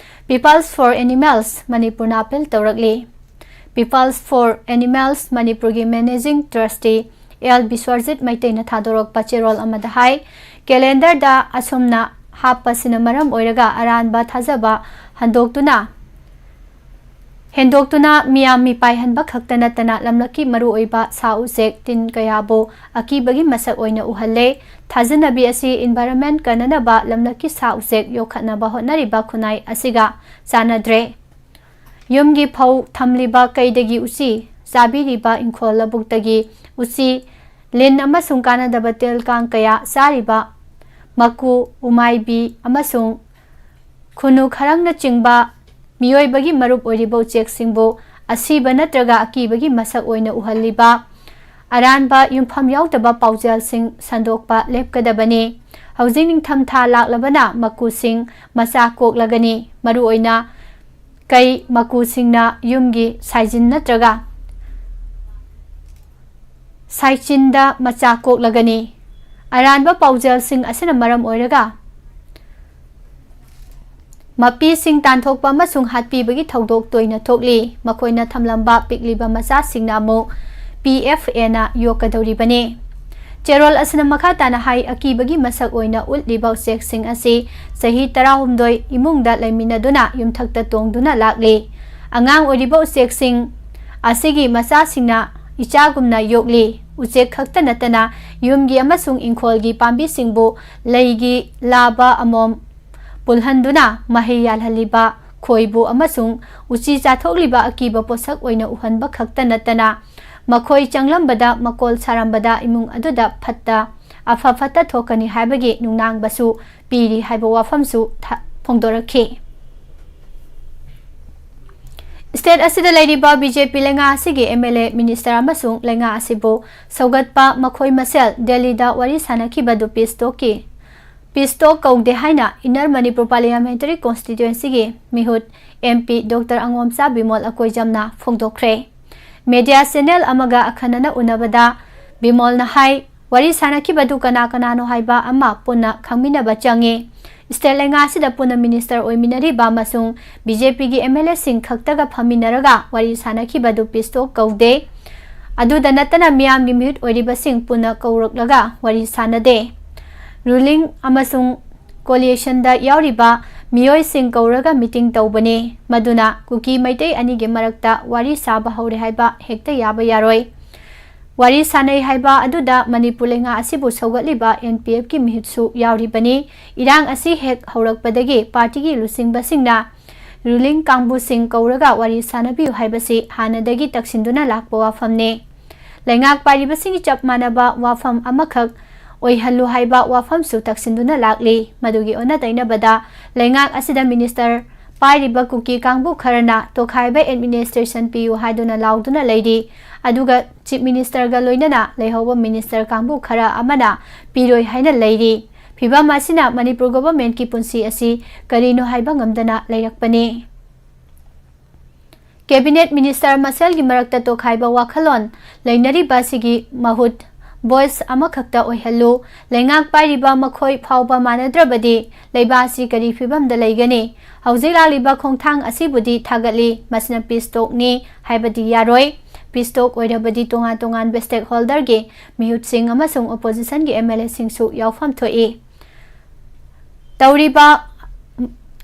Peoples for Animals ꯃꯅꯤꯄꯨꯔꯅ ꯑꯥꯄꯤꯜ ꯇꯧꯔꯛꯂꯤ꯫ Peoples for Animals ꯃꯅꯤꯄꯨꯔꯒꯤ ꯃꯦꯅꯦꯖꯤꯡ ꯇ꯭ꯔꯁꯇꯤ ꯑꯦꯜ ꯕꯤꯁ꯭ꯋꯔꯖꯤꯠ ꯃꯩꯇꯩꯅ ꯊꯥꯗꯣꯔꯛꯄ ꯆꯦꯔꯣꯜ ꯑꯃꯗ ꯍꯥꯏ, ꯀꯦꯂꯦꯟꯗꯔꯗ ꯑꯁꯨꯝꯅ ꯍꯥꯞꯄꯁꯤꯅ ꯃꯔꯝ ꯑꯣꯏꯔꯒ ꯑꯔꯥꯟꯕ ꯊꯥꯖꯕ ꯍꯟꯗꯣꯛꯇꯨꯅ ꯍꯦꯟꯗꯣꯛꯇꯨꯅ ꯃꯤꯌꯥꯝ ꯃꯤꯄꯥꯏꯍꯟꯕ ꯈꯛꯇ ꯅꯠꯇꯅ ꯂꯝꯂꯛꯀꯤ ꯃꯔꯨꯑꯣꯏꯕ ꯁꯥ ꯎꯆꯦꯛ ꯇꯤꯟ ꯀꯌꯥꯕꯨ ꯑꯀꯤꯕꯒꯤ ꯃꯁꯛ ꯑꯣꯏꯅ ꯎꯍꯜꯂꯦ꯫ ꯊꯥꯖꯅꯕꯤ ꯑꯁꯤ environment ꯀꯟꯅꯅꯕ ꯂꯝꯂꯛꯀꯤ ꯁꯥ ꯎꯆꯦꯛ ꯌꯣꯛꯈꯠꯅꯕ ꯍꯣꯠꯅꯔꯤꯕ ꯈꯨꯟꯅꯥꯏ ꯑꯁꯤꯒ ꯆꯥꯟꯅꯗ꯭ꯔꯦ꯫ ꯌꯨꯝꯒꯤ ꯐꯧ ꯊꯝꯂꯤꯕ ꯀꯩꯗꯒꯤ ꯎꯆꯤ, ꯆꯥꯕꯤꯔꯤꯕ ꯏꯪꯈꯣꯜ ꯂꯧꯕꯨꯛꯇꯒꯤ ꯎꯆꯤ, ꯂꯤꯟ ꯑꯃꯁꯨꯡ ꯀꯥꯟꯅꯗꯕ ꯇꯤꯜ ꯀꯥꯡ ꯀꯌꯥ ꯆꯥꯔꯤꯕ ꯃꯀꯨ, ꯎꯃꯥꯏꯕꯤ ꯑꯃꯁꯨꯡ ꯈꯨꯅꯨ ꯈꯔꯪꯅꯆꯤꯡꯕ ꯃꯤꯑꯣꯏꯕꯒꯤ ꯃꯔꯨꯞ ꯑꯣꯏꯔꯤꯕ ꯎꯆꯦꯛꯁꯤꯡꯕꯨ ꯑꯁꯤꯕ ꯅꯠꯇ꯭ꯔꯒ ꯑꯀꯤꯕꯒꯤ ꯃꯁꯛ ꯑꯣꯏꯅ ꯎꯍꯜꯂꯤꯕ ꯑꯔꯥꯟꯕ ꯌꯨꯝꯐꯝ ꯌꯥꯎꯗꯕ ꯄꯥꯎꯖꯦꯜꯁꯤꯡ ꯁꯟꯗꯣꯛꯄ ꯂꯦꯞꯀꯗꯕꯅꯤ꯫ ꯍꯧꯖꯤꯛ ꯅꯤꯡꯊꯝꯊꯥ ꯂꯥꯛꯂꯕꯅ ꯃꯀꯨꯁꯤꯡ ꯃꯆꯥ ꯀꯣꯛꯂꯒꯅꯤ꯫ ꯃꯔꯨꯑꯣꯏꯅ ꯀꯩ ꯃꯀꯨꯁꯤꯡꯅ ꯌꯨꯝꯒꯤ ꯁꯥꯏꯖꯤꯟ ꯅꯠꯇ꯭ꯔꯒ ꯁꯥꯏꯆꯤꯟꯗ ꯃꯆꯥ ꯀꯣꯛꯂꯒꯅꯤ꯫ ꯑꯔꯥꯟꯕ ꯄꯥꯎꯖꯦꯜꯁꯤꯡ ꯑꯁꯤꯅ ꯃꯔꯝ ꯑꯣꯏꯔꯒ ꯃꯄꯤꯁꯤꯡ ꯇꯥꯟꯊꯣꯛꯄ ꯑꯃꯁꯨꯡ ꯍꯥꯠꯄꯤꯕꯒꯤ ꯊꯧꯗꯣꯛ ꯇꯣꯏꯅ ꯊꯣꯛꯂꯤ꯫ ꯃꯈꯣꯏꯅ ꯊꯝꯂꯝꯕ ꯄꯤꯛꯂꯤꯕ ꯃꯆꯥꯁꯤꯡꯅ ꯑꯃꯨꯛ ꯄꯤ ꯑꯦꯐ ꯑꯦꯅ ꯌꯣꯛꯀꯗꯧꯔꯤꯕꯅꯤ꯫ ꯆꯦꯔꯣꯜ ꯑꯁꯤꯅ ꯃꯈꯥ ꯇꯥꯅ ꯍꯥꯏ, ꯑꯀꯤꯕꯒꯤ ꯃꯁꯛ ꯑꯣꯏꯅ ꯎꯠꯂꯤꯕ ꯎꯆꯦꯛꯁꯤꯡ ꯑꯁꯤ ꯆꯍꯤ ꯇꯔꯥꯍꯨꯝꯗꯣꯏ ꯏꯃꯨꯡꯗ ꯂꯩꯃꯤꯟꯅꯗꯨꯅ ꯌꯨꯝꯊꯛꯇ ꯇꯣꯡꯗꯨꯅ ꯂꯥꯛꯂꯤ꯫ ꯑꯉꯥꯡ ꯑꯣꯏꯔꯤꯕ ꯎꯆꯦꯛꯁꯤꯡ ꯑꯁꯤꯒꯤ ꯃꯆꯥꯁꯤꯡꯅ ꯏꯆꯥꯒꯨꯝꯅ ꯌꯣꯛꯂꯤ꯫ ꯎꯆꯦꯛ ꯈꯛꯇ ꯅꯠꯇꯅ ꯌꯨꯝꯒꯤ ꯑꯃꯁꯨꯡ ꯏꯪꯈꯣꯜꯒꯤ ꯄꯥꯝꯕꯤꯁꯤꯡꯕꯨ ꯂꯩꯒꯤ ꯂꯥꯕ ꯑꯃꯣꯝ ꯄꯨꯜꯍꯟꯗꯨꯅ ꯃꯍꯩ ꯌꯥꯜꯍꯜꯂꯤꯕ ꯈꯣꯏꯕꯨ ꯑꯃꯁꯨꯡ ꯎꯆꯤ ꯆꯥꯊꯣꯛꯂꯤꯕ ꯑꯀꯤꯕ ꯄꯣꯠꯁꯛ ꯑꯣꯏꯅ ꯎꯍꯟꯕ ꯈꯛꯇ ꯅꯠꯇꯅ ꯃꯈꯣꯏ ꯆꯪꯂꯝꯕꯗ, ꯃꯀꯣꯜ ꯁꯥꯔꯝꯕꯗ ꯏꯃꯨꯡ ꯑꯗꯨꯗ ꯐꯠꯇ, ꯑꯐ ꯐꯠꯇ ꯊꯣꯛꯀꯅꯤ ꯍꯥꯏꯕꯒꯤ ꯅꯨꯡꯅꯥꯡꯕꯁꯨ ꯄꯤꯔꯤ ꯍꯥꯏꯕ ꯋꯥꯐꯝꯁꯨ ꯊ-, ꯐꯣꯡꯗꯣꯔꯛꯈꯤ꯫ ꯁ꯭ꯇꯦꯠ ꯑꯁꯤꯗ ꯂꯩꯔꯤꯕ ꯕꯤ ꯖꯦ ꯄꯤ ꯂꯩꯉꯥꯛ ꯑꯁꯤꯒꯤ ꯑꯦꯝ ꯑꯦꯜ ꯑꯦ, ꯃꯤꯅꯤꯁꯇꯔ ꯑꯃꯁꯨꯡ ꯂꯩꯉꯥꯛ ꯑꯁꯤꯕꯨ ꯁꯧꯒꯠꯄ ꯃꯈꯣꯏ ꯃꯁꯦꯜ ꯗꯦꯜꯂꯤꯗ ꯋꯥꯔꯤ ꯁꯥꯟꯅꯈꯤꯕꯗꯨ ꯄꯤꯁ ꯇꯣꯛꯀꯤ, ꯄꯤꯁ ꯇꯣꯛ ꯀꯧꯗꯦ ꯍꯥꯏꯅ ꯏꯟꯅꯔ ꯃꯅꯤꯄꯨꯔ ꯄꯥꯔꯂꯤꯌꯥꯃꯦꯟꯇꯔꯤ ꯀꯣꯟꯁꯇꯤꯇ꯭ꯋꯦꯟꯁꯤꯒꯤ ꯃꯤꯍꯨꯠ M P doctor Angomcha Bimol ꯑꯀꯣꯏꯖꯝꯅ ꯐꯣꯡꯗꯣꯛꯈ꯭ꯔꯦ꯫ ꯃꯦꯗꯤꯌꯥ ꯆꯦꯅꯦꯜ ꯑꯃꯒ ꯑꯈꯟꯅꯅ ꯎꯅꯕꯗ ꯕꯤꯃꯣꯜꯅ ꯍꯥꯏ, ꯋꯥꯔꯤ ꯁꯥꯅꯈꯤꯕꯗꯨ ꯀꯅꯥ ꯀꯅꯥꯅꯣ ꯍꯥꯏꯕ ꯑꯃ ꯄꯨꯟꯅ ꯈꯪꯃꯤꯟꯅꯕ ꯆꯪꯉꯤ꯫ ꯁ꯭ꯇꯦꯠ ꯂꯩꯉꯥꯛ ꯑꯁꯤꯗ ꯄꯨꯟꯅ ꯃꯤꯅꯤꯁꯇꯔ ꯑꯣꯏꯃꯤꯟꯅꯔꯤꯕ ꯑꯃꯁꯨꯡ ꯕꯤ ꯖꯦ ꯄꯤꯒꯤ ꯑꯦꯝ ꯑꯦꯜ ꯑꯦꯁꯤꯡ ꯈꯛꯇꯒ ꯐꯝꯃꯤꯟꯅꯔꯒ ꯋꯥꯔꯤ ꯁꯥꯅꯈꯤꯕꯗꯨ ꯄꯤꯁ ꯇꯣꯛ ꯀꯧꯗꯦ꯫ ꯑꯗꯨꯗ ꯅꯠꯇꯅ ꯃꯤꯌꯥꯝꯒꯤ ꯃꯤꯍꯨꯠ ꯑꯣꯏꯔꯤꯕꯁꯤꯡ ꯄꯨꯟꯅ ꯀꯧꯔꯛꯂꯒ ꯋꯥꯔꯤ ꯁꯥꯅꯗꯦ꯫ ꯔꯨꯂꯤꯡ ꯑꯃꯁꯨꯡ ꯀꯣꯂꯤꯁꯟꯗ ꯌꯥꯎꯔꯤꯕ ꯃꯤꯑꯣꯏꯁꯤꯡ ꯀꯧꯔꯒ ꯃꯤꯇꯤꯡ ꯇꯧꯕꯅꯤ꯫ ꯃꯗꯨꯅ ꯀꯨꯀꯤ ꯃꯩꯇꯩ ꯑꯅꯤꯒꯤ ꯃꯔꯛꯇ ꯋꯥꯔꯤ ꯁꯥꯕ ꯍꯧꯔꯦ ꯍꯥꯏꯕ ꯍꯦꯛꯇ ꯌꯥꯕ ꯌꯥꯔꯣꯏ꯫ ꯋꯥꯔꯤ ꯁꯥꯅꯩ ꯍꯥꯏꯕ ꯑꯗꯨꯗ ꯃꯅꯤꯄꯨꯔ ꯂꯩꯉꯥꯛ ꯑꯁꯤꯕꯨ ꯁꯧꯒꯠꯂꯤꯕ ꯑꯦꯟ ꯄꯤ ꯑꯦꯐꯀꯤ ꯃꯤꯍꯨꯠꯁꯨ ꯌꯥꯎꯔꯤꯕꯅꯤ꯫ ꯏꯔꯥꯡ ꯑꯁꯤ ꯍꯦꯛ ꯍꯧꯔꯛꯄꯗꯒꯤ ꯄꯥꯔꯇꯤꯒꯤ ꯂꯨꯆꯤꯡꯕꯁꯤꯡꯅ ꯔꯨꯂꯤꯡ ꯀꯥꯡꯕꯨꯁꯤꯡ ꯀꯧꯔꯒ ꯋꯥꯔꯤ ꯁꯥꯅꯕꯤꯌꯨ ꯍꯥꯏꯕꯁꯤ ꯍꯥꯟꯅꯗꯒꯤ ꯇꯛꯁꯤꯟꯗꯨꯅ ꯂꯥꯛꯄ ꯋꯥꯐꯝꯅꯤ꯫ ꯂꯩꯉꯥꯛ ꯄꯥꯏꯔꯤꯕꯁꯤꯡꯒꯤ ꯆꯞ ꯃꯥꯟꯅꯕ ꯋꯥꯐꯝ ꯑꯃꯈꯛ ꯑꯣꯏꯍꯜꯂꯨ ꯍꯥꯏꯕ ꯋꯥꯐꯝꯁꯨ ꯇꯛꯁꯤꯟꯗꯨꯅ ꯂꯥꯛꯂꯤ꯫ ꯃꯗꯨꯒꯤ ꯑꯣꯟꯅ ꯇꯩꯅꯕꯗ ꯂꯩꯉꯥꯛ ꯑꯁꯤꯗ ꯃꯤꯅꯤꯁꯇꯔ ꯄꯥꯏꯔꯤꯕ ꯀꯨꯀꯤ ꯀꯥꯡꯕꯨ ꯈꯔꯅ ꯇꯣꯈꯥꯏꯕ ꯑꯦꯗꯃꯤꯅꯤꯁꯇ꯭ꯔꯦꯁꯟ ꯄꯤꯌꯨ ꯍꯥꯏꯗꯨꯅ ꯂꯥꯎꯗꯨꯅ ꯂꯩꯔꯤ꯫ ꯑꯗꯨꯒ ꯆꯤꯐ ꯃꯤꯅꯤꯁꯇꯔꯒ ꯂꯣꯏꯅꯅ ꯂꯩꯍꯧꯕ ꯃꯤꯅꯤꯁꯇꯔ ꯀꯥꯡꯕꯨ ꯈꯔ ꯑꯃꯅ ꯄꯤꯔꯣꯏ ꯍꯥꯏꯅ ꯂꯩꯔꯤ꯫ ꯐꯤꯚꯝ ꯑꯁꯤꯅ ꯃꯅꯤꯄꯨꯔ ꯒꯣꯚꯔꯟꯃꯦꯟꯠꯀꯤ ꯄꯨꯟꯁꯤ ꯑꯁꯤ ꯀꯔꯤꯅꯣ ꯍꯥꯏꯕ ꯉꯝꯗꯅ ꯂꯩꯔꯛꯄꯅꯤ꯫ ꯀꯦꯕꯤꯅꯦꯠ ꯃꯤꯅꯤꯁꯇꯔ ꯃꯁꯦꯜꯒꯤ ꯃꯔꯛꯇ ꯇꯣꯈꯥꯏꯕ ꯋꯥꯈꯜꯂꯣꯟ ꯂꯩꯅꯔꯤꯕ ꯑꯁꯤꯒꯤ ꯃꯍꯨꯠ ꯚꯣꯏꯁ ꯑꯃꯈꯛꯇ ꯑꯣꯏꯍꯜꯂꯨ꯫ ꯂꯩꯉꯥꯛ ꯄꯥꯏꯔꯤꯕ ꯃꯈꯣꯏ ꯐꯥꯎꯕ ꯃꯥꯟꯅꯗ꯭ꯔꯕꯗꯤ ꯂꯩꯕꯥꯛ ꯑꯁꯤ ꯀꯔꯤ ꯐꯤꯚꯝꯗ ꯂꯩꯒꯅꯤ? ꯍꯧꯖꯤꯛ ꯂꯥꯛꯂꯤꯕ ꯈꯣꯡꯊꯥꯡ ꯑꯁꯤꯕꯨꯗꯤ ꯊꯥꯒꯠꯂꯤ, ꯃꯁꯤꯅ ꯄꯤꯁ ꯇꯣꯛꯅꯤ ꯍꯥꯏꯕꯗꯤ ꯌꯥꯔꯣꯏ꯫ ꯄꯤꯁ ꯇꯣꯛ ꯑꯣꯏꯔꯕꯗꯤ ꯇꯣꯉꯥꯟ ꯇꯣꯉꯥꯟꯕ ꯁ꯭ꯇꯦꯛꯍꯣꯜꯗꯔꯒꯤ ꯃꯤꯍꯨꯠꯁꯤꯡ ꯑꯃꯁꯨꯡ ꯑꯣꯄꯣꯖꯤꯁꯟꯒꯤ ꯑꯦꯝ ꯑꯦꯜ ꯑꯦꯁꯤꯡꯁꯨ ꯌꯥꯎꯐꯝ ꯊꯣꯛꯏ꯫ ꯇꯧꯔꯤꯕ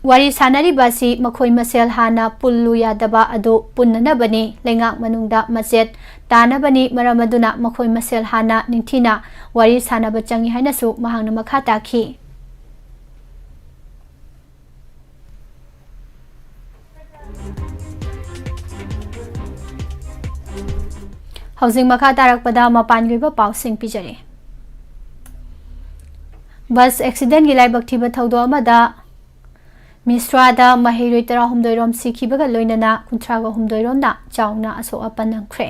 ꯋꯥꯔꯤ ꯁꯥꯅꯔꯤꯕ ꯑꯁꯤ ꯃꯈꯣꯏ ꯃꯁꯦꯜ ꯍꯥꯟꯅ ꯄꯨꯜꯂꯨ ꯌꯥꯗꯕ ꯑꯗꯨ ꯄꯨꯟꯅꯅꯕꯅꯤ, ꯂꯩꯉꯥꯛ ꯃꯅꯨꯡꯗ ꯃꯆꯦꯠ ꯇꯥꯅꯕꯅꯤ, ꯃꯔꯝ ꯑꯗꯨꯅ ꯃꯈꯣꯏ ꯃꯁꯦꯜ ꯍꯥꯟꯅ ꯅꯤꯡꯊꯤꯅ ꯋꯥꯔꯤ ꯁꯥꯅꯕ ꯆꯪꯏ ꯍꯥꯏꯅꯁꯨ ꯃꯍꯥꯛꯅ ꯃꯈꯥ ꯇꯥꯈꯤ꯫ ꯍꯧꯖꯤꯛ ꯃꯈꯥ ꯇꯥꯔꯛꯄꯗ ꯃꯄꯥꯟꯒꯤ ꯑꯣꯏꯕ ꯄꯥꯎꯁꯤꯡ ꯄꯤꯖꯔꯤ꯫ ꯕꯁ ꯑꯦꯛꯁꯤꯗꯦꯟꯒꯤ ꯂꯥꯏꯕꯛ ꯊꯤꯕ ꯊꯧꯗꯣꯛ ꯑꯃꯗ ꯃꯤꯁ꯭ꯔꯥꯗ ꯃꯍꯩꯔꯣꯏ ꯇꯔꯥꯍꯨꯝꯗꯣꯏ ꯔꯣꯝ ꯁꯤꯈꯤꯕꯒ ꯂꯣꯏꯅꯅ ꯀꯨꯟꯊ꯭ꯔꯥꯒ ꯍꯨꯝꯗꯣꯏ ꯔꯣꯝꯅ ꯆꯥꯎꯅ ꯑꯁꯣꯛ ꯑꯄꯟ ꯅꯪꯈ꯭ꯔꯦ꯫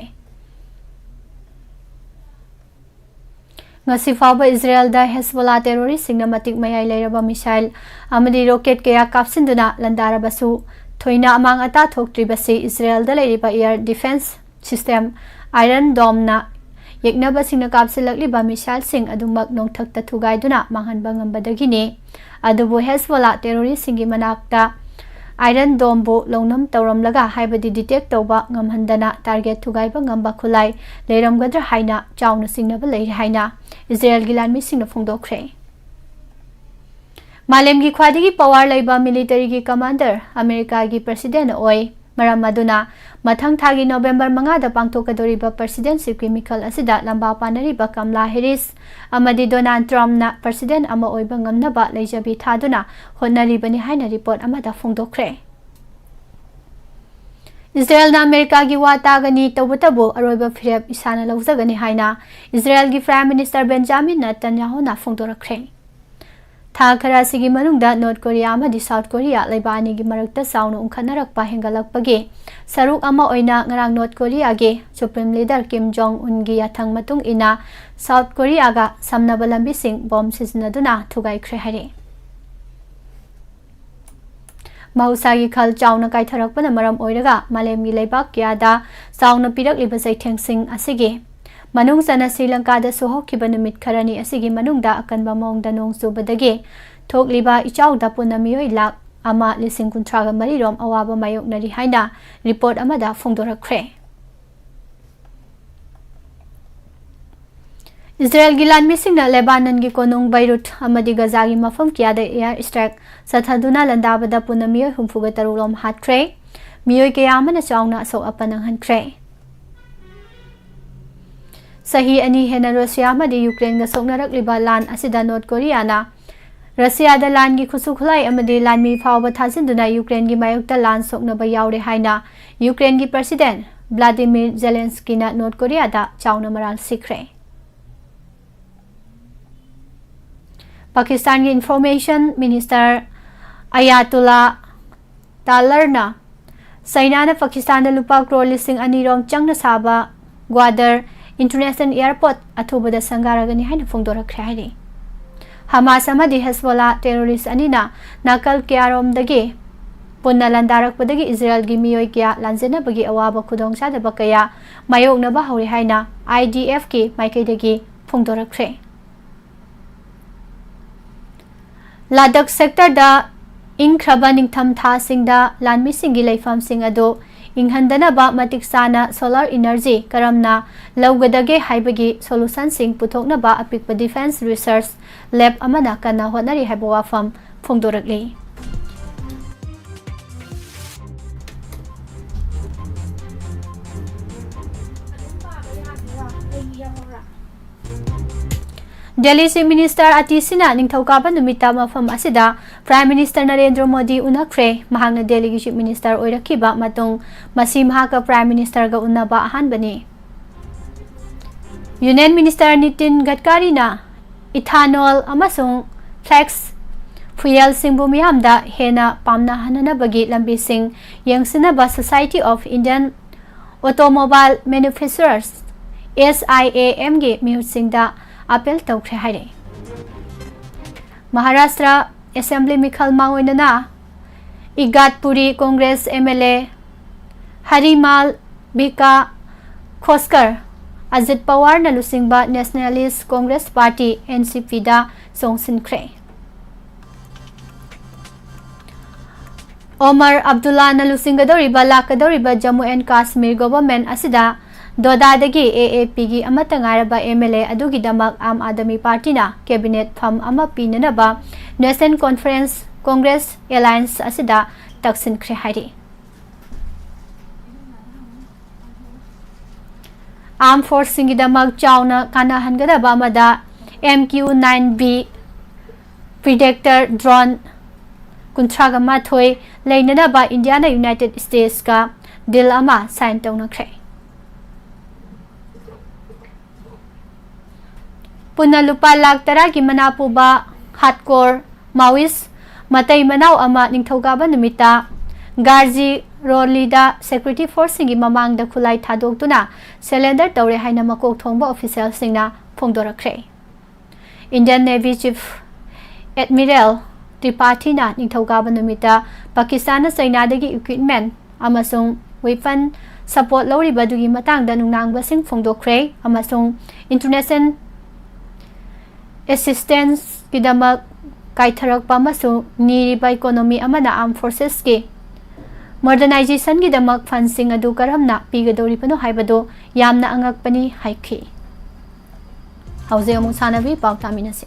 ꯉꯁꯤ ꯐꯥꯎꯕ ꯏꯖꯔꯦꯜꯗ ꯍꯦꯁꯕꯣꯂꯥ ꯇꯦꯔꯣꯔꯤꯁꯁꯤꯡꯅ ꯃꯇꯤꯛ ꯃꯌꯥꯏ ꯂꯩꯔꯕ ꯃꯤꯁꯥꯏꯜ ꯑꯃꯗꯤ ꯔꯣꯀꯦꯠ ꯀꯌꯥ ꯀꯥꯞꯁꯤꯟꯗꯨꯅ ꯂꯥꯟꯗꯥꯔꯕꯁꯨ, ꯊꯣꯏꯅ ꯑꯃꯥꯡ ꯑꯇꯥ ꯊꯣꯛꯇ꯭ꯔꯤꯕꯁꯤ ꯏꯖꯔꯦꯜꯗ ꯂꯩꯔꯤꯕ ꯑꯦꯌꯔ ꯗꯤꯐꯦꯟꯁ system Iron Dome-ꯅ ꯌꯦꯛꯅꯕꯁꯤꯡꯅ ꯀꯥꯞꯁꯤꯜꯂꯛꯂꯤꯕ missile-ꯁꯤꯡ ꯑꯗꯨꯃꯛ ꯅꯣꯡꯊꯛꯇ ꯊꯨꯒꯥꯏꯗꯨꯅ ꯃꯥꯡꯍꯟꯕ ꯉꯝꯕꯗꯒꯤꯅꯤ꯫ ꯑꯗꯨꯕꯨ ꯍꯦꯖꯕꯣꯂꯥ terrorist-ꯁꯤꯡꯒꯤ ꯃꯅꯥꯛꯇ Iron Dome-ꯕꯨ ꯂꯧꯅꯝ ꯇꯧꯔꯝꯂꯒ, ꯍꯥꯏꯕꯗꯤ detect ꯇꯧꯕ ꯉꯝꯍꯟꯗꯅ target ꯊꯨꯒꯥꯏꯕ ꯉꯝꯕ ꯈꯨꯠꯂꯥꯏ ꯂꯩꯔꯝꯒꯗ꯭ꯔꯥ ꯍꯥꯏꯅ ꯆꯥꯎꯅ ꯆꯤꯡꯅꯕ ꯂꯩꯔꯤ ꯍꯥꯏꯅ ꯏꯖꯔꯦꯜꯒꯤ ꯂꯥꯟꯃꯤꯁꯤꯡꯅ ꯐꯣꯡꯗꯣꯛꯈ꯭ꯔꯦ꯫ ꯃꯥꯂꯦꯝꯒꯤ ꯈ꯭ꯋꯥꯏꯗꯒꯤ power ꯂꯩꯕ military-ꯒꯤ commander ꯑꯃꯦꯔꯤꯀꯥꯒꯤ president ꯑꯣꯏ꯫ ꯃꯔꯝ ꯑꯗꯨꯅ ꯃꯊꯪ ꯊꯥꯒꯤ November ꯃꯉꯥꯗ ꯄꯥꯡꯊꯣꯛꯀꯗꯧꯔꯤꯕ presidentship-ꯀꯤ ꯃꯤꯈꯜ ꯑꯁꯤꯗ ꯂꯝꯕꯥ ꯄꯥꯅꯔꯤꯕ ꯀꯝꯂꯥ ꯍꯦꯔꯤꯁ ꯑꯃꯗꯤ ꯗꯣꯅꯥꯜꯗ ꯇ꯭ꯔꯝꯞꯅ president ꯑꯃ ꯑꯣꯏꯕ ꯉꯝꯅꯕ ꯂꯩꯖꯕꯤ ꯊꯥꯗꯨꯅ ꯍꯣꯠꯅꯔꯤꯕꯅꯤ ꯍꯥꯏꯅ report ꯑꯃꯗ ꯐꯣꯡꯗꯣꯛꯈ꯭ꯔꯦ꯫ ꯏꯖꯔꯦꯜꯅ ꯑꯃꯦꯔꯤꯀꯥꯒꯤ ꯋꯥ ꯇꯥꯒꯅꯤ, ꯇꯧꯕꯇꯕꯨ ꯑꯔꯣꯏꯕ ꯐꯤꯔꯦꯞ ꯏꯁꯥꯅ ꯂꯧꯖꯒꯅꯤ ꯍꯥꯏꯅ ꯏꯖꯔꯦꯜꯒꯤ Prime Minister ꯕꯦꯟꯖꯥꯃꯤꯟ ꯅꯦꯇꯟꯌꯥꯍꯨꯅ ꯐꯣꯡꯗꯣꯔꯛꯈ꯭ꯔꯦ꯫ ꯊꯥ ꯈꯔ ꯑꯁꯤꯒꯤ ꯃꯅꯨꯡꯗ ꯅꯣꯔꯠ ꯀꯣꯔꯤꯌꯥ ꯑꯃꯗꯤ ꯁꯥꯎꯠ ꯀꯣꯔꯤꯌꯥ ꯂꯩꯕꯥꯛ ꯑꯅꯤꯒꯤ ꯃꯔꯛꯇ ꯆꯥꯎꯅ ꯎꯪꯈꯠꯅꯔꯛꯄ ꯍꯦꯟꯒꯠꯂꯛꯄꯒꯤ ꯁꯔꯨꯛ ꯑꯃ ꯑꯣꯏꯅ ꯉꯔꯥꯡ ꯅꯣꯔꯠ ꯀꯣꯔꯤꯌꯥꯒꯤ Supreme Leader ꯀꯤꯝ ꯖꯣꯡ ꯎꯟꯒꯤ ꯌꯥꯊꯪ ꯃꯇꯨꯡ ꯏꯟꯅ ꯁꯥꯎꯠ ꯀꯣꯔꯤꯌꯥꯒ ꯁꯝꯅꯕ ꯂꯝꯕꯤꯁꯤꯡ ꯕꯣꯝ ꯁꯤꯖꯤꯟꯅꯗꯨꯅ ꯊꯨꯒꯥꯏꯈ꯭ꯔꯦ ꯍꯥꯏꯔꯤ꯫ ꯃꯍꯧꯁꯥꯒꯤ ꯈꯜ ꯆꯥꯎꯅ ꯀꯥꯏꯊꯔꯛꯄꯅ ꯃꯔꯝ ꯑꯣꯏꯔꯒ ꯃꯥꯂꯦꯝꯒꯤ ꯂꯩꯕꯥꯛ ꯀꯌꯥꯗ ꯆꯥꯎꯅ ꯄꯤꯔꯛꯂꯤꯕ ꯆꯩꯊꯦꯡꯁꯤꯡ ꯑꯁꯤꯒꯤ ꯃꯅꯨꯡ ꯆꯟꯅ ꯁ꯭ꯔꯤ ꯂꯪꯀꯥꯗꯁꯨ ꯍꯧꯈꯤꯕ ꯅꯨꯃꯤꯠ ꯈꯔꯅꯤ ꯑꯁꯤꯒꯤ ꯃꯅꯨꯡꯗ ꯑꯀꯟꯕ ꯃꯑꯣꯡꯗ ꯅꯣꯡ ꯆꯨꯕꯗꯒꯤ ꯊꯣꯛꯂꯤꯕ ꯏꯆꯥꯎꯗ ꯄꯨꯟꯅ ꯃꯤꯑꯣꯏ ꯂꯥꯈ ꯑꯃ ꯂꯤꯁꯤꯡ ꯀꯨꯟꯊ꯭ꯔꯥꯒ ꯃꯔꯤ ꯔꯣꯝ ꯑꯋꯥꯕ ꯃꯥꯌꯣꯛꯅꯔꯤ ꯍꯥꯏꯅ report ꯑꯃꯗ ꯐꯣꯡꯗꯣꯔꯛꯈ꯭ꯔꯦ꯫ ꯏꯖꯔꯦꯜꯒꯤ ꯂꯥꯟꯃꯤꯁꯤꯡꯅ ꯂꯦꯕꯥꯅꯟꯒꯤ ꯀꯣꯅꯨꯡ ꯕꯩꯔꯨꯠ ꯑꯃꯗꯤ ꯒꯖꯥꯒꯤ ꯃꯐꯝ ꯀꯌꯥꯗ air strike ꯆꯠꯊꯗꯨꯅ ꯂꯥꯟꯗꯥꯕꯗ ꯄꯨꯟꯅ ꯃꯤꯑꯣꯏ ꯍꯨꯝꯐꯨꯒ ꯇꯔꯨꯛ ꯔꯣꯝ ꯍꯥꯠꯈ꯭ꯔꯦ꯫ ꯃꯤꯑꯣꯏ ꯀꯌꯥ ꯑꯃꯅ ꯆꯥꯎꯅ ꯑꯁꯣꯛ ꯑꯄꯟ ꯅꯪꯍꯟꯈ꯭ꯔꯦ꯫ ꯆꯍꯤ ꯑꯅꯤ ꯍꯦꯟꯅ ꯔꯨꯁꯤꯌꯥ ꯑꯃꯗꯤ ꯌꯨꯀ꯭ꯔꯦꯟꯒ ꯁꯣꯛꯅꯔꯛꯂꯤꯕ ꯂꯥꯟ ꯑꯁꯤꯗ ꯅꯣꯔꯠ ꯀꯣꯔꯤꯌꯥꯅ ꯔꯁꯤꯌꯥꯗ ꯂꯥꯟꯒꯤ ꯈꯨꯠꯁꯨ ꯈꯨꯠꯂꯥꯏ ꯑꯃꯗꯤ ꯂꯥꯟꯃꯤ ꯐꯥꯎꯕ ꯊꯥꯖꯤꯟꯗꯨꯅ ꯌꯨꯀ꯭ꯔꯦꯟꯒꯤ ꯃꯥꯌꯣꯛꯇ ꯂꯥꯟ ꯁꯣꯛꯅꯕ ꯌꯥꯎꯔꯦ ꯍꯥꯏꯅ ꯌꯨꯀ꯭ꯔꯦꯟꯒꯤ president ꯕ꯭ꯂꯥꯗꯤꯃꯤꯔ ꯖꯦꯂꯦꯟꯁꯀꯤꯅ ꯅꯣꯔꯠ ꯀꯣꯔꯤꯌꯥꯗ ꯆꯥꯎꯅ ꯃꯔꯥꯜ ꯁꯤꯈ꯭ꯔꯦ꯫ ꯄꯥꯀꯤꯁꯇꯥꯟꯒꯤ information minister ꯑꯌꯥꯇꯨꯜꯂꯥ ꯇꯥꯂꯔꯅ ꯆꯩꯅꯥꯅ ꯄꯥꯀꯤꯁꯇꯥꯟꯗ ꯂꯨꯄꯥ ꯀ꯭ꯔꯣꯔ ꯂꯤꯁꯤꯡ ꯑꯅꯤ ꯔꯣꯝ ꯆꯪꯅ ꯁꯥꯕ ꯒ꯭ꯋꯥꯗꯔ International Airport ꯑꯊꯨꯕꯗ ꯁꯪꯒꯥꯔꯒꯅꯤ ꯍꯥꯏꯅ ꯐꯣꯡꯗꯣꯔꯛꯈ꯭ꯔꯦ ꯍꯥꯏꯔꯤ꯫ ꯍꯃꯥꯁ ꯑꯃꯗꯤ ꯍꯦꯖꯕꯣꯂꯥ terrorist ꯑꯅꯤꯅ ꯅꯥꯀꯜ ꯀꯌꯥꯔꯣꯝꯗꯒꯤ ꯄꯨꯟꯅ ꯂꯥꯟꯗꯥꯔꯛꯄꯗꯒꯤ ꯏꯖꯔꯦꯜꯒꯤ ꯃꯤꯑꯣꯏ ꯀꯌꯥ ꯂꯥꯟꯖꯦꯟꯅꯕꯒꯤ ꯑꯋꯥꯕ ꯈꯨꯗꯣꯡꯆꯥꯗꯕ ꯀꯌꯥ ꯃꯥꯌꯣꯛꯅꯕ ꯍꯧꯔꯦ ꯍꯥꯏꯅ IDFꯀꯤ ꯃꯥꯏꯀꯩꯗꯒꯤ ꯐꯣꯡꯗꯣꯔꯛꯈ꯭ꯔꯦ꯫ ꯂꯥꯗꯥꯈ ꯁꯦꯛꯇꯔꯗ ꯏꯪꯈ꯭ꯔꯕ ꯅꯤꯡꯊꯝ ꯊꯥꯁꯤꯡꯗ ꯂꯥꯟꯃꯤꯁꯤꯡꯒꯤ ꯂꯩꯐꯝꯁꯤꯡ ꯑꯗꯨ ꯏꯪꯍꯟꯗꯅꯕ ꯃꯇꯤꯛ ꯆꯥꯅ solar energy ꯀꯔꯝꯅ ꯂꯧꯒꯗꯒꯦ ꯍꯥꯏꯕꯒꯤ solutionꯁꯤꯡ ꯄꯨꯊꯣꯛꯅꯕ ꯑꯄꯤꯛꯄ defence research lab ꯑꯃꯅ ꯀꯟꯅ ꯍꯣꯠꯅꯔꯤ ꯍꯥꯏꯕ ꯋꯥꯐꯝ ꯐꯣꯡꯗꯣꯔꯛꯂꯤ꯫ ꯗꯦꯜꯂꯤ Chief Minister ꯑꯇꯤꯁꯤꯅ ꯅꯤꯡꯊꯧꯀꯥꯕ ꯅꯨꯃꯤꯠꯇ ꯃꯐꯝ ꯑꯁꯤꯗ Prime Minister ꯅꯔꯦꯟꯗ꯭ꯔ ꯃꯣꯗꯤ ꯎꯅꯈ꯭ꯔꯦ꯫ ꯃꯍꯥꯛꯅ ꯗꯦꯜꯂꯤꯒꯤ Chief Minister ꯑꯣꯏꯔꯛꯈꯤꯕ ꯃꯇꯨꯡ ꯃꯁꯤ ꯃꯍꯥꯛꯀ Prime Ministerꯒ ꯎꯅꯕ ꯑꯍꯥꯟꯕꯅꯤ꯫ Union Minister ꯅꯤꯇꯤꯟ ꯒꯗꯀꯥꯔꯤꯅ ethanol ꯑꯃꯁꯨꯡ flex fuelꯁꯤꯡꯕꯨ ꯃꯤꯌꯥꯝꯗ ꯍꯦꯟꯅ ꯄꯥꯝꯅꯍꯟꯅꯅꯕꯒꯤ ꯂꯝꯕꯤꯁꯤꯡ ꯌꯦꯡꯁꯤꯟꯅꯕ Society of Indian Automobile Manufacturers, SIAMꯒꯤ ꯃꯤꯍꯨꯠꯁꯤꯡꯗ appeal ꯇꯧꯈ꯭ꯔꯦ ꯍꯥꯏꯔꯦ꯫ ꯃꯍꯥꯔꯥꯁꯇ꯭ꯔ Assembly ꯃꯤꯈꯜ ꯃꯥꯡꯑꯣꯏꯅꯅ ꯏꯒꯥꯠꯄꯨꯔꯤ Congress MLA ꯍꯔꯤꯃꯥꯜ ꯕꯤꯀꯥ ꯈꯣꯁꯀꯔ ꯑꯖꯤꯠ ꯄꯋꯥꯔꯅ ꯂꯨꯆꯤꯡꯕ Nationalist Congress Party, NCPꯗ ꯆꯣꯡꯁꯤꯟꯈ꯭ꯔꯦ꯫ ꯑꯣꯃꯔ ꯑꯕꯗꯨꯜꯂꯥꯅ ꯂꯨꯆꯤꯡꯒꯗꯧꯔꯤꯕ ꯂꯥꯛꯀꯗꯧꯔꯤꯕ Jammu and Kashmir government ꯑꯁꯤꯗ ꯗꯣꯗꯥꯗꯒꯤ AAPꯒꯤ ꯑꯃꯠꯇ ꯉꯥꯏꯔꯕ MLA ꯑꯗꯨꯒꯤꯗꯃꯛ ꯑꯥꯝ ꯑꯥꯗꯃꯤ ꯄꯥꯔꯇꯤꯅ cabinet ꯐꯝ ꯑꯃ ꯄꯤꯅꯅꯕ National Conference Congress Alliance ꯑꯁꯤꯗ ꯇꯛꯁꯤꯟꯈ꯭ꯔꯦ ꯍꯥꯏꯔꯤ꯫ Armed Forceꯁꯤꯡꯒꯤꯗꯃꯛ ꯆꯥꯎꯅ ꯀꯥꯟꯅꯍꯟꯒꯗꯕ ꯑꯃꯗ MQ nine B Predator drone ꯀꯨꯟꯊ꯭ꯔꯥꯒ ꯃꯥꯊꯣꯏ ꯂꯩꯅꯅꯕ ꯏꯟꯗꯤꯌꯥꯅ United Statesꯀ deal ꯑꯃ sign ꯇꯧꯅꯈ꯭ꯔꯦ꯫ ꯄꯨꯟꯅ ꯂꯨꯄꯥ ꯂꯥꯈ ꯇꯔꯥꯒꯤ ꯃꯅꯥ ꯄꯨꯕ hardcore Maoist ꯃꯇꯩ ꯃꯅꯥꯎ ꯑꯃ ꯅꯤꯡꯊꯧꯀꯥꯕ ꯅꯨꯃꯤꯠꯇ ꯒꯥꯔꯖꯤ ꯔꯣꯂꯤꯗ security forceꯁꯤꯡꯒꯤ ꯃꯃꯥꯡꯗ ꯈꯨꯠꯂꯥꯏ ꯊꯥꯗꯣꯛꯇꯨꯅ surrender ꯇꯧꯔꯦ ꯍꯥꯏꯅ ꯃꯀꯣꯛ ꯊꯣꯡꯕ officialꯁꯤꯡꯅ ꯐꯣꯡꯗꯣꯔꯛꯈ꯭ꯔꯦ꯫ Indian Navy Chief Admiral ꯇ꯭ꯔꯤꯄꯥꯊꯤꯅ ꯅꯤꯡꯊꯧꯀꯥꯕ ꯅꯨꯃꯤꯠꯇ ꯄꯥꯀꯤꯁꯇꯥꯟꯅ ꯆꯩꯅꯥꯗꯒꯤ equipment ꯑꯃꯁꯨꯡ weapon support ꯂꯧꯔꯤꯕ ꯑꯗꯨꯒꯤ ꯃꯇꯥꯡꯗ ꯅꯨꯡꯅꯥꯡꯕꯁꯤꯡ ꯐꯣꯡꯗꯣꯛꯈ꯭ꯔꯦ ꯑꯃꯁꯨꯡ international assistance ꯀꯤꯗꯃꯛ ꯀꯥꯏꯊꯔꯛꯄ ꯑꯃꯁꯨꯡ ꯅꯤꯔꯤꯕ economy ꯑꯃꯅ armed forces ꯀꯤ modernization ꯒꯤꯗꯃꯛ fund ꯁꯤꯡ ꯑꯗꯨ ꯀꯔꯝꯅ ꯄꯤꯒꯗꯧꯔꯤꯕꯅꯣ ꯍꯥꯏꯕꯗꯨ ꯌꯥꯝꯅ ꯑꯉꯛꯄꯅꯤ ꯍꯥꯏꯈꯤ꯫ ꯍꯧꯖꯤꯛ ꯑꯃꯨꯛ ꯁꯥꯟꯅꯕꯒꯤ ꯄꯥꯎ ꯇꯥꯃꯤꯟꯅꯁꯤ꯫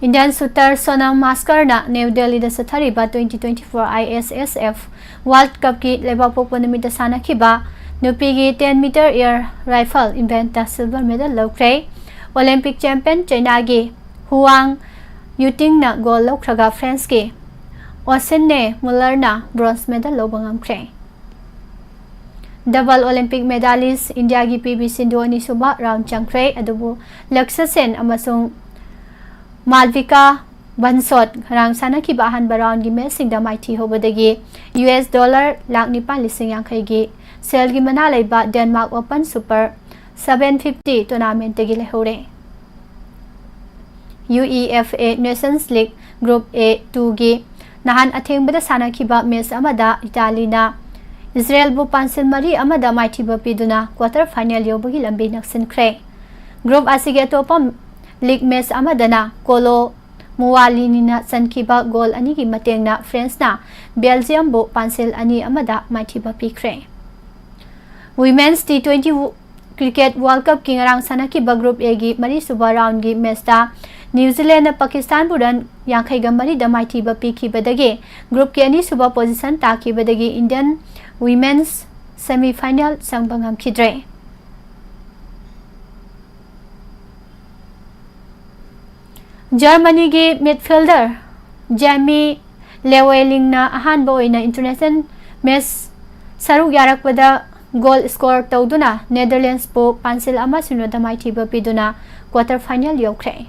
Indian shooter ꯁꯣꯅꯝ ꯃꯥꯁꯀꯔꯅ ꯅ꯭ꯌꯨ ꯗꯦꯜꯂꯤꯗ ꯆꯠꯊꯔꯤꯕ twenty twenty-four I S S F World Cup ꯀꯤ ꯂꯩꯕꯥꯛꯄꯣꯛꯄ ꯅꯨꯃꯤꯠꯇ ꯁꯥꯟꯅꯈꯤꯕ ꯅꯨꯄꯤꯒꯤ ten meter air rifle event ꯇ silver medal ꯂꯧꯈ꯭ꯔꯦ꯫ Olympic champion ꯆꯩꯅꯥꯒꯤ ꯍꯨꯋꯥꯡ ꯌꯨꯇꯤꯡꯅ gold ꯂꯧꯈ꯭ꯔꯒ France ꯀꯤ ꯑꯣꯁꯤꯟꯅꯦ ꯃꯨꯂꯔꯅ bronze medal ꯂꯧꯕ ꯉꯝꯈ꯭ꯔꯦ꯫ Double Olympic medalist ꯏꯟꯗꯤꯌꯥꯒꯤ ꯄꯤ ꯚꯤ ꯁꯤꯟꯙꯨ ꯑꯅꯤꯁꯨꯕ round ꯆꯪꯈ꯭ꯔꯦ, ꯑꯗꯨꯕꯨ ꯂꯛꯁ ꯁꯦꯟ ꯑꯃꯁꯨꯡ ꯃꯥꯜꯚꯤꯀꯥ ꯕꯟꯁꯣꯠ ꯉꯔꯥꯡ ꯁꯥꯟꯅꯈꯤꯕ ꯑꯍꯥꯟꯕ round ꯒꯤ match ꯁꯤꯡꯗ ꯃꯥꯏꯊꯤꯍꯧꯕꯗꯒꯤ U S dollar ꯂꯥꯈ ꯅꯤꯄꯥꯟ ꯂꯤꯁꯤꯡ ꯌꯥꯡꯈꯩꯒꯤ ꯁꯦꯜꯒꯤ ꯃꯅꯥ ꯂꯩꯕ Denmark Open Super seven fifty tournament ꯇꯒꯤ ꯂꯩꯍꯧꯔꯦ꯫ U E F A Nations League Group A two ꯒꯤ ꯅꯍꯥꯟ ꯑꯊꯦꯡꯕꯗ ꯁꯥꯟꯅꯈꯤꯕ match ꯑꯃꯗ ꯏꯇꯥꯂꯤꯅ ꯏꯖꯔꯦꯜꯕꯨ ꯄꯥꯟꯁꯤꯜ ꯃꯔꯤ ꯑꯃꯗ ꯃꯥꯏꯊꯤꯕ ꯄꯤꯗꯨꯅ quarter final ꯌꯧꯕꯒꯤ ꯂꯝꯕꯤ ꯅꯛꯁꯤꯟꯈ꯭ꯔꯦ꯫ Group ꯑꯁꯤꯒꯤ ꯑꯇꯣꯞꯄ league match ꯑꯃꯗꯅ ꯀꯣꯂꯣ ꯃꯨꯋꯥꯂꯤꯅꯤꯅ ꯆꯟꯈꯤꯕ goal ꯑꯅꯤꯒꯤ ꯃꯇꯦꯡꯅ France ꯅ Belgium ꯕꯨ ꯄꯥꯟꯁꯤꯜ ꯑꯅꯤ ꯑꯃꯗ ꯃꯥꯏꯊꯤꯕ ꯄꯤꯈ꯭ꯔꯦ꯫ Women's T twenty Cricket World Cup ꯀꯤ ꯉꯔꯥꯡ ꯁꯥꯟꯅꯈꯤꯕ Group A ꯒꯤ ꯃꯔꯤꯁꯨꯕ round ꯒꯤ match ꯇ New Zealand ꯅ ꯄꯥꯀꯤꯁꯇꯥꯟꯕꯨ run ꯌꯥꯡꯈꯩꯒ ꯃꯔꯤꯗ ꯃꯥꯏꯊꯤꯕ ꯄꯤꯈꯤꯕꯗꯒꯤ group ꯀꯤ ꯑꯅꯤꯁꯨꯕ position ꯇꯥꯈꯤꯕꯗꯒꯤ Indian women's semi final ꯆꯪꯕ ꯉꯝꯈꯤꯗ꯭ꯔꯦ꯫ ꯖꯔꯃꯅꯤꯒꯤ midfielder ꯖꯦꯃꯤ ꯂꯦꯋꯦꯂꯤꯡꯅ ꯑꯍꯥꯟꯕ ꯑꯣꯏꯅ international match ꯁꯔꯨꯛ ꯌꯥꯔꯛꯄꯗ goal score ꯇꯧꯗꯨꯅ Netherlands ꯄꯨ ꯄꯥꯟꯁꯤꯜ ꯑꯃ ꯁꯤꯅꯣꯗ ꯃꯥꯏꯊꯤꯕ ꯄꯤꯗꯨꯅ quarter final ꯌꯧꯈ꯭ꯔꯦ꯫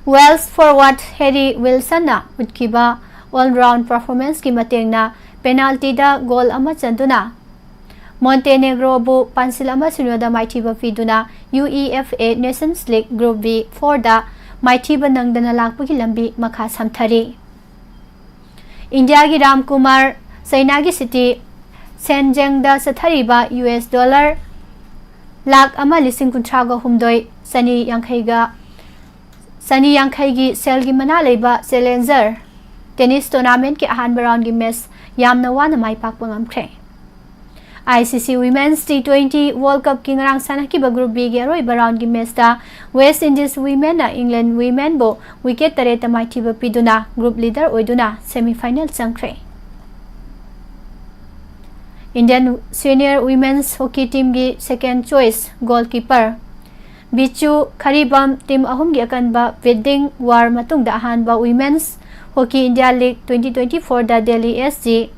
Wales forward Harry Wilson ꯅ ꯎꯠꯈꯤꯕ all round performance ꯀꯤ ꯃꯇꯦꯡꯅ penalty ꯗ goal ꯑꯃ ꯆꯟꯗꯨꯅ ꯃꯣꯟꯇꯦꯅꯦꯒ꯭ꯔꯣꯕꯨ ꯄꯥꯟꯁꯤꯜ ꯑꯃ ꯁꯤꯅꯣꯗ ꯃꯥꯏꯊꯤꯕ ꯄꯤꯗꯨꯅ U E F A Nations League Group B four ꯗ ꯃꯥꯏꯊꯤꯕ ꯅꯪꯗꯅ ꯂꯥꯛꯄꯒꯤ ꯂꯝꯕꯤ ꯃꯈꯥ ꯁꯝꯊꯔꯤ꯫ ꯏꯟꯗꯤꯌꯥꯒꯤ ꯔꯥꯝ ꯀꯨꯃꯥꯔ ꯆꯩꯅꯥꯒꯤ ꯁꯤꯇꯤ ꯁꯦꯟꯖꯦꯡꯗ ꯆꯠꯊꯔꯤꯕ ꯌꯨ ꯑꯦꯁ ꯗꯣꯂꯔ ꯂꯥꯈ ꯑꯃ ꯂꯤꯁꯤꯡ ꯀꯨꯟꯊ꯭ꯔꯥꯒ ꯍꯨꯝꯗꯣꯏ ꯆꯅꯤ ꯌꯥꯡꯈꯩꯒ ꯆꯅꯤ ꯌꯥꯡꯈꯩꯒꯤ ꯁꯦꯜꯒꯤ ꯃꯅꯥ ꯂꯩꯕ ꯆꯦꯂꯦꯟꯖꯔ ꯇꯦꯅꯤꯁ ꯇꯣꯔꯅꯥꯃꯦꯟꯠꯀꯤ ꯑꯍꯥꯟꯕ ꯔꯥꯎꯟꯒꯤ ꯃꯦꯆ ꯌꯥꯝꯅ ꯋꯥꯅ ꯃꯥꯏ ꯄꯥꯛꯄ ꯉꯝꯈ꯭ꯔꯦ꯫ ꯑꯥꯏ ꯁꯤ ꯁꯤ Women's T twenty World Cupꯀꯤ ꯉꯔꯥꯡ ꯁꯥꯟꯅꯈꯤꯕ Group Bꯒꯤ ꯑꯔꯣꯏꯕ ꯔꯥꯎꯟꯒꯤ ꯃꯦꯆꯇ West Indies Womenꯅ England Womenꯕꯨ ꯋꯤꯀꯦꯠ ꯇꯔꯦꯠꯇ ꯃꯥꯏꯊꯤꯕ ꯄꯤꯗꯨꯅ group leader ꯑꯣꯏꯗꯨꯅ semi final ꯆꯪꯈ꯭ꯔꯦ꯫ Indian Senior Women's Hockey Teamꯒꯤ second choice goalkeeper ꯕꯤꯆꯨ ꯈꯔꯤꯕꯝ team ꯑꯍꯨꯝꯒꯤ ꯑꯀꯟꯕ bidding war ꯃꯇꯨꯡꯗ ꯑꯍꯥꯟꯕ Women's Hockey India League twenty twenty-fourꯗ Delhi S G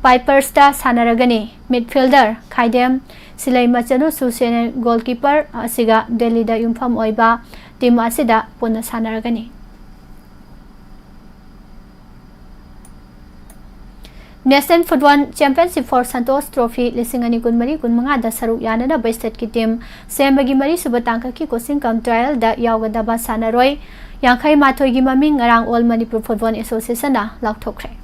Pipersꯇ ꯁꯥꯟꯅꯔꯒꯅꯤ꯫ Midfielder ꯈꯥꯏꯗꯦꯝ ꯁꯤꯂꯩꯃꯆꯅꯨꯁꯨ senior goalkeeper ꯑꯁꯤꯒ ꯗꯦꯜꯂꯤꯗ ꯌꯨꯝꯐꯝ ꯑꯣꯏꯕ team ꯑꯁꯤꯗ ꯄꯨꯟꯅ ꯁꯥꯟꯅꯔꯒꯅꯤ꯫ National Football Championship for Santosh Trophy ꯂꯤꯁꯤꯡ ꯑꯅꯤ ꯀꯨꯟꯃꯔꯤ ꯀꯨꯟꯃꯉꯥꯗ ꯁꯔꯨꯛ ꯌꯥꯅꯅꯕ stateꯀꯤ team ꯁꯦꯝꯕꯒꯤ ꯃꯔꯤꯁꯨꯕ ꯇꯥꯡꯀꯛꯀꯤ coaching cum trialꯗ ꯌꯥꯎꯒꯗꯕ ꯁꯥꯟꯅꯔꯣꯏ ꯌꯥꯡꯈꯩ ꯃꯥꯊꯣꯏꯒꯤ ꯃꯃꯤꯡ ꯉꯔꯥꯡ All Manipur Football Associationꯅ ꯂꯥꯎꯊꯣꯛꯈ꯭ꯔꯦ꯫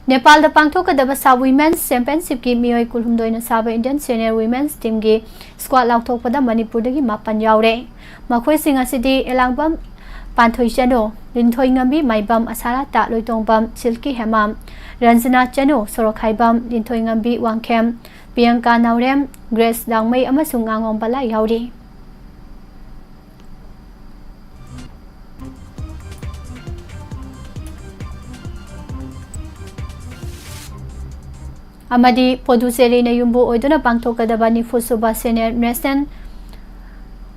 ꯅꯦꯄꯥꯜꯗ ꯄꯥꯡꯊꯣꯛꯀꯗꯕ SAFF Women's Championshipꯀꯤ ꯃꯤꯑꯣꯏ ꯀꯨꯟꯍꯨꯝꯗꯣꯏꯅ ꯁꯥꯕ Indian Senior Women's Teamꯒꯤ squad ꯂꯥꯎꯊꯣꯛꯄꯗ ꯃꯅꯤꯄꯨꯔꯗꯒꯤ ꯃꯥꯄꯟ ꯌꯥꯎꯔꯦ꯫ ꯃꯈꯣꯏꯁꯤꯡ ꯑꯁꯤꯗꯤ ꯑꯦꯂꯥꯡꯕꯝ ꯄꯥꯟꯊꯣꯏꯆꯅꯨ, ꯂꯤꯟꯊꯣꯏꯉꯝꯕꯤ ꯃꯥꯏꯕꯝ ꯑꯁꯥꯔꯥꯇꯥ, ꯂꯣꯏꯇꯣꯡꯕꯝ ꯁꯤꯜꯀꯤ ꯍꯦꯃꯥꯝ, ꯔꯟꯖꯅꯥ ꯆꯅꯨ, ꯁꯣꯔꯣꯛꯈꯥꯏꯕꯝ ꯂꯤꯟꯊꯣꯏꯉꯝꯕꯤ ꯋꯥꯡꯈꯦꯝ, ꯄꯤꯌꯪꯀꯥ ꯅꯥꯎꯔꯦꯝ, ꯒ꯭ꯔꯦꯁ ꯂꯥꯡꯃꯩ ꯑꯃꯁꯨꯡ ꯉꯥꯉꯣꯝ ꯕꯂꯥ ꯌꯥꯎꯔꯤ꯫ ꯑꯃꯗꯤ ꯄꯣꯗꯨꯆꯦꯔꯤꯅ ꯌꯨꯝꯕꯨ ꯑꯣꯏꯗꯨꯅ ꯄꯥꯡꯊꯣꯛꯀꯗꯕ ꯅꯤꯐꯨꯁꯨꯕ Senior National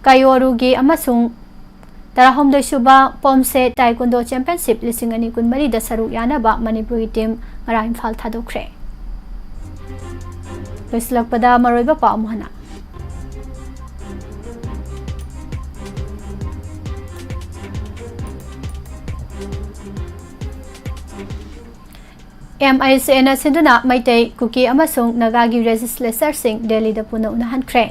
ꯀꯥꯏꯑꯣꯔꯨꯒꯤ ꯑꯃꯁꯨꯡ ꯇꯔꯥꯍꯨꯝꯗꯣꯏꯁꯨꯕ ꯄꯣꯝꯁꯦ Taekwondo Championship ꯂꯤꯁꯤꯡ ꯑꯅꯤ ꯀꯨꯟꯃꯔꯤꯗ ꯁꯔꯨꯛ ꯌꯥꯅꯕ ꯃꯅꯤꯄꯨꯔꯒꯤ team ꯉꯔꯥꯡ ꯏꯝꯐꯥꯜ ꯊꯥꯗꯣꯛꯈ꯭ꯔꯦ꯫ ꯂꯣꯏꯁꯤꯜꯂꯛꯄꯗ ꯃꯔꯨꯑꯣꯏꯕ ꯄꯥꯎ ꯑꯃꯨꯛ ꯍꯟꯅ꯫ ꯑꯦꯝ ꯑꯩꯆ ꯑꯦꯅ ꯁꯤꯟꯗꯨꯅ ꯃꯩꯇꯩ, ꯀꯨꯀꯤ ꯑꯃꯁꯨꯡ ꯅꯥꯒꯥꯒꯤ ꯂꯦꯖꯤꯁꯂꯦꯆꯔꯁꯤꯡ ꯗꯦꯜꯂꯤꯗ ꯄꯨꯟꯅ ꯎꯅꯍꯟꯈ꯭ꯔꯦ꯫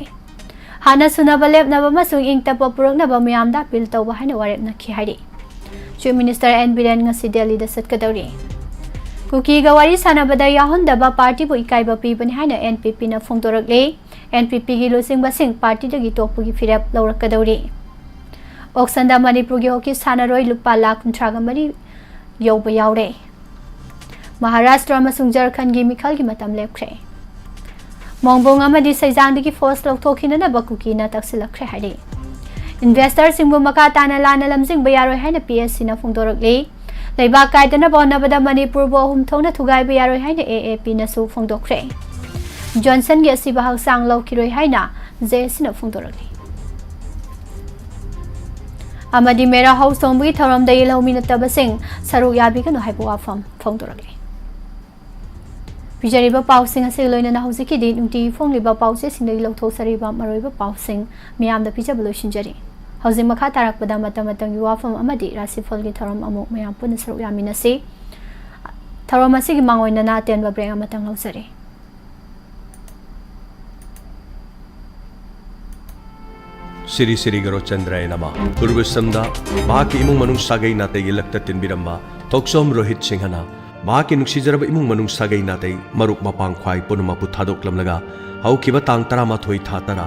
ꯍꯥꯟꯅ ꯁꯨꯅꯕ ꯂꯦꯞꯅꯕ ꯑꯃꯁꯨꯡ ꯏꯪ ꯇꯞꯄ ꯄꯨꯔꯛꯅꯕ ꯃꯤꯌꯥꯝꯗ ꯑꯄꯤꯜ ꯇꯧꯕ ꯍꯥꯏꯅ ꯋꯥꯔꯦꯞ ꯅꯈꯤ ꯍꯥꯏꯔꯤ꯫ ꯆꯤꯐ ꯃꯤꯅꯤꯁꯇꯔ ꯑꯦꯟ ꯕꯤꯔꯦꯟ ꯉꯁꯤ ꯗꯦꯜꯂꯤꯗ ꯆꯠꯀꯗꯧꯔꯤ꯫ ꯀꯨꯀꯤꯒ ꯋꯥꯔꯤ ꯁꯥꯟꯅꯕꯗ ꯌꯥꯎꯍꯟꯗꯕ ꯄꯥꯔꯇꯤꯕꯨ ꯏꯀꯥꯏꯕ ꯄꯤꯕꯅꯤ ꯍꯥꯏꯅ ꯑꯦꯟ ꯄꯤ ꯄꯤꯅ ꯐꯣꯡꯗꯣꯔꯛꯂꯤ꯫ ꯑꯦꯟ ꯄꯤ ꯄꯤꯒꯤ ꯂꯨꯆꯤꯡꯕꯁꯤꯡ ꯄꯥꯔꯇꯤꯗꯒꯤ ꯇꯣꯛꯄꯒꯤ ꯐꯤꯔꯦꯞ ꯂꯧꯔꯛꯀꯗꯧꯔꯤ꯫ ꯑꯣꯛꯁꯟꯗ ꯃꯅꯤꯄꯨꯔꯒꯤ ꯍꯣꯀꯤ ꯁꯥꯟꯅꯔꯣꯏ ꯂꯨꯄꯥ ꯂꯥꯈ ꯀꯨꯟꯊ꯭ꯔꯥꯒ ꯃꯔꯤ ꯌꯧꯕ ꯌꯥꯎꯔꯦ꯫ ꯃꯍꯥꯔꯥꯁꯇ꯭ꯔ ꯑꯃꯁꯨꯡ ꯖꯔꯈꯟꯒꯤ ꯃꯤꯈꯜꯒꯤ ꯃꯇꯝ ꯂꯦꯞꯈ꯭ꯔꯦ꯫ ꯃꯣꯡꯕꯣꯡ ꯑꯃꯗꯤ ꯁꯩꯖꯥꯡꯗꯒꯤ ꯐꯣꯁ ꯂꯧꯊꯣꯛꯈꯤꯅꯅꯕ ꯀꯨꯀꯤꯅ ꯇꯛꯁꯤꯜꯂꯛꯈ꯭ꯔꯦ ꯍꯥꯏꯔꯤ꯫ ꯏꯟꯚꯦꯁꯇꯔꯁꯤꯡꯕꯨ ꯃꯈꯥ ꯇꯥꯅ ꯂꯥꯟꯅ ꯂꯝꯖꯤꯡꯕ ꯌꯥꯔꯣꯏ ꯍꯥꯏꯅ ꯄꯤ ꯑꯦꯁ ꯁꯤꯅ ꯐꯣꯡꯗꯣꯔꯛꯂꯤ꯫ ꯂꯩꯕꯥꯛ ꯀꯥꯏꯗꯅꯕ ꯍꯣꯠꯅꯕꯗ ꯃꯅꯤꯄꯨꯔꯕꯨ ꯑꯍꯨꯝ ꯊꯣꯛꯅ ꯊꯨꯒꯥꯏꯕ ꯌꯥꯔꯣꯏ ꯍꯥꯏꯅ ꯑꯦ ꯑꯦ ꯄꯤꯅꯁꯨ ꯐꯣꯡꯗꯣꯛꯈ꯭ꯔꯦ꯫ ꯖꯣꯟꯁꯟꯒꯤ ꯑꯁꯤꯕ ꯍꯛꯆꯥꯡ ꯂꯧꯈꯤꯔꯣꯏ ꯍꯥꯏꯅ ꯖꯦ ꯑꯦꯁ ꯁꯤꯅ ꯐꯣꯡꯗꯣꯔꯛꯂꯤ꯫ ꯑꯃꯗꯤ ꯃꯦꯔꯥ ꯍꯥꯎꯁ ꯊꯣꯡꯕꯒꯤ ꯊꯧꯔꯝꯗ ꯌꯦꯜꯍꯧꯃꯤ ꯅꯠꯇꯕꯁꯤꯡ ꯁꯔꯨꯛ ꯌꯥꯕꯤꯒꯅꯨ ꯍꯥꯏꯕ ꯋꯥꯐꯝ ꯐꯣꯡꯗꯣꯔꯛꯂꯤ꯫ ꯄꯤꯖꯔꯤꯕ ꯄꯥꯎꯁꯤꯡ ꯑꯁꯤꯒ ꯂꯣꯏꯅꯅ ꯍꯧꯖꯤꯛꯀꯤꯗꯤ ꯅꯨꯡꯇꯤꯒꯤ ꯐꯣꯡꯂꯤꯕ ꯄꯥꯎꯆꯦꯁꯤꯡꯗꯒꯤ ꯂꯧꯊꯣꯛꯆꯔꯤꯕ ꯃꯔꯨꯑꯣꯏꯕ ꯄꯥꯎꯁꯤꯡ ꯃꯤꯌꯥꯝꯗ ꯄꯤꯖꯕ ꯂꯣꯏꯁꯤꯟꯖꯔꯤ꯫ ꯍꯧꯖꯤꯛ ꯃꯈꯥ ꯇꯥꯔꯛꯄꯗ ꯃꯇꯝ ꯃꯇꯝꯒꯤ ꯋꯥꯐꯝ ꯑꯃꯗꯤ ꯔꯥꯁꯤꯐꯜꯒꯤ ꯊꯧꯔꯝ ꯑꯃꯨꯛ ꯃꯌꯥꯝ ꯄꯨꯟꯅ ꯁꯔꯨꯛ ꯌꯥꯃꯤꯟꯅꯁꯤ꯫ ꯊꯧꯔꯝ ꯑꯁꯤꯒꯤ ꯃꯥꯡꯑꯣꯏꯅꯅ ꯑꯇꯦꯟꯕ ꯕ꯭ꯔꯦꯛ ꯑꯃꯇꯪ ꯂꯧꯖꯔꯤ꯫ ꯁꯤꯔꯤ ꯁꯤꯔꯤ ꯒꯔꯣꯆꯟꯗ꯭ꯔꯌ ꯅꯃ꯫ ꯄꯨꯔꯕꯁꯝꯗ ꯃꯍꯥꯛꯀꯤ ꯏꯃꯨꯡ ꯃꯅꯨꯡ ꯁꯥꯒꯩ ꯅꯥꯇꯩꯒꯤ ꯂꯛꯇ ꯇꯤꯟꯕꯤꯔꯝꯕ ꯊꯣꯛꯆꯣꯝ ꯔꯣꯍꯤꯠ ꯁꯤꯡꯍꯅ ꯃꯍꯥꯛꯀꯤ ꯅꯨꯡꯁꯤꯖꯔꯕ ꯏꯃꯨꯡ ꯃꯅꯨꯡ ꯁꯥꯒꯩ ꯅꯥꯇꯩ ꯃꯔꯨꯞ ꯃꯄꯥꯡ ꯈ꯭ꯋꯥꯏ ꯄꯨꯝꯅꯃꯛꯄꯨ ꯊꯥꯗꯣꯛꯂꯝꯂꯒ ꯍꯧꯈꯤꯕ ꯇꯥꯡ ꯇꯔꯥꯃꯥꯊꯣꯏ ꯊꯥ ꯇꯔꯥ,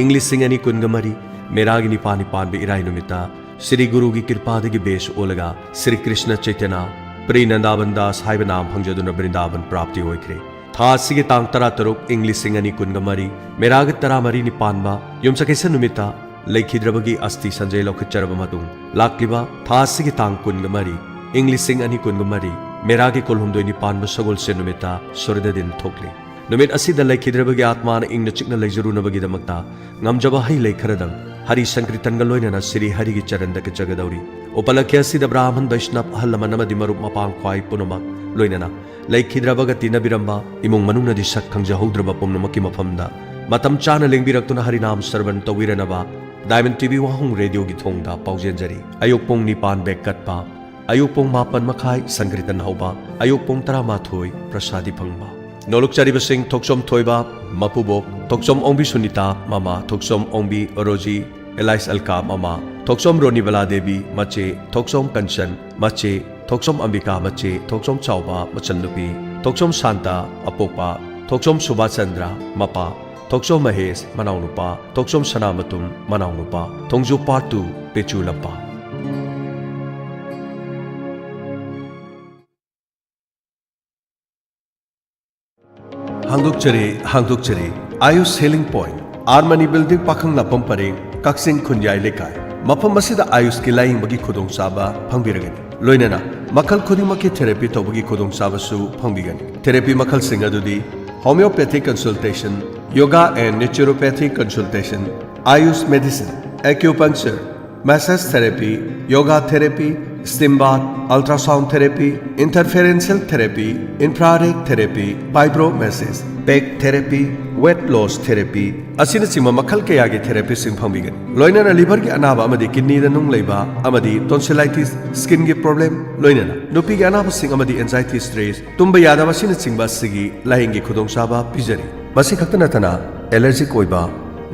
ꯏꯪ ꯂꯤꯁꯤꯡ ꯑꯅꯤ ꯀꯨꯟꯒ ꯃꯔꯤ, ꯃꯦꯔꯥꯒꯤ ꯅꯤꯄꯥꯜꯅꯤ ꯄꯥꯟꯕ ꯏꯔꯥꯏ ꯅꯨꯃꯤꯠꯇ ꯁ꯭ꯔꯤ ꯒꯨꯔꯨꯒꯤ ꯀ꯭ꯔꯤꯄꯥꯗꯒꯤ ꯕꯦꯁ ꯑꯣꯜꯂꯒ ꯁ꯭ꯔꯤ ꯀ꯭ꯔꯤꯁꯅ ꯆꯩꯇꯟꯌ ꯄ꯭ꯔꯤ ꯅꯟꯗꯥꯕꯟ ꯗꯥꯁ ꯍꯥꯏꯕ ꯅꯥꯝ ꯐꯪꯖꯗꯨꯅ ꯕ꯭ꯔꯤꯟꯗꯥꯕꯟ ꯄ꯭ꯔꯥꯞꯇꯤ ꯑꯣꯏꯈ꯭ꯔꯦ꯫ ꯊꯥ ꯑꯁꯤꯒꯤ ꯇꯥꯡ ꯇꯔꯥꯇꯔꯨꯛ, ꯏꯪ ꯂꯤꯁꯤꯡ ꯑꯅꯤ ꯀꯨꯟꯒ ꯃꯔꯤ, ꯃꯦꯔꯥꯒꯤ ꯇꯔꯥꯃꯔꯤꯅꯤ ꯄꯥꯟꯕ ꯌꯨꯝꯁꯀꯩꯁ ꯅꯨꯃꯤꯠꯇ ꯂꯩꯈꯤꯗ꯭ꯔꯕꯒꯤ ꯑꯁꯇꯤ ꯁꯟꯖꯦ ꯂꯧꯈꯠꯆꯔꯕ ꯃꯇꯨꯡ, ꯂꯥꯛꯂꯤꯕ ꯊꯥ ꯑꯁꯤꯒꯤ ꯇꯥꯡ ꯀꯨꯟꯒ ꯃꯔꯤ, ꯏꯪ ꯂꯤꯁꯤꯡ ꯑꯅꯤ ꯀꯨꯟꯒ ꯃꯔꯤ, ꯃꯦꯔꯥꯒꯤ ꯀꯨꯟꯍꯨꯝꯗꯣꯏꯅꯤ ꯄꯥꯟꯕ ꯁꯒꯣꯜꯁꯦꯟ ꯅꯨꯃꯤꯠꯇ ꯁꯨꯔꯗ ꯗꯤꯟ ꯊꯣꯛꯂꯤ꯫ ꯅꯨꯃꯤꯠ ꯑꯁꯤꯗ ꯂꯩꯈꯤꯗ꯭ꯔꯕꯒꯤ ꯑꯥꯠꯃꯥꯅ ꯏꯪꯅ ꯆꯤꯛꯅ ꯂꯩꯖꯔꯨꯅꯕꯒꯤꯗꯃꯛꯇ ꯉꯝꯖꯕ ꯍꯩ ꯂꯩ ꯈꯔꯗꯪ ꯍꯔꯤ ꯁꯪꯀ꯭ꯔꯤꯇꯟꯒ ꯂꯣꯏꯅꯅ ꯁ꯭ꯔꯤ ꯍꯔꯤꯒꯤ ꯆꯔꯟꯗ ꯀꯠꯆꯒꯗꯧꯔꯤ꯫ ꯎꯄꯂꯛꯈ꯭ꯌ ꯑꯁꯤꯗ ꯕ꯭ꯔꯥꯍꯃꯟ, ꯕꯩꯁꯅꯕ, ꯑꯍꯜ ꯂꯃꯟ ꯑꯃꯗꯤ ꯃꯔꯨꯞ ꯃꯄꯥꯡ ꯈ꯭ꯋꯥꯏ ꯄꯨꯝꯅꯃꯛ ꯂꯣꯏꯅꯅ ꯂꯩꯈꯤꯗ꯭ꯔꯕꯒ ꯇꯤꯟꯅꯕꯤꯔꯝꯕ ꯏꯃꯨꯡ ꯃꯅꯨꯡꯅꯗꯤ ꯁꯛ ꯈꯪꯖꯍꯧꯗ꯭ꯔꯕ ꯄꯨꯝꯅꯃꯛꯀꯤ ꯃꯐꯝꯗ ꯃꯇꯝ ꯆꯥꯅ ꯂꯦꯡꯕꯤꯔꯛꯇꯨꯅ ꯍꯔꯤꯅꯥꯝ ꯁ꯭ꯔꯕꯟ ꯇꯧꯕꯤꯔꯅꯕ ꯗꯥꯏꯃꯟ ꯇꯤ ꯚꯤ ꯋꯥꯍꯣꯡ ꯔꯦꯗꯤꯑꯣꯒꯤ ꯊꯣꯡꯗ ꯄꯥꯎꯖꯦꯟꯖꯔꯤ꯫ ꯑꯌꯨꯛ ꯄꯨꯡ ꯅꯤꯄꯥꯟ ꯕꯦꯛ ꯀꯠꯄ, ꯑꯌꯨꯛ ꯄꯨꯡ ꯃꯥꯄꯟ ꯃꯈꯥꯏ ꯁꯪꯀ꯭ꯔꯤꯇꯟ ꯍꯧꯕ, ꯑꯌꯨꯛ ꯄꯨꯡ ꯇꯔꯥꯃꯥꯊꯣꯏ ꯄ꯭ꯔꯁꯥꯗꯤ ꯐꯪꯕ꯫ ꯅꯣꯂꯨꯛꯆꯔꯤꯕꯁꯤꯡ ꯊꯣꯛꯆꯣꯝ ꯊꯣꯏꯕ, ꯃꯄꯨꯕꯣꯛ, ꯊꯣꯛꯆꯣꯝ ꯑꯣꯡꯕꯤ ꯁꯨꯅꯤꯇꯥ, ꯃꯃꯥ, ꯊꯣꯛꯆꯣꯝ ꯑꯣꯡꯕꯤ ꯔꯣꯖꯤ, ꯑꯦꯂꯥꯏꯁ ꯑꯜꯀꯥ, ꯃꯃꯥ, ꯊꯣꯛꯆꯣꯝ ꯔꯣꯅꯤꯕꯂꯥ ꯗꯦꯕꯤ, ꯃꯆꯦ, ꯊꯣꯛꯆꯣꯝ ꯀꯟꯆꯟ, ꯃꯆꯦ, ꯊꯣꯛꯆꯣꯝ ꯑꯝꯕꯤꯀꯥ, ꯃꯆꯦ, ꯊꯣꯛꯆꯣꯝ ꯆꯥꯎꯕ, ꯃꯆꯟꯅꯨꯄꯤ, ꯊꯣꯛꯆꯣꯝ ꯁꯥꯟꯇ, ꯑꯄꯣꯛꯄ, ꯊꯣꯛꯆꯣꯝ ꯁꯨꯕꯥꯁ ꯆꯟꯗ꯭ꯔ, ꯃꯄꯥ, ꯊꯣꯛꯆꯣꯝ ꯃꯍꯦꯁ, ꯃꯅꯥꯎꯅꯨꯄꯥ, ꯊꯣꯛꯆꯣꯝ ꯁꯅꯥꯃꯇꯨꯝ, ꯃꯅꯥꯎꯅꯨꯄꯥ, ꯊꯣꯡꯖꯨ Part two, ꯄꯦꯆꯨ ꯂꯝꯄꯥꯛ꯫ ꯍꯥꯡꯗꯣꯛꯆꯔꯤ, ꯍꯥꯡꯗꯣꯛꯆꯔꯤ꯫ Ayush healing point, R Mani building, ꯄꯥꯈꯪꯂꯥꯛꯄꯝ ꯄꯔꯦꯡ, ꯀꯛꯆꯤꯡ ꯈꯨꯟꯌꯥꯏ ꯂꯩꯀꯥꯏ꯫ ꯃꯐꯝ ꯑꯁꯤꯗ ꯑꯥꯌꯨꯁꯀꯤ ꯂꯥꯌꯦꯡꯕꯒꯤ ꯈꯨꯗꯣꯡꯆꯥꯕ ꯐꯪꯕꯤꯔꯒꯅꯤ꯫ ꯂꯣꯏꯅꯅ ꯃꯈꯜ ꯈꯨꯗꯤꯡꯃꯛꯀꯤ ꯊꯦꯔꯥꯄꯤ ꯇꯧꯕꯒꯤ ꯈꯨꯗꯣꯡꯆꯥꯕꯁꯨ ꯐꯪꯕꯤꯒꯅꯤ꯫ ꯊꯦꯔꯥꯄꯤ ꯃꯈꯜꯁꯤꯡ ꯑꯗꯨꯗꯤ homeopathic consultation, yoga and naturopathic consultation, Ayush medicine, acupuncture, massage therapy, yoga therapy, steam bath, ultrasound therapy, interferential therapy, infrared therapy, fibro massage, peg therapy, weight loss therapy ꯑꯁꯤꯅꯆꯤꯡꯕ ꯃꯈꯜ ꯀꯌꯥꯒꯤ ꯊꯦꯔꯥꯄꯤꯁꯤꯡ ꯐꯪꯕꯤꯒꯅꯤ꯫ ꯂꯣꯏꯅꯅ ꯂꯤꯚꯔꯒꯤ ꯑꯅꯥꯕ ꯑꯃꯗꯤ ꯀꯤꯗꯅꯤꯗ ꯅꯨꯡ ꯂꯩꯕ ꯑꯃꯗꯤ ꯇꯣꯟꯁꯤꯂꯥꯏꯇꯤꯁ, ꯁ꯭ꯀꯤꯟꯒꯤ ꯄ꯭ꯔꯣꯕ꯭ꯂꯦꯝ, ꯂꯣꯏꯅꯅ ꯅꯨꯄꯤꯒꯤ ꯑꯅꯥꯕꯁꯤꯡ ꯑꯃꯗꯤ ꯑꯦꯟꯖꯥꯏꯇꯤ, ꯁ꯭ꯇ꯭ꯔꯦꯁ, ꯇꯨꯝꯕ ꯌꯥꯗꯕ ꯑꯁꯤꯅꯆꯤꯡꯕ ꯑꯁꯤꯒꯤ ꯂꯥꯌꯦꯡꯒꯤ ꯈꯨꯗꯣꯡꯆꯥꯕ ꯄꯤꯖꯔꯤ꯫ ꯃꯁꯤ ꯈꯛꯇ ꯅꯠꯇꯅ ꯑꯦꯂꯔꯖꯤꯛ ꯑꯣꯏꯕ,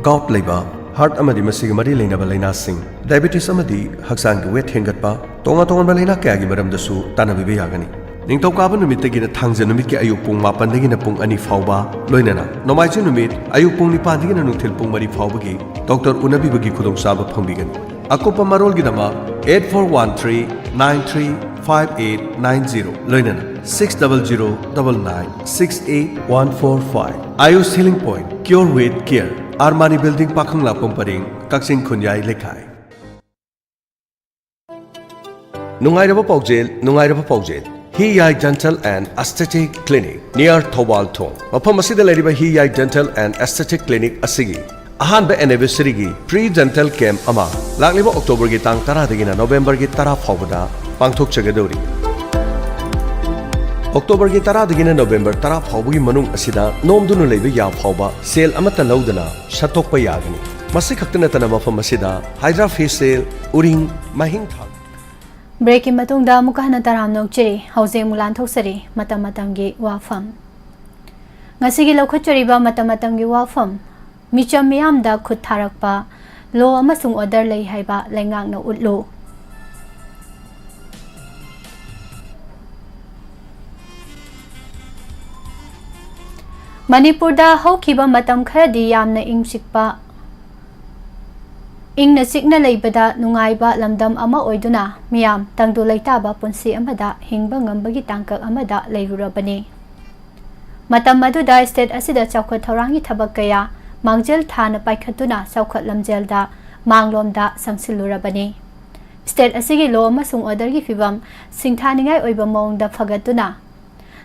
ꯒꯥꯎꯠ ꯂꯩꯕ, ꯍꯥꯔꯠ ꯑꯃꯗꯤ ꯃꯁꯤꯒꯤ ꯃꯔꯤ ꯂꯩꯅꯕ ꯂꯥꯏꯅꯥꯁꯤꯡ, ꯗꯥꯏꯕꯦꯇꯤꯁ ꯑꯃꯗꯤ ꯍꯛꯆꯥꯡꯒꯤ ꯋꯦꯠ ꯍꯦꯟꯒꯠꯄ, ꯇꯣꯉꯥꯟ ꯇꯣꯉꯥꯟꯕ ꯂꯥꯏꯅꯥ ꯀꯌꯥꯒꯤ ꯃꯔꯝꯗꯁꯨ ꯇꯥꯟꯅꯕꯤꯕ ꯌꯥꯒꯅꯤ꯫ ꯅꯤꯡꯊꯧꯀꯥꯕ ꯅꯨꯃꯤꯠꯇꯒꯤꯅ ꯊꯥꯡꯖ ꯅꯨꯃꯤꯠꯀꯤ ꯑꯌꯨꯛ ꯄꯨꯡ ꯃꯥꯄꯟꯗꯒꯤꯅ ꯄꯨꯡ ꯑꯅꯤ ꯐꯥꯎꯕ, ꯂꯣꯏꯅꯅ ꯅꯣꯡꯃꯥꯏꯖꯤꯡ ꯅꯨꯃꯤꯠ ꯑꯌꯨꯛ ꯄꯨꯡ ꯅꯤꯄꯥꯟꯗꯒꯤꯅ ꯅꯨꯡꯊꯤꯜ ꯄꯨꯡ ꯃꯔꯤ ꯐꯥꯎꯕꯒꯤ ꯗꯣꯛꯇꯔ ꯎꯅꯕꯤꯕꯒꯤ ꯈꯨꯗꯣꯡꯆꯥꯕ ꯐꯪꯕꯤꯒꯅꯤ꯫ ꯑꯀꯨꯞꯄ ꯃꯔꯣꯜꯒꯤꯗꯃꯛ eight four one three nine three five eight nine zero, ꯂꯣꯏꯅꯅ six double zero double nine six eight one four five꯫ Ayush Healing Point, Cure with Care, R Mani building, ꯄꯥꯈꯪꯂꯥꯛꯄꯝ ꯄꯔꯦꯡ, ꯀꯛꯆꯤꯡ ꯈꯨꯟꯌꯥꯏ ꯂꯩꯀꯥꯏ꯫ ꯅꯨꯡꯉꯥꯏꯔꯕ ꯄꯥꯎꯖꯦꯜ, ꯅꯨꯡꯉꯥꯏꯔꯕ ꯄꯥꯎꯖꯦꯜ꯫ ꯍꯤ ꯌꯥꯏ Dental and Aesthetic Clinic, near Thoubal ꯊꯣꯡ꯫ ꯃꯐꯝ ꯑꯁꯤꯗ ꯂꯩꯔꯤꯕ ꯍꯤ ꯌꯥꯏ Dental and Aesthetic Clinic ꯑꯁꯤꯒꯤ ꯑꯍꯥꯟꯕ anniversary ꯒꯤ free dental camp ꯑꯃ ꯂꯥꯛꯂꯤꯕ ꯑꯣꯛꯇꯣꯕꯔꯒꯤ ꯇꯥꯡ ꯇꯔꯥꯗꯒꯤꯅ ꯅꯣꯕꯦꯝꯕꯔꯒꯤ ꯇꯔꯥ ꯐꯥꯎꯕꯗ ꯄꯥꯡꯊꯣꯛꯆꯒꯗꯧꯔꯤ꯫ ꯑꯣꯛꯇꯣꯕꯔꯒꯤ ꯇꯔꯥꯗꯒꯤꯅ ꯅꯣꯕꯦꯝꯕꯔ ꯇꯔꯥ ꯐꯥꯎꯕꯒꯤ ꯃꯅꯨꯡ ꯑꯁꯤꯗ ꯅꯣꯝꯗꯨꯅ ꯂꯩꯕ ꯌꯥ ꯐꯥꯎꯕ ꯁꯦꯜ ꯑꯃꯠꯇ ꯂꯧꯗꯅ ꯁꯠꯇꯣꯛꯄ ꯌꯥꯒꯅꯤ꯫ ꯃꯁꯤ ꯈꯛꯇ ꯅꯠꯇꯅ ꯃꯐꯝ ꯑꯁꯤꯗ ꯍꯥꯏꯗ꯭ꯔꯥ ꯐꯦꯁꯤꯌꯦꯜ, ꯎꯔꯤꯡ, ꯃꯥꯏꯍꯤꯡ ꯊꯥꯡ Breakꯀꯤ ꯃꯇꯨꯡꯗ ꯑꯃꯨꯛꯀ ꯍꯟꯅ ꯇꯔꯥꯝꯅ ꯑꯣꯛꯆꯔꯤ꯫ ꯍꯧꯖꯤꯛ ꯑꯃꯨꯛ ꯂꯥꯟꯊꯣꯛꯆꯔꯤ ꯃꯇꯝ ꯃꯇꯝꯒꯤ ꯋꯥꯐꯝ꯫ ꯉꯁꯤꯒꯤ ꯂꯧꯈꯠꯆꯔꯤꯕ ꯃꯇꯝ ꯃꯇꯝꯒꯤ ꯋꯥꯐꯝ, ꯃꯤꯆꯝ ꯃꯤꯌꯥꯝꯗ ꯈꯨꯠ ꯊꯥꯔꯛꯄ law ꯑꯃꯁꯨꯡ order ꯂꯩ ꯍꯥꯏꯕ ꯂꯩꯉꯥꯛꯅ ꯎꯠꯂꯨ꯫ ꯃꯅꯤꯄꯨꯔꯗ ꯍꯧꯈꯤꯕ ꯃꯇꯝ ꯈꯔꯗꯤ ꯌꯥꯝꯅ ꯏꯪ ꯆꯤꯛꯄ, ꯏꯪꯅ ꯆꯤꯛꯅ ꯂꯩꯕꯗ ꯅꯨꯡꯉꯥꯏꯕ ꯂꯝꯗꯝ ꯑꯃ ꯑꯣꯏꯗꯨꯅ ꯃꯤꯌꯥꯝ ꯇꯪꯗꯨ ꯂꯩꯇꯥꯕ ꯄꯨꯟꯁꯤ ꯑꯃꯗ ꯍꯤꯡꯕ ꯉꯝꯕꯒꯤ ꯇꯥꯡꯀꯛ ꯑꯃꯗ ꯂꯩꯔꯨꯔꯕꯅꯤ꯫ ꯃꯇꯝ ꯑꯗꯨꯗ state ꯑꯁꯤꯗ ꯆꯥꯎꯈꯠ ꯊꯧꯔꯥꯡꯒꯤ ꯊꯕꯛ ꯀꯌꯥ ꯃꯥꯡꯖꯤꯜ ꯊꯥꯅ ꯄꯥꯏꯈꯠꯇꯨꯅ ꯆꯥꯎꯈꯠ ꯂꯝꯖꯦꯜꯗ ꯃꯥꯡꯂꯣꯝꯗ ꯆꯪꯁꯤꯜꯂꯨꯔꯕꯅꯤ꯫ State ꯑꯁꯤꯒꯤ law ꯑꯃꯁꯨꯡ orderꯒꯤ ꯐꯤꯕꯝ ꯁꯤꯡꯊꯥꯅꯤꯡꯉꯥꯏ ꯑꯣꯏꯕ ꯃꯑꯣꯡꯗ ꯐꯒꯠꯇꯨꯅ,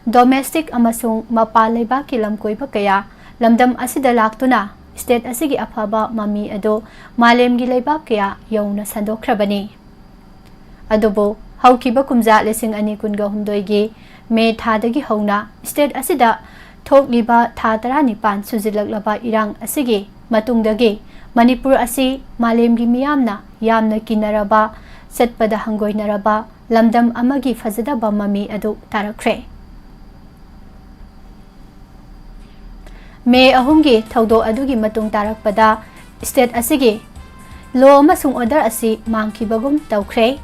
domestic ꯑꯃꯁꯨꯡ ꯃꯄꯥꯟ ꯂꯩꯕꯥꯛꯀꯤ ꯂꯝꯀꯣꯏꯕ ꯀꯌꯥ ꯂꯝꯗꯝ ꯑꯁꯤꯗ ꯂꯥꯛꯇꯨꯅ state ꯑꯁꯤꯒꯤ ꯑꯐꯕ ꯃꯃꯤ ꯑꯗꯨ ꯃꯥꯂꯦꯝꯒꯤ ꯂꯩꯕꯥꯛ ꯀꯌꯥ ꯌꯧꯅ ꯁꯟꯗꯣꯛꯈ꯭ꯔꯕꯅꯤ꯫ ꯑꯗꯨꯕꯨ ꯍꯧꯈꯤꯕ ꯀꯨꯝꯖꯥ ꯂꯤꯁꯤꯡ ꯑꯅꯤ ꯀꯨꯟꯒ ꯍꯨꯝꯗꯣꯏꯒꯤ May ꯊꯥꯗꯒꯤ ꯍꯧꯅ state ꯑꯁꯤꯗ ꯊꯣꯛꯂꯤꯕ ꯊꯥ ꯇꯔꯥꯅꯤꯄꯥꯟ ꯁꯨꯖꯤꯜꯂꯛꯂꯕ ꯏꯔꯥꯡ ꯑꯁꯤꯒꯤ ꯃꯇꯨꯡꯗꯒꯤ ꯃꯅꯤꯄꯨꯔ ꯑꯁꯤ ꯃꯥꯂꯦꯝꯒꯤ ꯃꯤꯌꯥꯝꯅ ꯌꯥꯝꯅ ꯀꯤꯅꯔꯕ, ꯆꯠꯄꯗ ꯍꯪꯒꯣꯏꯅꯔꯕ ꯂꯝꯗꯝ ꯑꯃꯒꯤ ꯐꯖꯗꯕ ꯃꯃꯤ ꯑꯗꯨ ꯇꯥꯔꯛꯈ꯭ꯔꯦ꯫ May ꯑꯍꯨꯝꯒꯤ ꯊꯧꯗꯣꯛ ꯑꯗꯨꯒꯤ ꯃꯇꯨꯡ ꯇꯥꯔꯛꯄꯗ state ꯑꯁꯤꯒꯤ law ꯑꯃꯁꯨꯡ order ꯑꯁꯤ ꯃꯥꯡꯈꯤꯕꯒꯨꯝ ꯇꯧꯈ꯭ꯔꯦ꯫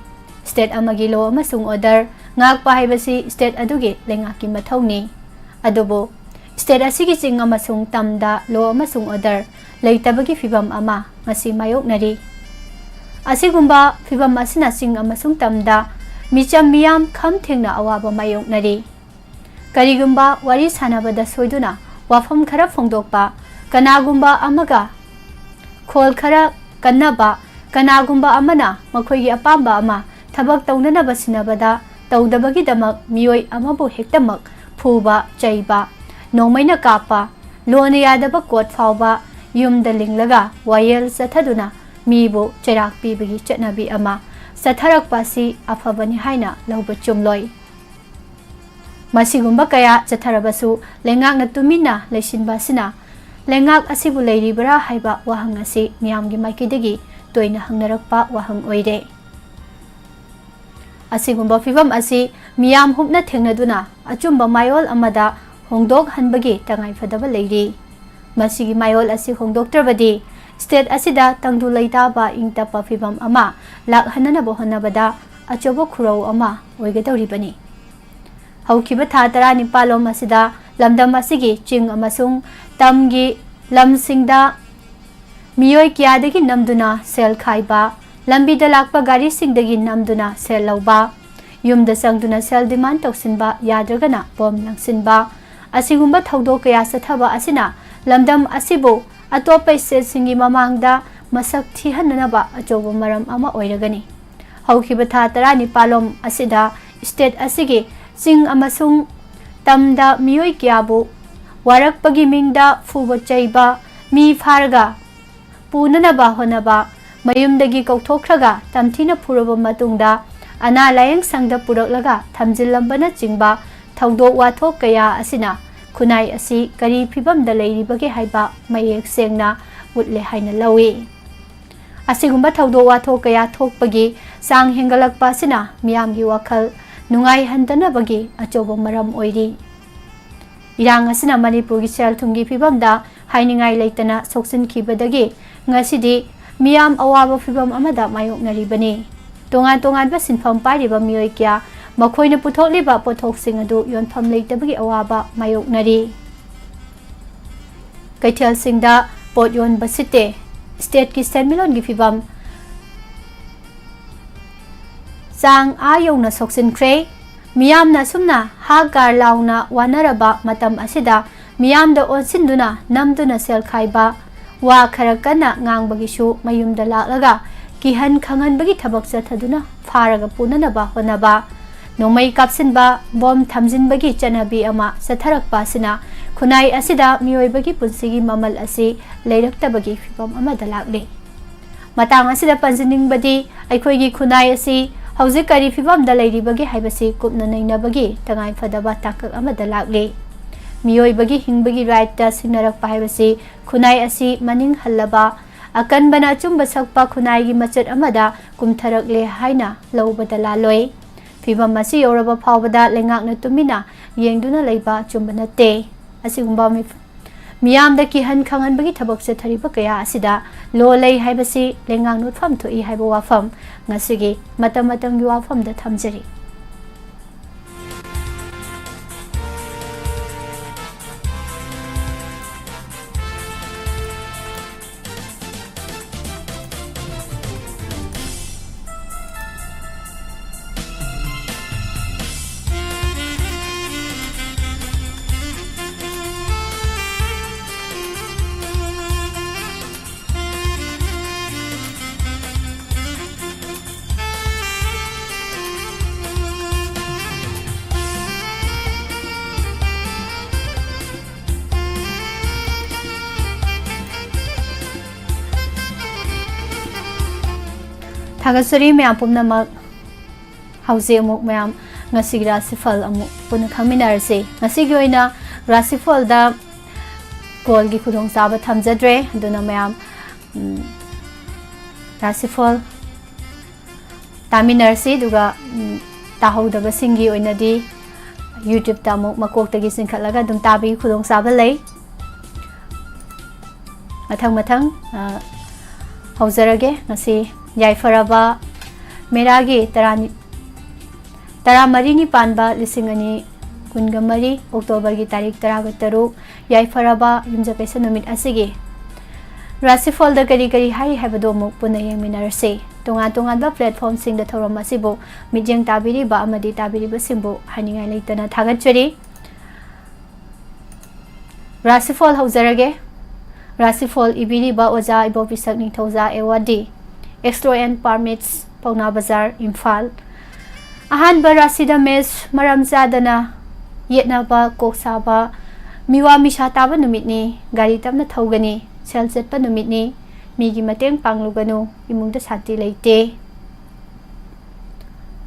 State ꯑꯃꯒꯤ law ꯑꯃꯁꯨꯡ order ꯉꯥꯛꯄ ꯍꯥꯏꯕꯁꯤ state ꯑꯗꯨꯒꯤ ꯂꯩꯉꯥꯛꯀꯤ ꯃꯊꯧꯅꯤ꯫ ꯑꯗꯨꯕꯨ state ꯑꯁꯤꯒꯤ ꯆꯤꯡ ꯑꯃꯁꯨꯡ ꯇꯝꯗ law ꯑꯃꯁꯨꯡ order ꯂꯩꯇꯕꯒꯤ ꯐꯤꯚꯝ ꯑꯃ ꯉꯁꯤ ꯃꯥꯌꯣꯛꯅꯔꯤ꯫ ꯑꯁꯤꯒꯨꯝꯕ ꯐꯤꯚꯝ ꯑꯁꯤꯅ ꯆꯤꯡ ꯑꯃꯁꯨꯡ ꯇꯝꯗ ꯃꯤꯆꯝ ꯃꯤꯌꯥꯝ ꯈꯝ ꯊꯦꯡꯅ ꯑꯋꯥꯕ ꯃꯥꯌꯣꯛꯅꯔꯤ꯫ ꯀꯔꯤꯒꯨꯝꯕ ꯋꯥꯔꯤ ꯁꯥꯅꯕꯗ ꯁꯣꯏꯗꯨꯅ ꯋꯥꯐꯝ ꯈꯔ ꯐꯣꯡꯗꯣꯛꯄ, ꯀꯅꯥꯒꯨꯝꯕ ꯑꯃꯒ ꯈꯣꯜ ꯈꯔ ꯀꯟꯅꯕ, ꯀꯅꯥꯒꯨꯝꯕ ꯑꯃꯅ ꯃꯈꯣꯏꯒꯤ ꯑꯄꯥꯝꯕ ꯑꯃ ꯊꯕꯛ ꯇꯧꯅꯅꯕ ꯁꯤꯟꯅꯕꯗ ꯇꯧꯗꯕꯒꯤꯗꯃꯛ ꯃꯤꯑꯣꯏ ꯑꯃꯕꯨ ꯍꯦꯛꯇꯃꯛ ꯐꯨꯕ, ꯆꯩꯕ, ꯅꯣꯡꯃꯩꯅ ꯀꯥꯞꯄ, ꯂꯣꯅ ꯌꯥꯗꯕ ꯀꯣꯠ ꯐꯥꯎꯕ ꯌꯨꯝꯗ ꯂꯤꯡꯂꯒ ꯋꯥꯌꯦꯜ ꯆꯠꯊꯗꯨꯅ ꯃꯤꯕꯨ ꯆꯩꯔꯥꯛ ꯄꯤꯕꯒꯤ ꯆꯠꯅꯕꯤ ꯑꯃ ꯆꯠꯊꯔꯛꯄ ꯑꯁꯤ ꯑꯐꯕꯅꯤ ꯍꯥꯏꯅ ꯂꯧꯕ ꯆꯨꯝꯂꯣꯏ꯫ ꯃꯁꯤꯒꯨꯝꯕ ꯀꯌꯥ ꯆꯠꯊꯔꯕꯁꯨ ꯂꯩꯉꯥꯛꯅ ꯇꯨꯃꯤꯟꯅ ꯂꯩꯁꯤꯟꯕ ꯑꯁꯤꯅ ꯂꯩꯉꯥꯛ ꯑꯁꯤꯕꯨ ꯂꯩꯔꯤꯕꯔꯥ ꯍꯥꯏꯕ ꯋꯥꯍꯪ ꯑꯁꯤ ꯃꯤꯌꯥꯝꯒꯤ ꯃꯥꯏꯀꯩꯗꯒꯤ ꯇꯣꯏꯅ ꯍꯪꯅꯔꯛꯄ ꯋꯥꯍꯪ ꯑꯣꯏꯔꯦ꯫ ꯑꯁꯤꯒꯨꯝꯕ ꯐꯤꯚꯝ ꯑꯁꯤ ꯃꯤꯌꯥꯝ ꯍꯨꯞꯅ ꯊꯦꯡꯅꯗꯨꯅ ꯑꯆꯨꯝꯕ ꯃꯥꯌꯣꯜ ꯑꯃꯗ ꯍꯣꯡꯗꯣꯛꯍꯟꯕꯒꯤ ꯇꯉꯥꯏꯐꯗꯕ ꯂꯩꯔꯤ꯫ ꯃꯁꯤꯒꯤ ꯃꯥꯌꯣꯜ ꯑꯁꯤ ꯍꯣꯡꯗꯣꯛꯇ꯭ꯔꯕꯗꯤ state ꯑꯁꯤꯗ ꯇꯪꯗꯨ ꯂꯩꯇꯥꯕ ꯏꯪ ꯇꯞꯄ ꯐꯤꯚꯝ ꯑꯃ ꯂꯥꯛꯍꯟꯅꯅꯕ ꯍꯣꯠꯅꯕꯗ ꯑꯆꯧꯕ ꯈꯨꯔꯧ ꯑꯃ ꯑꯣꯏꯒꯗꯧꯔꯤꯕꯅꯤ꯫ ꯍꯧꯈꯤꯕ ꯊꯥ ꯇꯔꯥꯅꯤꯄꯥꯜꯂꯣꯝ ꯑꯁꯤꯗ ꯂꯝꯗꯝ ꯑꯁꯤꯒꯤ ꯆꯤꯡ ꯑꯃꯁꯨꯡ ꯇꯝꯒꯤ ꯂꯝꯁꯤꯡꯗ ꯃꯤꯑꯣꯏ ꯀꯌꯥꯗꯒꯤ ꯅꯝꯗꯨꯅ ꯁꯦꯜ ꯈꯥꯏꯕ, ꯂꯝꯕꯤꯗ ꯂꯥꯛꯄ ꯒꯥꯔꯤꯁꯤꯡꯗꯒꯤ ꯅꯝꯗꯨꯅ ꯁꯦꯜ ꯂꯧꯕ, ꯌꯨꯝꯗ ꯆꯪꯗꯨꯅ ꯁꯦꯜ demand ꯇꯧꯁꯤꯟꯕ ꯌꯥꯗ꯭ꯔꯒꯅ ꯕꯣꯝ ꯂꯪꯁꯤꯟꯕ, ꯑꯁꯤꯒꯨꯝꯕ ꯊꯧꯗꯣꯛ ꯀꯌꯥ ꯆꯠꯊꯕ ꯑꯁꯤꯅ ꯂꯝꯗꯝ ꯑꯁꯤꯕꯨ ꯑꯇꯣꯞꯄ stateꯁꯤꯡꯒꯤ ꯃꯃꯥꯡꯗ ꯃꯁꯛ ꯊꯤꯍꯟꯅꯅꯕ ꯑꯆꯧꯕ ꯃꯔꯝ ꯑꯃ ꯑꯣꯏꯔꯒꯅꯤ꯫ ꯍꯧꯈꯤꯕ ꯊꯥ ꯇꯔꯥꯅꯤꯄꯥꯜꯂꯣꯝ ꯑꯁꯤꯗ state ꯑꯁꯤꯒꯤ ꯆꯤꯡ ꯑꯃꯁꯨꯡ ꯇꯝꯗ ꯃꯤꯑꯣꯏ ꯀꯌꯥꯕꯨ ꯋꯥꯔꯛꯄꯒꯤ ꯃꯤꯡꯗ ꯐꯨꯕ ꯆꯩꯕ, ꯃꯤ ꯐꯥꯔꯒ ꯄꯨꯅꯅꯕ ꯍꯣꯠꯅꯕ, ꯃꯌꯨꯝꯗꯒꯤ ꯀꯧꯊꯣꯛꯈ꯭ꯔꯒ ꯇꯝꯊꯤꯅ ꯐꯨꯔꯕ ꯃꯇꯨꯡꯗ ꯑꯅꯥ ꯂꯥꯌꯦꯡ ꯁꯪꯗ ꯄꯨꯔꯛꯂꯒ ꯊꯝꯖꯤꯜꯂꯝꯕꯅꯆꯤꯡꯕ ꯊꯧꯗꯣꯛ ꯋꯥꯊꯣꯛ ꯀꯌꯥ ꯑꯁꯤꯅ ꯈꯨꯟꯅꯥꯏ ꯑꯁꯤ ꯀꯔꯤ ꯐꯤꯚꯝꯗ ꯂꯩꯔꯤꯕꯒꯦ ꯍꯥꯏꯕ ꯃꯌꯦꯛ ꯁꯦꯡꯅ ꯎꯠꯂꯦ ꯍꯥꯏꯅ ꯂꯧꯏ꯫ ꯑꯁꯤꯒꯨꯝꯕ ꯊꯧꯗꯣꯛ ꯋꯥꯊꯣꯛ ꯀꯌꯥ ꯊꯣꯛꯄꯒꯤ ꯆꯥꯡ ꯍꯦꯟꯒꯠꯂꯛꯄ ꯑꯁꯤꯅ ꯃꯤꯌꯥꯝꯒꯤ ꯋꯥꯈꯜ ꯅꯨꯡꯉꯥꯏꯍꯟꯗꯅꯕꯒꯤ ꯑꯆꯧꯕ ꯃꯔꯝ ꯑꯣꯏꯔꯤ꯫ ꯏꯔꯥꯡ ꯑꯁꯤꯅ ꯃꯅꯤꯄꯨꯔꯒꯤ ꯁꯦꯜ ꯊꯨꯝꯒꯤ ꯐꯤꯕꯝꯗ ꯍꯥꯏꯅꯤꯡꯉꯥꯏ ꯂꯩꯇꯅ ꯁꯣꯛꯆꯤꯟꯈꯤꯕꯗꯒꯤ ꯉꯁꯤꯗꯤ ꯃꯤꯌꯥꯝ ꯑꯋꯥꯕ ꯐꯤꯕꯝ ꯑꯃꯗ ꯃꯥꯌꯣꯛꯅꯔꯤꯕꯅꯤ꯫ ꯇꯣꯉꯥꯟ ꯇꯣꯉꯥꯟꯕ ꯁꯤꯟꯐꯝ ꯄꯥꯏꯔꯤꯕ ꯃꯤꯑꯣꯏ ꯀꯌꯥ ꯃꯈꯣꯏꯅ ꯄꯨꯊꯣꯛꯂꯤꯕ ꯄꯣꯠꯊꯣꯛꯁꯤꯡ ꯑꯗꯨ ꯌꯣꯟꯐꯝ ꯂꯩꯇꯕꯒꯤ ꯑꯋꯥꯕ ꯃꯥꯌꯣꯛꯅꯔꯤ꯫ ꯀꯩꯊꯦꯜꯁꯤꯡꯗ ꯄꯣꯠ ꯌꯣꯟꯕ ꯁꯤꯠꯇꯦ꯫ Stateꯀꯤ ꯁꯦꯟꯃꯤꯠꯂꯣꯟꯒꯤ ꯐꯤꯕꯝ ꯆꯥꯡ ꯑꯥ ꯌꯧꯅ ꯁꯣꯛꯆꯤꯟꯈ꯭ꯔꯦ꯫ ꯃꯤꯌꯥꯝꯅ ꯑꯁꯨꯝꯅ ꯍꯥ ꯀꯥꯔ ꯂꯥꯎꯅ ꯋꯥꯅꯔꯕ ꯃꯇꯝ ꯑꯁꯤꯗ ꯃꯤꯌꯥꯝꯗ ꯑꯣꯟꯁꯤꯟꯗꯨꯅ ꯅꯝꯗꯨꯅ ꯁꯦꯜ ꯈꯥꯏꯕ, ꯋꯥ ꯈꯔ ꯀꯟꯅ ꯉꯥꯡꯕꯒꯤꯁꯨ ꯃꯌꯨꯝꯗ ꯂꯥꯛꯂꯒ ꯀꯤꯍꯟ ꯈꯪꯍꯟꯕꯒꯤ ꯊꯕꯛ ꯆꯠꯊꯗꯨꯅ ꯐꯥꯔꯒ ꯄꯨꯅꯅꯕ ꯍꯣꯠꯅꯕ, ꯅꯣꯡꯃꯩ ꯀꯥꯞꯁꯤꯟꯕ, ꯕꯣꯝ ꯊꯝꯖꯤꯟꯕꯒꯤ ꯆꯠꯅꯕꯤ ꯑꯃ ꯆꯠꯊꯔꯛꯄ ꯑꯁꯤꯅ ꯈꯨꯟꯅꯥꯏ ꯑꯁꯤꯗ ꯃꯤꯑꯣꯏꯕꯒꯤ ꯄꯨꯟꯁꯤꯒꯤ ꯃꯃꯜ ꯑꯁꯤ ꯂꯩꯔꯛꯇꯕꯒꯤ ꯐꯤꯚꯝ ꯑꯃꯗ ꯂꯥꯛꯂꯤ꯫ ꯃꯇꯥꯡ ꯑꯁꯤꯗ ꯄꯟꯖꯅꯤꯡꯕꯗꯤ, ꯑꯩꯈꯣꯏꯒꯤ ꯈꯨꯟꯅꯥꯏ ꯑꯁꯤ ꯍꯧꯖꯤꯛ ꯀꯔꯤ ꯐꯤꯚꯝꯗ ꯂꯩꯔꯤꯕꯒꯦ ꯍꯥꯏꯕꯁꯤ ꯀꯨꯞꯅ ꯅꯩꯅꯕꯒꯤ ꯇꯉꯥꯏꯐꯗꯕ ꯇꯥꯡꯀꯛ ꯑꯃꯗ ꯂꯥꯛꯂꯤ꯫ ꯃꯤꯑꯣꯏꯕꯒꯤ ꯍꯤꯡꯕꯒꯤ rightꯇ ꯁꯤꯡꯅꯔꯛꯄ ꯍꯥꯏꯕꯁꯤ ꯈꯨꯟꯅꯥꯏ ꯑꯁꯤ ꯃꯅꯤꯡ ꯍꯜꯂꯕ ꯑꯀꯟꯕꯅ ꯑꯆꯨꯝꯕ ꯁꯛꯄ ꯈꯨꯟꯅꯥꯏꯒꯤ ꯃꯆꯦꯠ ꯑꯃꯗ ꯀꯨꯝꯊꯔꯛꯂꯦ ꯍꯥꯏꯅ ꯂꯧꯕꯗ ꯂꯥꯜꯂꯣꯏ꯫ ꯐꯤꯚꯝ ꯑꯁꯤ ꯌꯧꯔꯕ ꯐꯥꯎꯕꯗ ꯂꯩꯉꯥꯛꯅ ꯇꯨꯃꯤꯟꯅ ꯌꯦꯡꯗꯨꯅ ꯂꯩꯕ ꯑꯆꯨꯝꯕ ꯅꯠꯇꯦ꯫ ꯑꯁꯤꯒꯨꯝꯕ ꯃꯤꯐ-, ꯃꯤꯌꯥꯝꯗ ꯀꯤꯍꯟ ꯈꯪꯍꯟꯕꯒꯤ ꯊꯕꯛ ꯆꯠꯊꯔꯤꯕ ꯀꯌꯥ ꯑꯁꯤꯗ ꯂꯣ ꯂꯩ ꯍꯥꯏꯕꯁꯤ ꯂꯩꯉꯥꯛꯅ ꯎꯠꯐꯝ ꯊꯣꯛꯏ ꯍꯥꯏꯕ ꯋꯥꯐꯝ ꯉꯁꯤꯒꯤ ꯃꯇꯝ ꯃꯇꯝꯒꯤ ꯋꯥꯐꯝꯗ ꯊꯝꯖꯔꯤ꯫ ꯊꯥꯒꯠꯆꯔꯤ ꯃꯌꯥꯝ ꯄꯨꯝꯅꯃꯛ꯫ ꯍꯧꯖꯤꯛ ꯑꯃꯨꯛ ꯃꯌꯥꯝ ꯉꯁꯤꯒꯤ ꯔꯥꯁꯤꯐꯜ ꯑꯃꯨꯛ ꯄꯨꯟꯅ ꯈꯪꯃꯤꯟꯅꯔꯁꯤ꯫ ꯉꯁꯤꯒꯤ ꯑꯣꯏꯅ ꯔꯥꯁꯤꯐꯜꯗ ꯀꯣꯜꯒꯤ ꯈꯨꯗꯣꯡꯆꯥꯕ ꯊꯝꯖꯗ꯭ꯔꯦ, ꯑꯗꯨꯅ ꯃꯌꯥꯝ, ꯎꯝ, ꯔꯥꯁꯤꯐꯜ ꯇꯥꯃꯤꯟꯅꯔꯁꯤ, ꯑꯗꯨꯒ, ꯎꯝ, ꯇꯥꯍꯧꯗꯕꯁꯤꯡꯒꯤ ꯑꯣꯏꯅꯗꯤ YouTube-ꯇ ꯑꯃꯨꯛ ꯃꯀꯣꯛꯇꯒꯤ ꯆꯤꯡꯈꯠꯂꯒ ꯑꯗꯨꯝ ꯇꯥꯕꯒꯤ ꯈꯨꯗꯣꯡꯆꯥꯕ ꯂꯩ꯫ ꯃꯊꯪ ꯃꯊꯪ, ꯑ, ꯍꯧꯖꯔꯒꯦ꯫ ꯉꯁꯤ ꯌꯥꯏꯐꯔꯕ ꯃꯦꯔꯥꯒꯤ ꯇꯔꯥꯅꯤ-, ꯇꯔꯥꯃꯔꯤꯅꯤ ꯄꯥꯟꯕ ꯂꯤꯁꯤꯡ ꯑꯅꯤ ꯀꯨꯟꯒ ꯃꯔꯤ, October-ꯒꯤ ꯇꯥꯔꯤꯛ ꯇꯔꯥꯒ ꯇꯔꯨꯛ, ꯌꯥꯏꯐꯔꯕ ꯌꯨꯝꯖꯀꯩꯁ ꯅꯨꯃꯤꯠ ꯑꯁꯤꯒꯤ ꯔꯥꯁꯤꯐꯜꯗ ꯀꯔꯤ ꯀꯔꯤ ꯍꯥꯏꯔꯤ ꯍꯥꯏꯕꯗꯨ ꯑꯃꯨꯛ ꯄꯨꯟꯅ ꯌꯦꯡꯃꯤꯟꯅꯔꯁꯤ꯫ ꯇꯣꯉꯥꯟ ꯇꯣꯉꯥꯟꯕ platform-ꯁꯤꯡꯗ ꯊꯧꯔꯝ ꯑꯁꯤꯕꯨ ꯃꯤꯠꯌꯦꯡ ꯇꯥꯕꯤꯔꯤꯕ ꯑꯃꯗꯤ ꯇꯥꯕꯤꯔꯤꯕꯁꯤꯡꯕꯨ ꯍꯥꯏꯅꯤꯡꯉꯥꯏ ꯂꯩꯇꯅ ꯊꯥꯒꯠꯆꯔꯤ꯫ ꯔꯥꯁꯤꯐꯜ ꯍꯧꯖꯔꯒꯦ꯫ ꯔꯥꯁꯤꯐꯜ ꯏꯕꯤꯔꯤꯕ ꯑꯣꯖꯥ ꯏꯕꯣꯕꯤꯁꯛ ꯅꯤꯡꯊꯧꯖꯥ, A O D, Extra and Permits, ꯄꯥꯎꯅꯥ ꯕꯖꯥꯔ, ꯏꯝꯐꯥꯜ꯫ ꯑꯍꯥꯟꯕ ꯔꯥꯁꯤꯗ ꯃꯦꯁ ꯃꯔꯝ ꯆꯥꯗꯅ ꯌꯦꯠꯅꯕ, ꯀꯣꯛ ꯁꯥꯕ, ꯃꯤꯋꯥ ꯃꯤꯁꯥ ꯇꯥꯕ ꯅꯨꯃꯤꯠꯅꯤ꯫ ꯒꯥꯔꯤ ꯇꯞꯅ ꯊꯧꯒꯅꯤ꯫ ꯁꯦꯜ ꯆꯠꯄ ꯅꯨꯃꯤꯠꯅꯤ꯫ ꯃꯤꯒꯤ ꯃꯇꯦꯡ ꯄꯥꯡꯂꯨꯒꯅꯨ꯫ ꯏꯃꯨꯡꯗ ꯁꯥꯟꯇꯤ ꯂꯩꯇꯦ꯫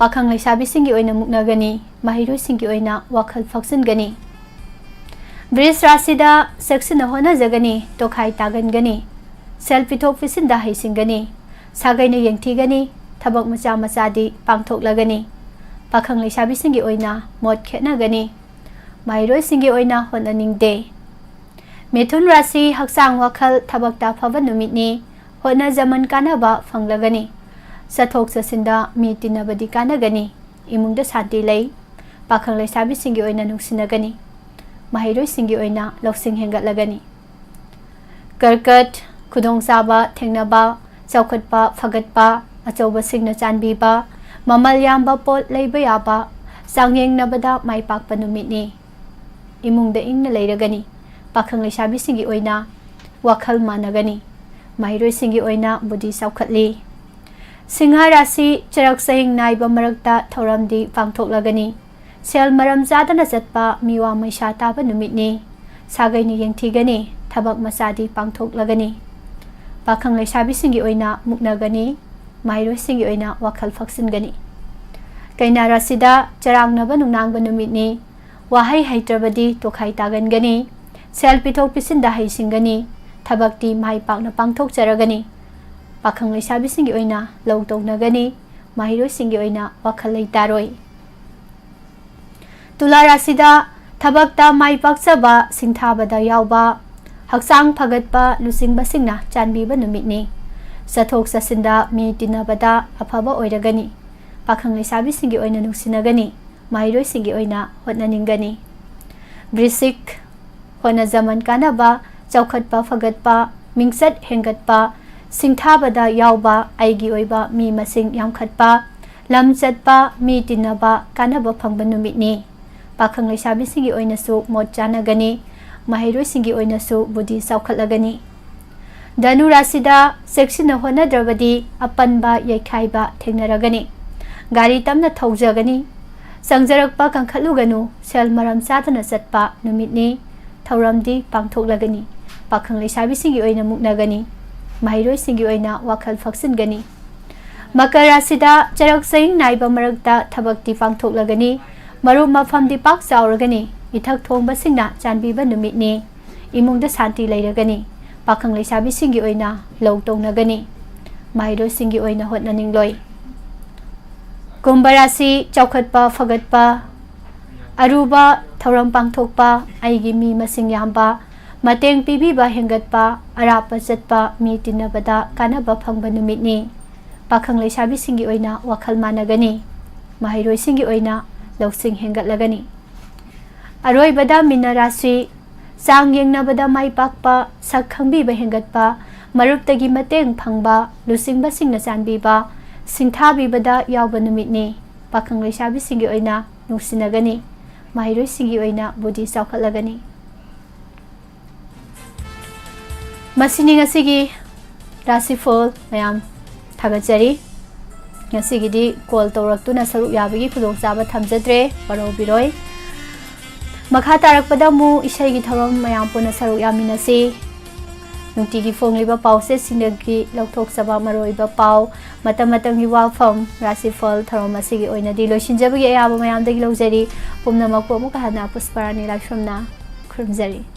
ꯄꯥꯈꯪ ꯂꯩꯁꯥꯕꯤꯁꯤꯡꯒꯤ ꯑꯣꯏꯅ ꯃꯨꯛꯅꯒꯅꯤ꯫ ꯃꯍꯩꯔꯣꯏꯁꯤꯡꯒꯤ ꯑꯣꯏꯅ ꯋꯥꯈꯜ ꯐꯛꯆꯤꯟꯒꯅꯤ꯫ ꯕ꯭ꯔꯤꯖ ꯔꯥꯁꯤꯗ ꯆꯦꯛꯁꯤꯟꯅ ꯍꯣꯠꯅꯖꯒꯅꯤ꯫ ꯇꯣꯈꯥꯏ ꯇꯥꯒꯟꯒꯅꯤ꯫ ꯁꯦꯜ ꯄꯤꯊꯣꯛ ꯄꯤꯁꯤꯟꯗ ꯍꯩꯁꯤꯡꯒꯅꯤ꯫ ꯁꯥꯒꯩꯅ ꯌꯦꯡꯊꯤꯒꯅꯤ꯫ ꯊꯕꯛ ꯃꯆꯥ ꯃꯆꯥꯗꯤ ꯄꯥꯡꯊꯣꯛꯂꯒꯅꯤ꯫ ꯄꯥꯈꯪ ꯂꯩꯁꯥꯕꯤꯁꯤꯡꯒꯤ ꯑꯣꯏꯅ ꯃꯣꯠ ꯈꯦꯠꯅꯒꯅꯤ꯫ ꯃꯍꯩꯔꯣꯏꯁꯤꯡꯒꯤ ꯑꯣꯏꯅ ꯍꯣꯠꯅꯅꯤꯡꯗꯦ꯫ ꯃꯤꯊꯨꯟ ꯔꯥꯁꯤ, ꯍꯛꯆꯥꯡ ꯋꯥꯈꯜ ꯊꯕꯛꯇ ꯑꯐꯕ ꯅꯨꯃꯤꯠꯅꯤ꯫ ꯍꯣꯠꯅꯖꯃꯟ ꯀꯥꯟꯅꯕ ꯐꯪꯂꯒꯅꯤ꯫ ꯆꯠꯊꯣꯛ ꯆꯠꯁꯤꯟꯗ ꯃꯤ ꯇꯤꯟꯅꯕꯗꯤ ꯀꯥꯟꯅꯒꯅꯤ꯫ ꯏꯃꯨꯡꯗ ꯁꯥꯟꯇꯤ ꯂꯩ꯫ ꯄꯥꯈꯪ ꯂꯩꯁꯥꯕꯤꯁꯤꯡꯒꯤ ꯑꯣꯏꯅ ꯅꯨꯡꯁꯤꯅꯒꯅꯤ꯫ ꯃꯍꯩꯔꯣꯏꯁꯤꯡꯒꯤ ꯑꯣꯏꯅ ꯂꯧꯁꯤꯡ ꯍꯦꯟꯒꯠꯂꯒꯅꯤ꯫ ꯀꯔꯀꯠ, ꯈꯨꯗꯣꯡꯆꯥꯕ ꯊꯦꯡꯅꯕ, ꯆꯥꯎꯈꯠꯄ ꯐꯒꯠꯄ, ꯑꯆꯧꯕꯁꯤꯡꯅ ꯆꯥꯟꯕꯤꯕ, ꯃꯃꯜ ꯌꯥꯝꯕ ꯄꯣꯠ ꯂꯩꯕ ꯌꯥꯕ, ꯆꯥꯡꯌꯦꯡꯅꯕꯗ ꯃꯥꯏ ꯄꯥꯛꯄ ꯅꯨꯃꯤꯠꯅꯤ꯫ ꯏꯃꯨꯡꯗ ꯏꯪꯅ ꯂꯩꯔꯒꯅꯤ꯫ ꯄꯥꯈꯪ ꯂꯩꯁꯥꯕꯤꯁꯤꯡꯒꯤ ꯑꯣꯏꯅ ꯋꯥꯈꯜ ꯃꯥꯟꯅꯒꯅꯤ꯫ ꯃꯍꯩꯔꯣꯏꯁꯤꯡꯒꯤ ꯑꯣꯏꯅ ꯕꯨꯙꯤ ꯆꯥꯎꯈꯠꯂꯤ꯫ ꯁꯤꯡꯍ ꯔꯥꯁꯤ, ꯆꯔꯛ ꯆꯍꯤꯡ ꯅꯥꯏꯕ ꯃꯔꯛꯇ ꯊꯧꯔꯝꯗꯤ ꯄꯥꯡꯊꯣꯛꯂꯒꯅꯤ꯫ ꯁꯦꯜ ꯃꯔꯝ ꯆꯥꯗꯅ ꯆꯠꯄ, ꯃꯤꯋꯥ ꯃꯩꯁꯥ ꯇꯥꯕ ꯅꯨꯃꯤꯠꯅꯤ꯫ ꯁꯥꯒꯩꯅ ꯌꯦꯡꯊꯤꯒꯅꯤ꯫ ꯊꯕꯛ ꯃꯆꯥꯗꯤ ꯄꯥꯡꯊꯣꯛꯂꯒꯅꯤ꯫ ꯄꯥꯈꯪ ꯂꯩꯁꯥꯕꯤꯁꯤꯡꯒꯤ ꯑꯣꯏꯅ ꯃꯨꯛꯅꯒꯅꯤ꯫ ꯃꯍꯩꯔꯣꯏꯁꯤꯡꯒꯤ ꯑꯣꯏꯅ ꯋꯥꯈꯜ ꯐꯛꯆꯤꯟꯒꯅꯤ꯫ ꯀꯩꯅꯥ ꯔꯥꯁꯤꯗ ꯆꯔꯥꯡꯅꯕ ꯅꯨꯡꯅꯥꯡꯕ ꯅꯨꯃꯤꯠꯅꯤ꯫ ꯋꯥꯍꯩ ꯍꯩꯇ꯭ꯔꯕꯗꯤ ꯇꯣꯈꯥꯏ ꯇꯥꯒꯟꯒꯅꯤ꯫ ꯁꯦꯜ ꯄꯤꯊꯣꯛ ꯄꯤꯁꯤꯟꯗ ꯍꯩꯁꯤꯡꯒꯅꯤ꯫ ꯊꯕꯛꯇꯤ ꯃꯥꯏ ꯄꯥꯛꯅ ꯄꯥꯡꯊꯣꯛꯆꯔꯒꯅꯤ꯫ ꯄꯥꯈꯪ ꯂꯩꯁꯥꯕꯤꯁꯤꯡꯒꯤ ꯑꯣꯏꯅ ꯂꯧ ꯇꯧꯅꯒꯅꯤ꯫ ꯃꯍꯩꯔꯣꯏꯁꯤꯡꯒꯤ ꯑꯣꯏꯅ ꯋꯥꯈꯜ ꯂꯩꯇꯥꯔꯣꯏ꯫ ꯇꯨꯂꯥ ꯔꯥꯁꯤꯗ ꯊꯕꯛꯇ ꯃꯥꯏ ꯄꯥꯛꯆꯕ, ꯁꯤꯡꯊꯥꯕꯗ ꯌꯥꯎꯕ, ꯍꯛꯆꯥꯡ ꯐꯒꯠꯄ ꯂꯨꯆꯤꯡꯕꯁꯤꯡꯅ ꯆꯥꯟꯕꯤꯕ ꯅꯨꯃꯤꯠꯅꯤ꯫ ꯆꯠꯊꯣꯛ ꯆꯠꯁꯤꯟꯗ ꯃꯤ ꯇꯤꯟꯅꯕꯗ ꯑꯐꯕ ꯑꯣꯏꯔꯒꯅꯤ꯫ ꯄꯥꯈꯪ ꯂꯩꯁꯥꯕꯤꯁꯤꯡꯒꯤ ꯑꯣꯏꯅ ꯅꯨꯡꯁꯤꯅꯒꯅꯤ꯫ ꯃꯍꯩꯔꯣꯏꯁꯤꯡꯒꯤ ꯑꯣꯏꯅ ꯍꯣꯠꯅꯅꯤꯡꯒꯅꯤ꯫ ꯕ꯭ꯔꯤꯁꯤꯛ, ꯍꯣꯠꯅꯖꯃꯟ ꯀꯥꯟꯅꯕ, ꯆꯥꯎꯈꯠꯄ ꯐꯒꯠꯄ, ꯃꯤꯡꯆꯠ ꯍꯦꯟꯒꯠꯄ, ꯁꯤꯡꯊꯥꯕꯗ ꯌꯥꯎꯕ, ꯑꯩꯒꯤ ꯑꯣꯏꯕ ꯃꯤ ꯃꯁꯤꯡ ꯌꯥꯝꯈꯠꯄ, ꯂꯝ ꯆꯠꯄ, ꯃꯤ ꯇꯤꯟꯅꯕ, ꯀꯥꯟꯅꯕ ꯐꯪꯕ ꯅꯨꯃꯤꯠꯅꯤ꯫ ꯄꯥꯈꯪ ꯂꯩꯁꯥꯕꯤꯁꯤꯡꯒꯤ ꯑꯣꯏꯅꯁꯨ ꯃꯣꯠ ꯆꯥꯟꯅꯒꯅꯤ꯫ ꯃꯍꯩꯔꯣꯏꯁꯤꯡꯒꯤ ꯑꯣꯏꯅꯁꯨ ꯕꯨꯙꯤ ꯆꯥꯎꯈꯠꯂꯒꯅꯤ꯫ ꯙꯅꯨ ꯔꯥꯁꯤꯗ ꯆꯦꯛꯁꯤꯟꯅ ꯍꯣꯠꯅꯗ꯭ꯔꯕꯗꯤ ꯑꯄꯟꯕ ꯌꯩꯈꯥꯏꯕ ꯊꯦꯡꯅꯔꯒꯅꯤ꯫ ꯒꯥꯔꯤ ꯇꯞꯅ ꯊꯧꯖꯒꯅꯤ꯫ ꯆꯪꯖꯔꯛꯄ ꯀꯟꯈꯠꯂꯨꯒꯅꯨ꯫ ꯁꯦꯜ ꯃꯔꯝ ꯆꯥꯗꯅ ꯆꯠꯄ ꯅꯨꯃꯤꯠꯅꯤ꯫ ꯊꯧꯔꯝꯗꯤ ꯄꯥꯡꯊꯣꯛꯂꯒꯅꯤ꯫ ꯄꯥꯈꯪ ꯂꯩꯁꯥꯕꯤꯁꯤꯡꯒꯤ ꯑꯣꯏꯅ ꯃꯨꯛꯅꯒꯅꯤ꯫ ꯃꯍꯩꯔꯣꯏꯁꯤꯡꯒꯤ ꯑꯣꯏꯅ ꯋꯥꯈꯜ ꯐꯛꯆꯤꯟꯒꯅꯤ꯫ ꯃꯀꯔ ꯔꯥꯁꯤꯗ ꯆꯔꯛ ꯆꯍꯤꯡ ꯅꯥꯏꯕ ꯃꯔꯛꯇ ꯊꯕꯛꯇꯤ ꯄꯥꯡꯊꯣꯛꯂꯒꯅꯤ꯫ ꯃꯔꯨꯞ ꯃꯐꯝꯗꯤ ꯄꯥꯛ ꯆꯥꯎꯔꯒꯅꯤ꯫ ꯏꯊꯛ ꯊꯣꯡꯕꯁꯤꯡꯅ ꯆꯥꯟꯕꯤꯕ ꯅꯨꯃꯤꯠꯅꯤ꯫ ꯏꯃꯨꯡꯗ ꯁꯥꯟꯇꯤ ꯂꯩꯔꯒꯅꯤ꯫ ꯄꯥꯈꯪ ꯂꯩꯁꯥꯕꯤꯁꯤꯡꯒꯤ ꯑꯣꯏꯅ ꯂꯧ ꯇꯧꯅꯒꯅꯤ꯫ ꯃꯍꯩꯔꯣꯏꯁꯤꯡꯒꯤ ꯑꯣꯏꯅ ꯍꯣꯠꯅꯅꯤꯡꯂꯣꯏ꯫ ꯀꯨꯝꯚ ꯔꯥꯁꯤ ꯆꯥꯎꯈꯠꯄ ꯐꯒꯠꯄ, ꯑꯔꯨꯕ ꯊꯧꯔꯝ ꯄꯥꯡꯊꯣꯛꯄ, ꯑꯩꯒꯤ ꯃꯤ ꯃꯁꯤꯡ ꯌꯥꯝꯕ, ꯃꯇꯦꯡ ꯄꯤꯕꯤꯕ ꯍꯦꯟꯒꯠꯄ, ꯑꯔꯥꯞꯄ ꯆꯠꯄ ꯃꯤ ꯇꯤꯟꯅꯕꯗ ꯀꯥꯟꯅꯕ ꯐꯪꯕ ꯅꯨꯃꯤꯠꯅꯤ꯫ ꯄꯥꯈꯪ ꯂꯩꯁꯥꯕꯤꯁꯤꯡꯒꯤ ꯑꯣꯏꯅ ꯋꯥꯈꯜ ꯃꯥꯟꯅꯒꯅꯤ꯫ ꯃꯍꯩꯔꯣꯏꯁꯤꯡꯒꯤ ꯑꯣꯏꯅ ꯂꯧꯁꯤꯡ ꯍꯦꯟꯒꯠꯂꯒꯅꯤ꯫ ꯑꯔꯣꯏꯕꯗ ꯃꯤꯅ ꯔꯥꯁꯤ ꯆꯥꯡ ꯌꯦꯡꯅꯕꯗ ꯃꯥꯏ ꯄꯥꯛꯄ, ꯁꯛ ꯈꯪꯕꯤꯕ ꯍꯦꯟꯒꯠꯄ, ꯃꯔꯨꯞꯇꯒꯤ ꯃꯇꯦꯡ ꯐꯪꯕ, ꯂꯨꯆꯤꯡꯕꯁꯤꯡꯅ ꯆꯥꯟꯕꯤꯕ, ꯁꯤꯡꯊꯥꯕꯤꯕꯗ ꯌꯥꯎꯕ ꯅꯨꯃꯤꯠꯅꯤ꯫ ꯄꯥꯈꯪ ꯂꯩꯁꯥꯕꯤꯁꯤꯡꯒꯤ ꯑꯣꯏꯅ ꯅꯨꯡꯁꯤꯅꯒꯅꯤ꯫ ꯃꯍꯩꯔꯣꯏꯁꯤꯡꯒꯤ ꯑꯣꯏꯅ ꯕꯨꯙꯤ ꯆꯥꯎꯈꯠꯂꯒꯅꯤ꯫ ꯃꯁꯤꯅꯤ ꯉꯁꯤꯒꯤ ꯔꯥꯁꯤꯐꯣꯜ꯫ ꯃꯌꯥꯝ ꯊꯥꯒꯠꯆꯔꯤ꯫ ꯉꯁꯤꯒꯤꯗꯤ ꯀꯣꯜ ꯇꯧꯔꯛꯇꯨꯅ ꯁꯔꯨꯛ ꯌꯥꯕꯒꯤ ꯈꯨꯗꯣꯡꯆꯥꯕ ꯊꯝꯖꯗ꯭ꯔꯦ, ꯋꯥꯔꯧꯕꯤꯔꯣꯏ꯫ ꯃꯈꯥ ꯇꯥꯔꯛꯄꯗ ꯑꯃꯨꯛ ꯏꯁꯩꯒꯤ ꯊꯧꯔꯝ ꯃꯌꯥꯝ ꯄꯨꯟꯅ ꯁꯔꯨꯛ ꯌꯥꯃꯤꯟꯅꯁꯤ꯫ ꯅꯨꯡꯇꯤꯒꯤ ꯐꯣꯡꯂꯤꯕ ꯄꯥꯎꯆꯦꯁꯤꯡꯗꯒꯤ ꯂꯧꯊꯣꯛꯆꯕ ꯃꯔꯨꯑꯣꯏꯕ ꯄꯥꯎ, ꯃꯇꯝ ꯃꯇꯝꯒꯤ ꯋꯥꯐꯝ, ꯔꯥꯁꯤꯐꯜ ꯊꯧꯔꯝ ꯑꯁꯤꯒꯤ ꯑꯣꯏꯅꯗꯤ ꯂꯣꯏꯁꯤꯟꯖꯕꯒꯤ ꯑꯌꯥꯕ ꯃꯌꯥꯝꯗꯒꯤ ꯂꯧꯖꯔꯤ꯫ ꯄꯨꯝꯅꯃꯛꯄꯨ ꯑꯃꯨꯛꯀ ꯍꯟꯅ ꯄꯨꯁꯄꯔꯥꯅꯤ ꯂꯥꯏꯁ꯭ꯔꯝꯅ ꯈꯨꯔꯨꯝꯖꯔꯤ꯫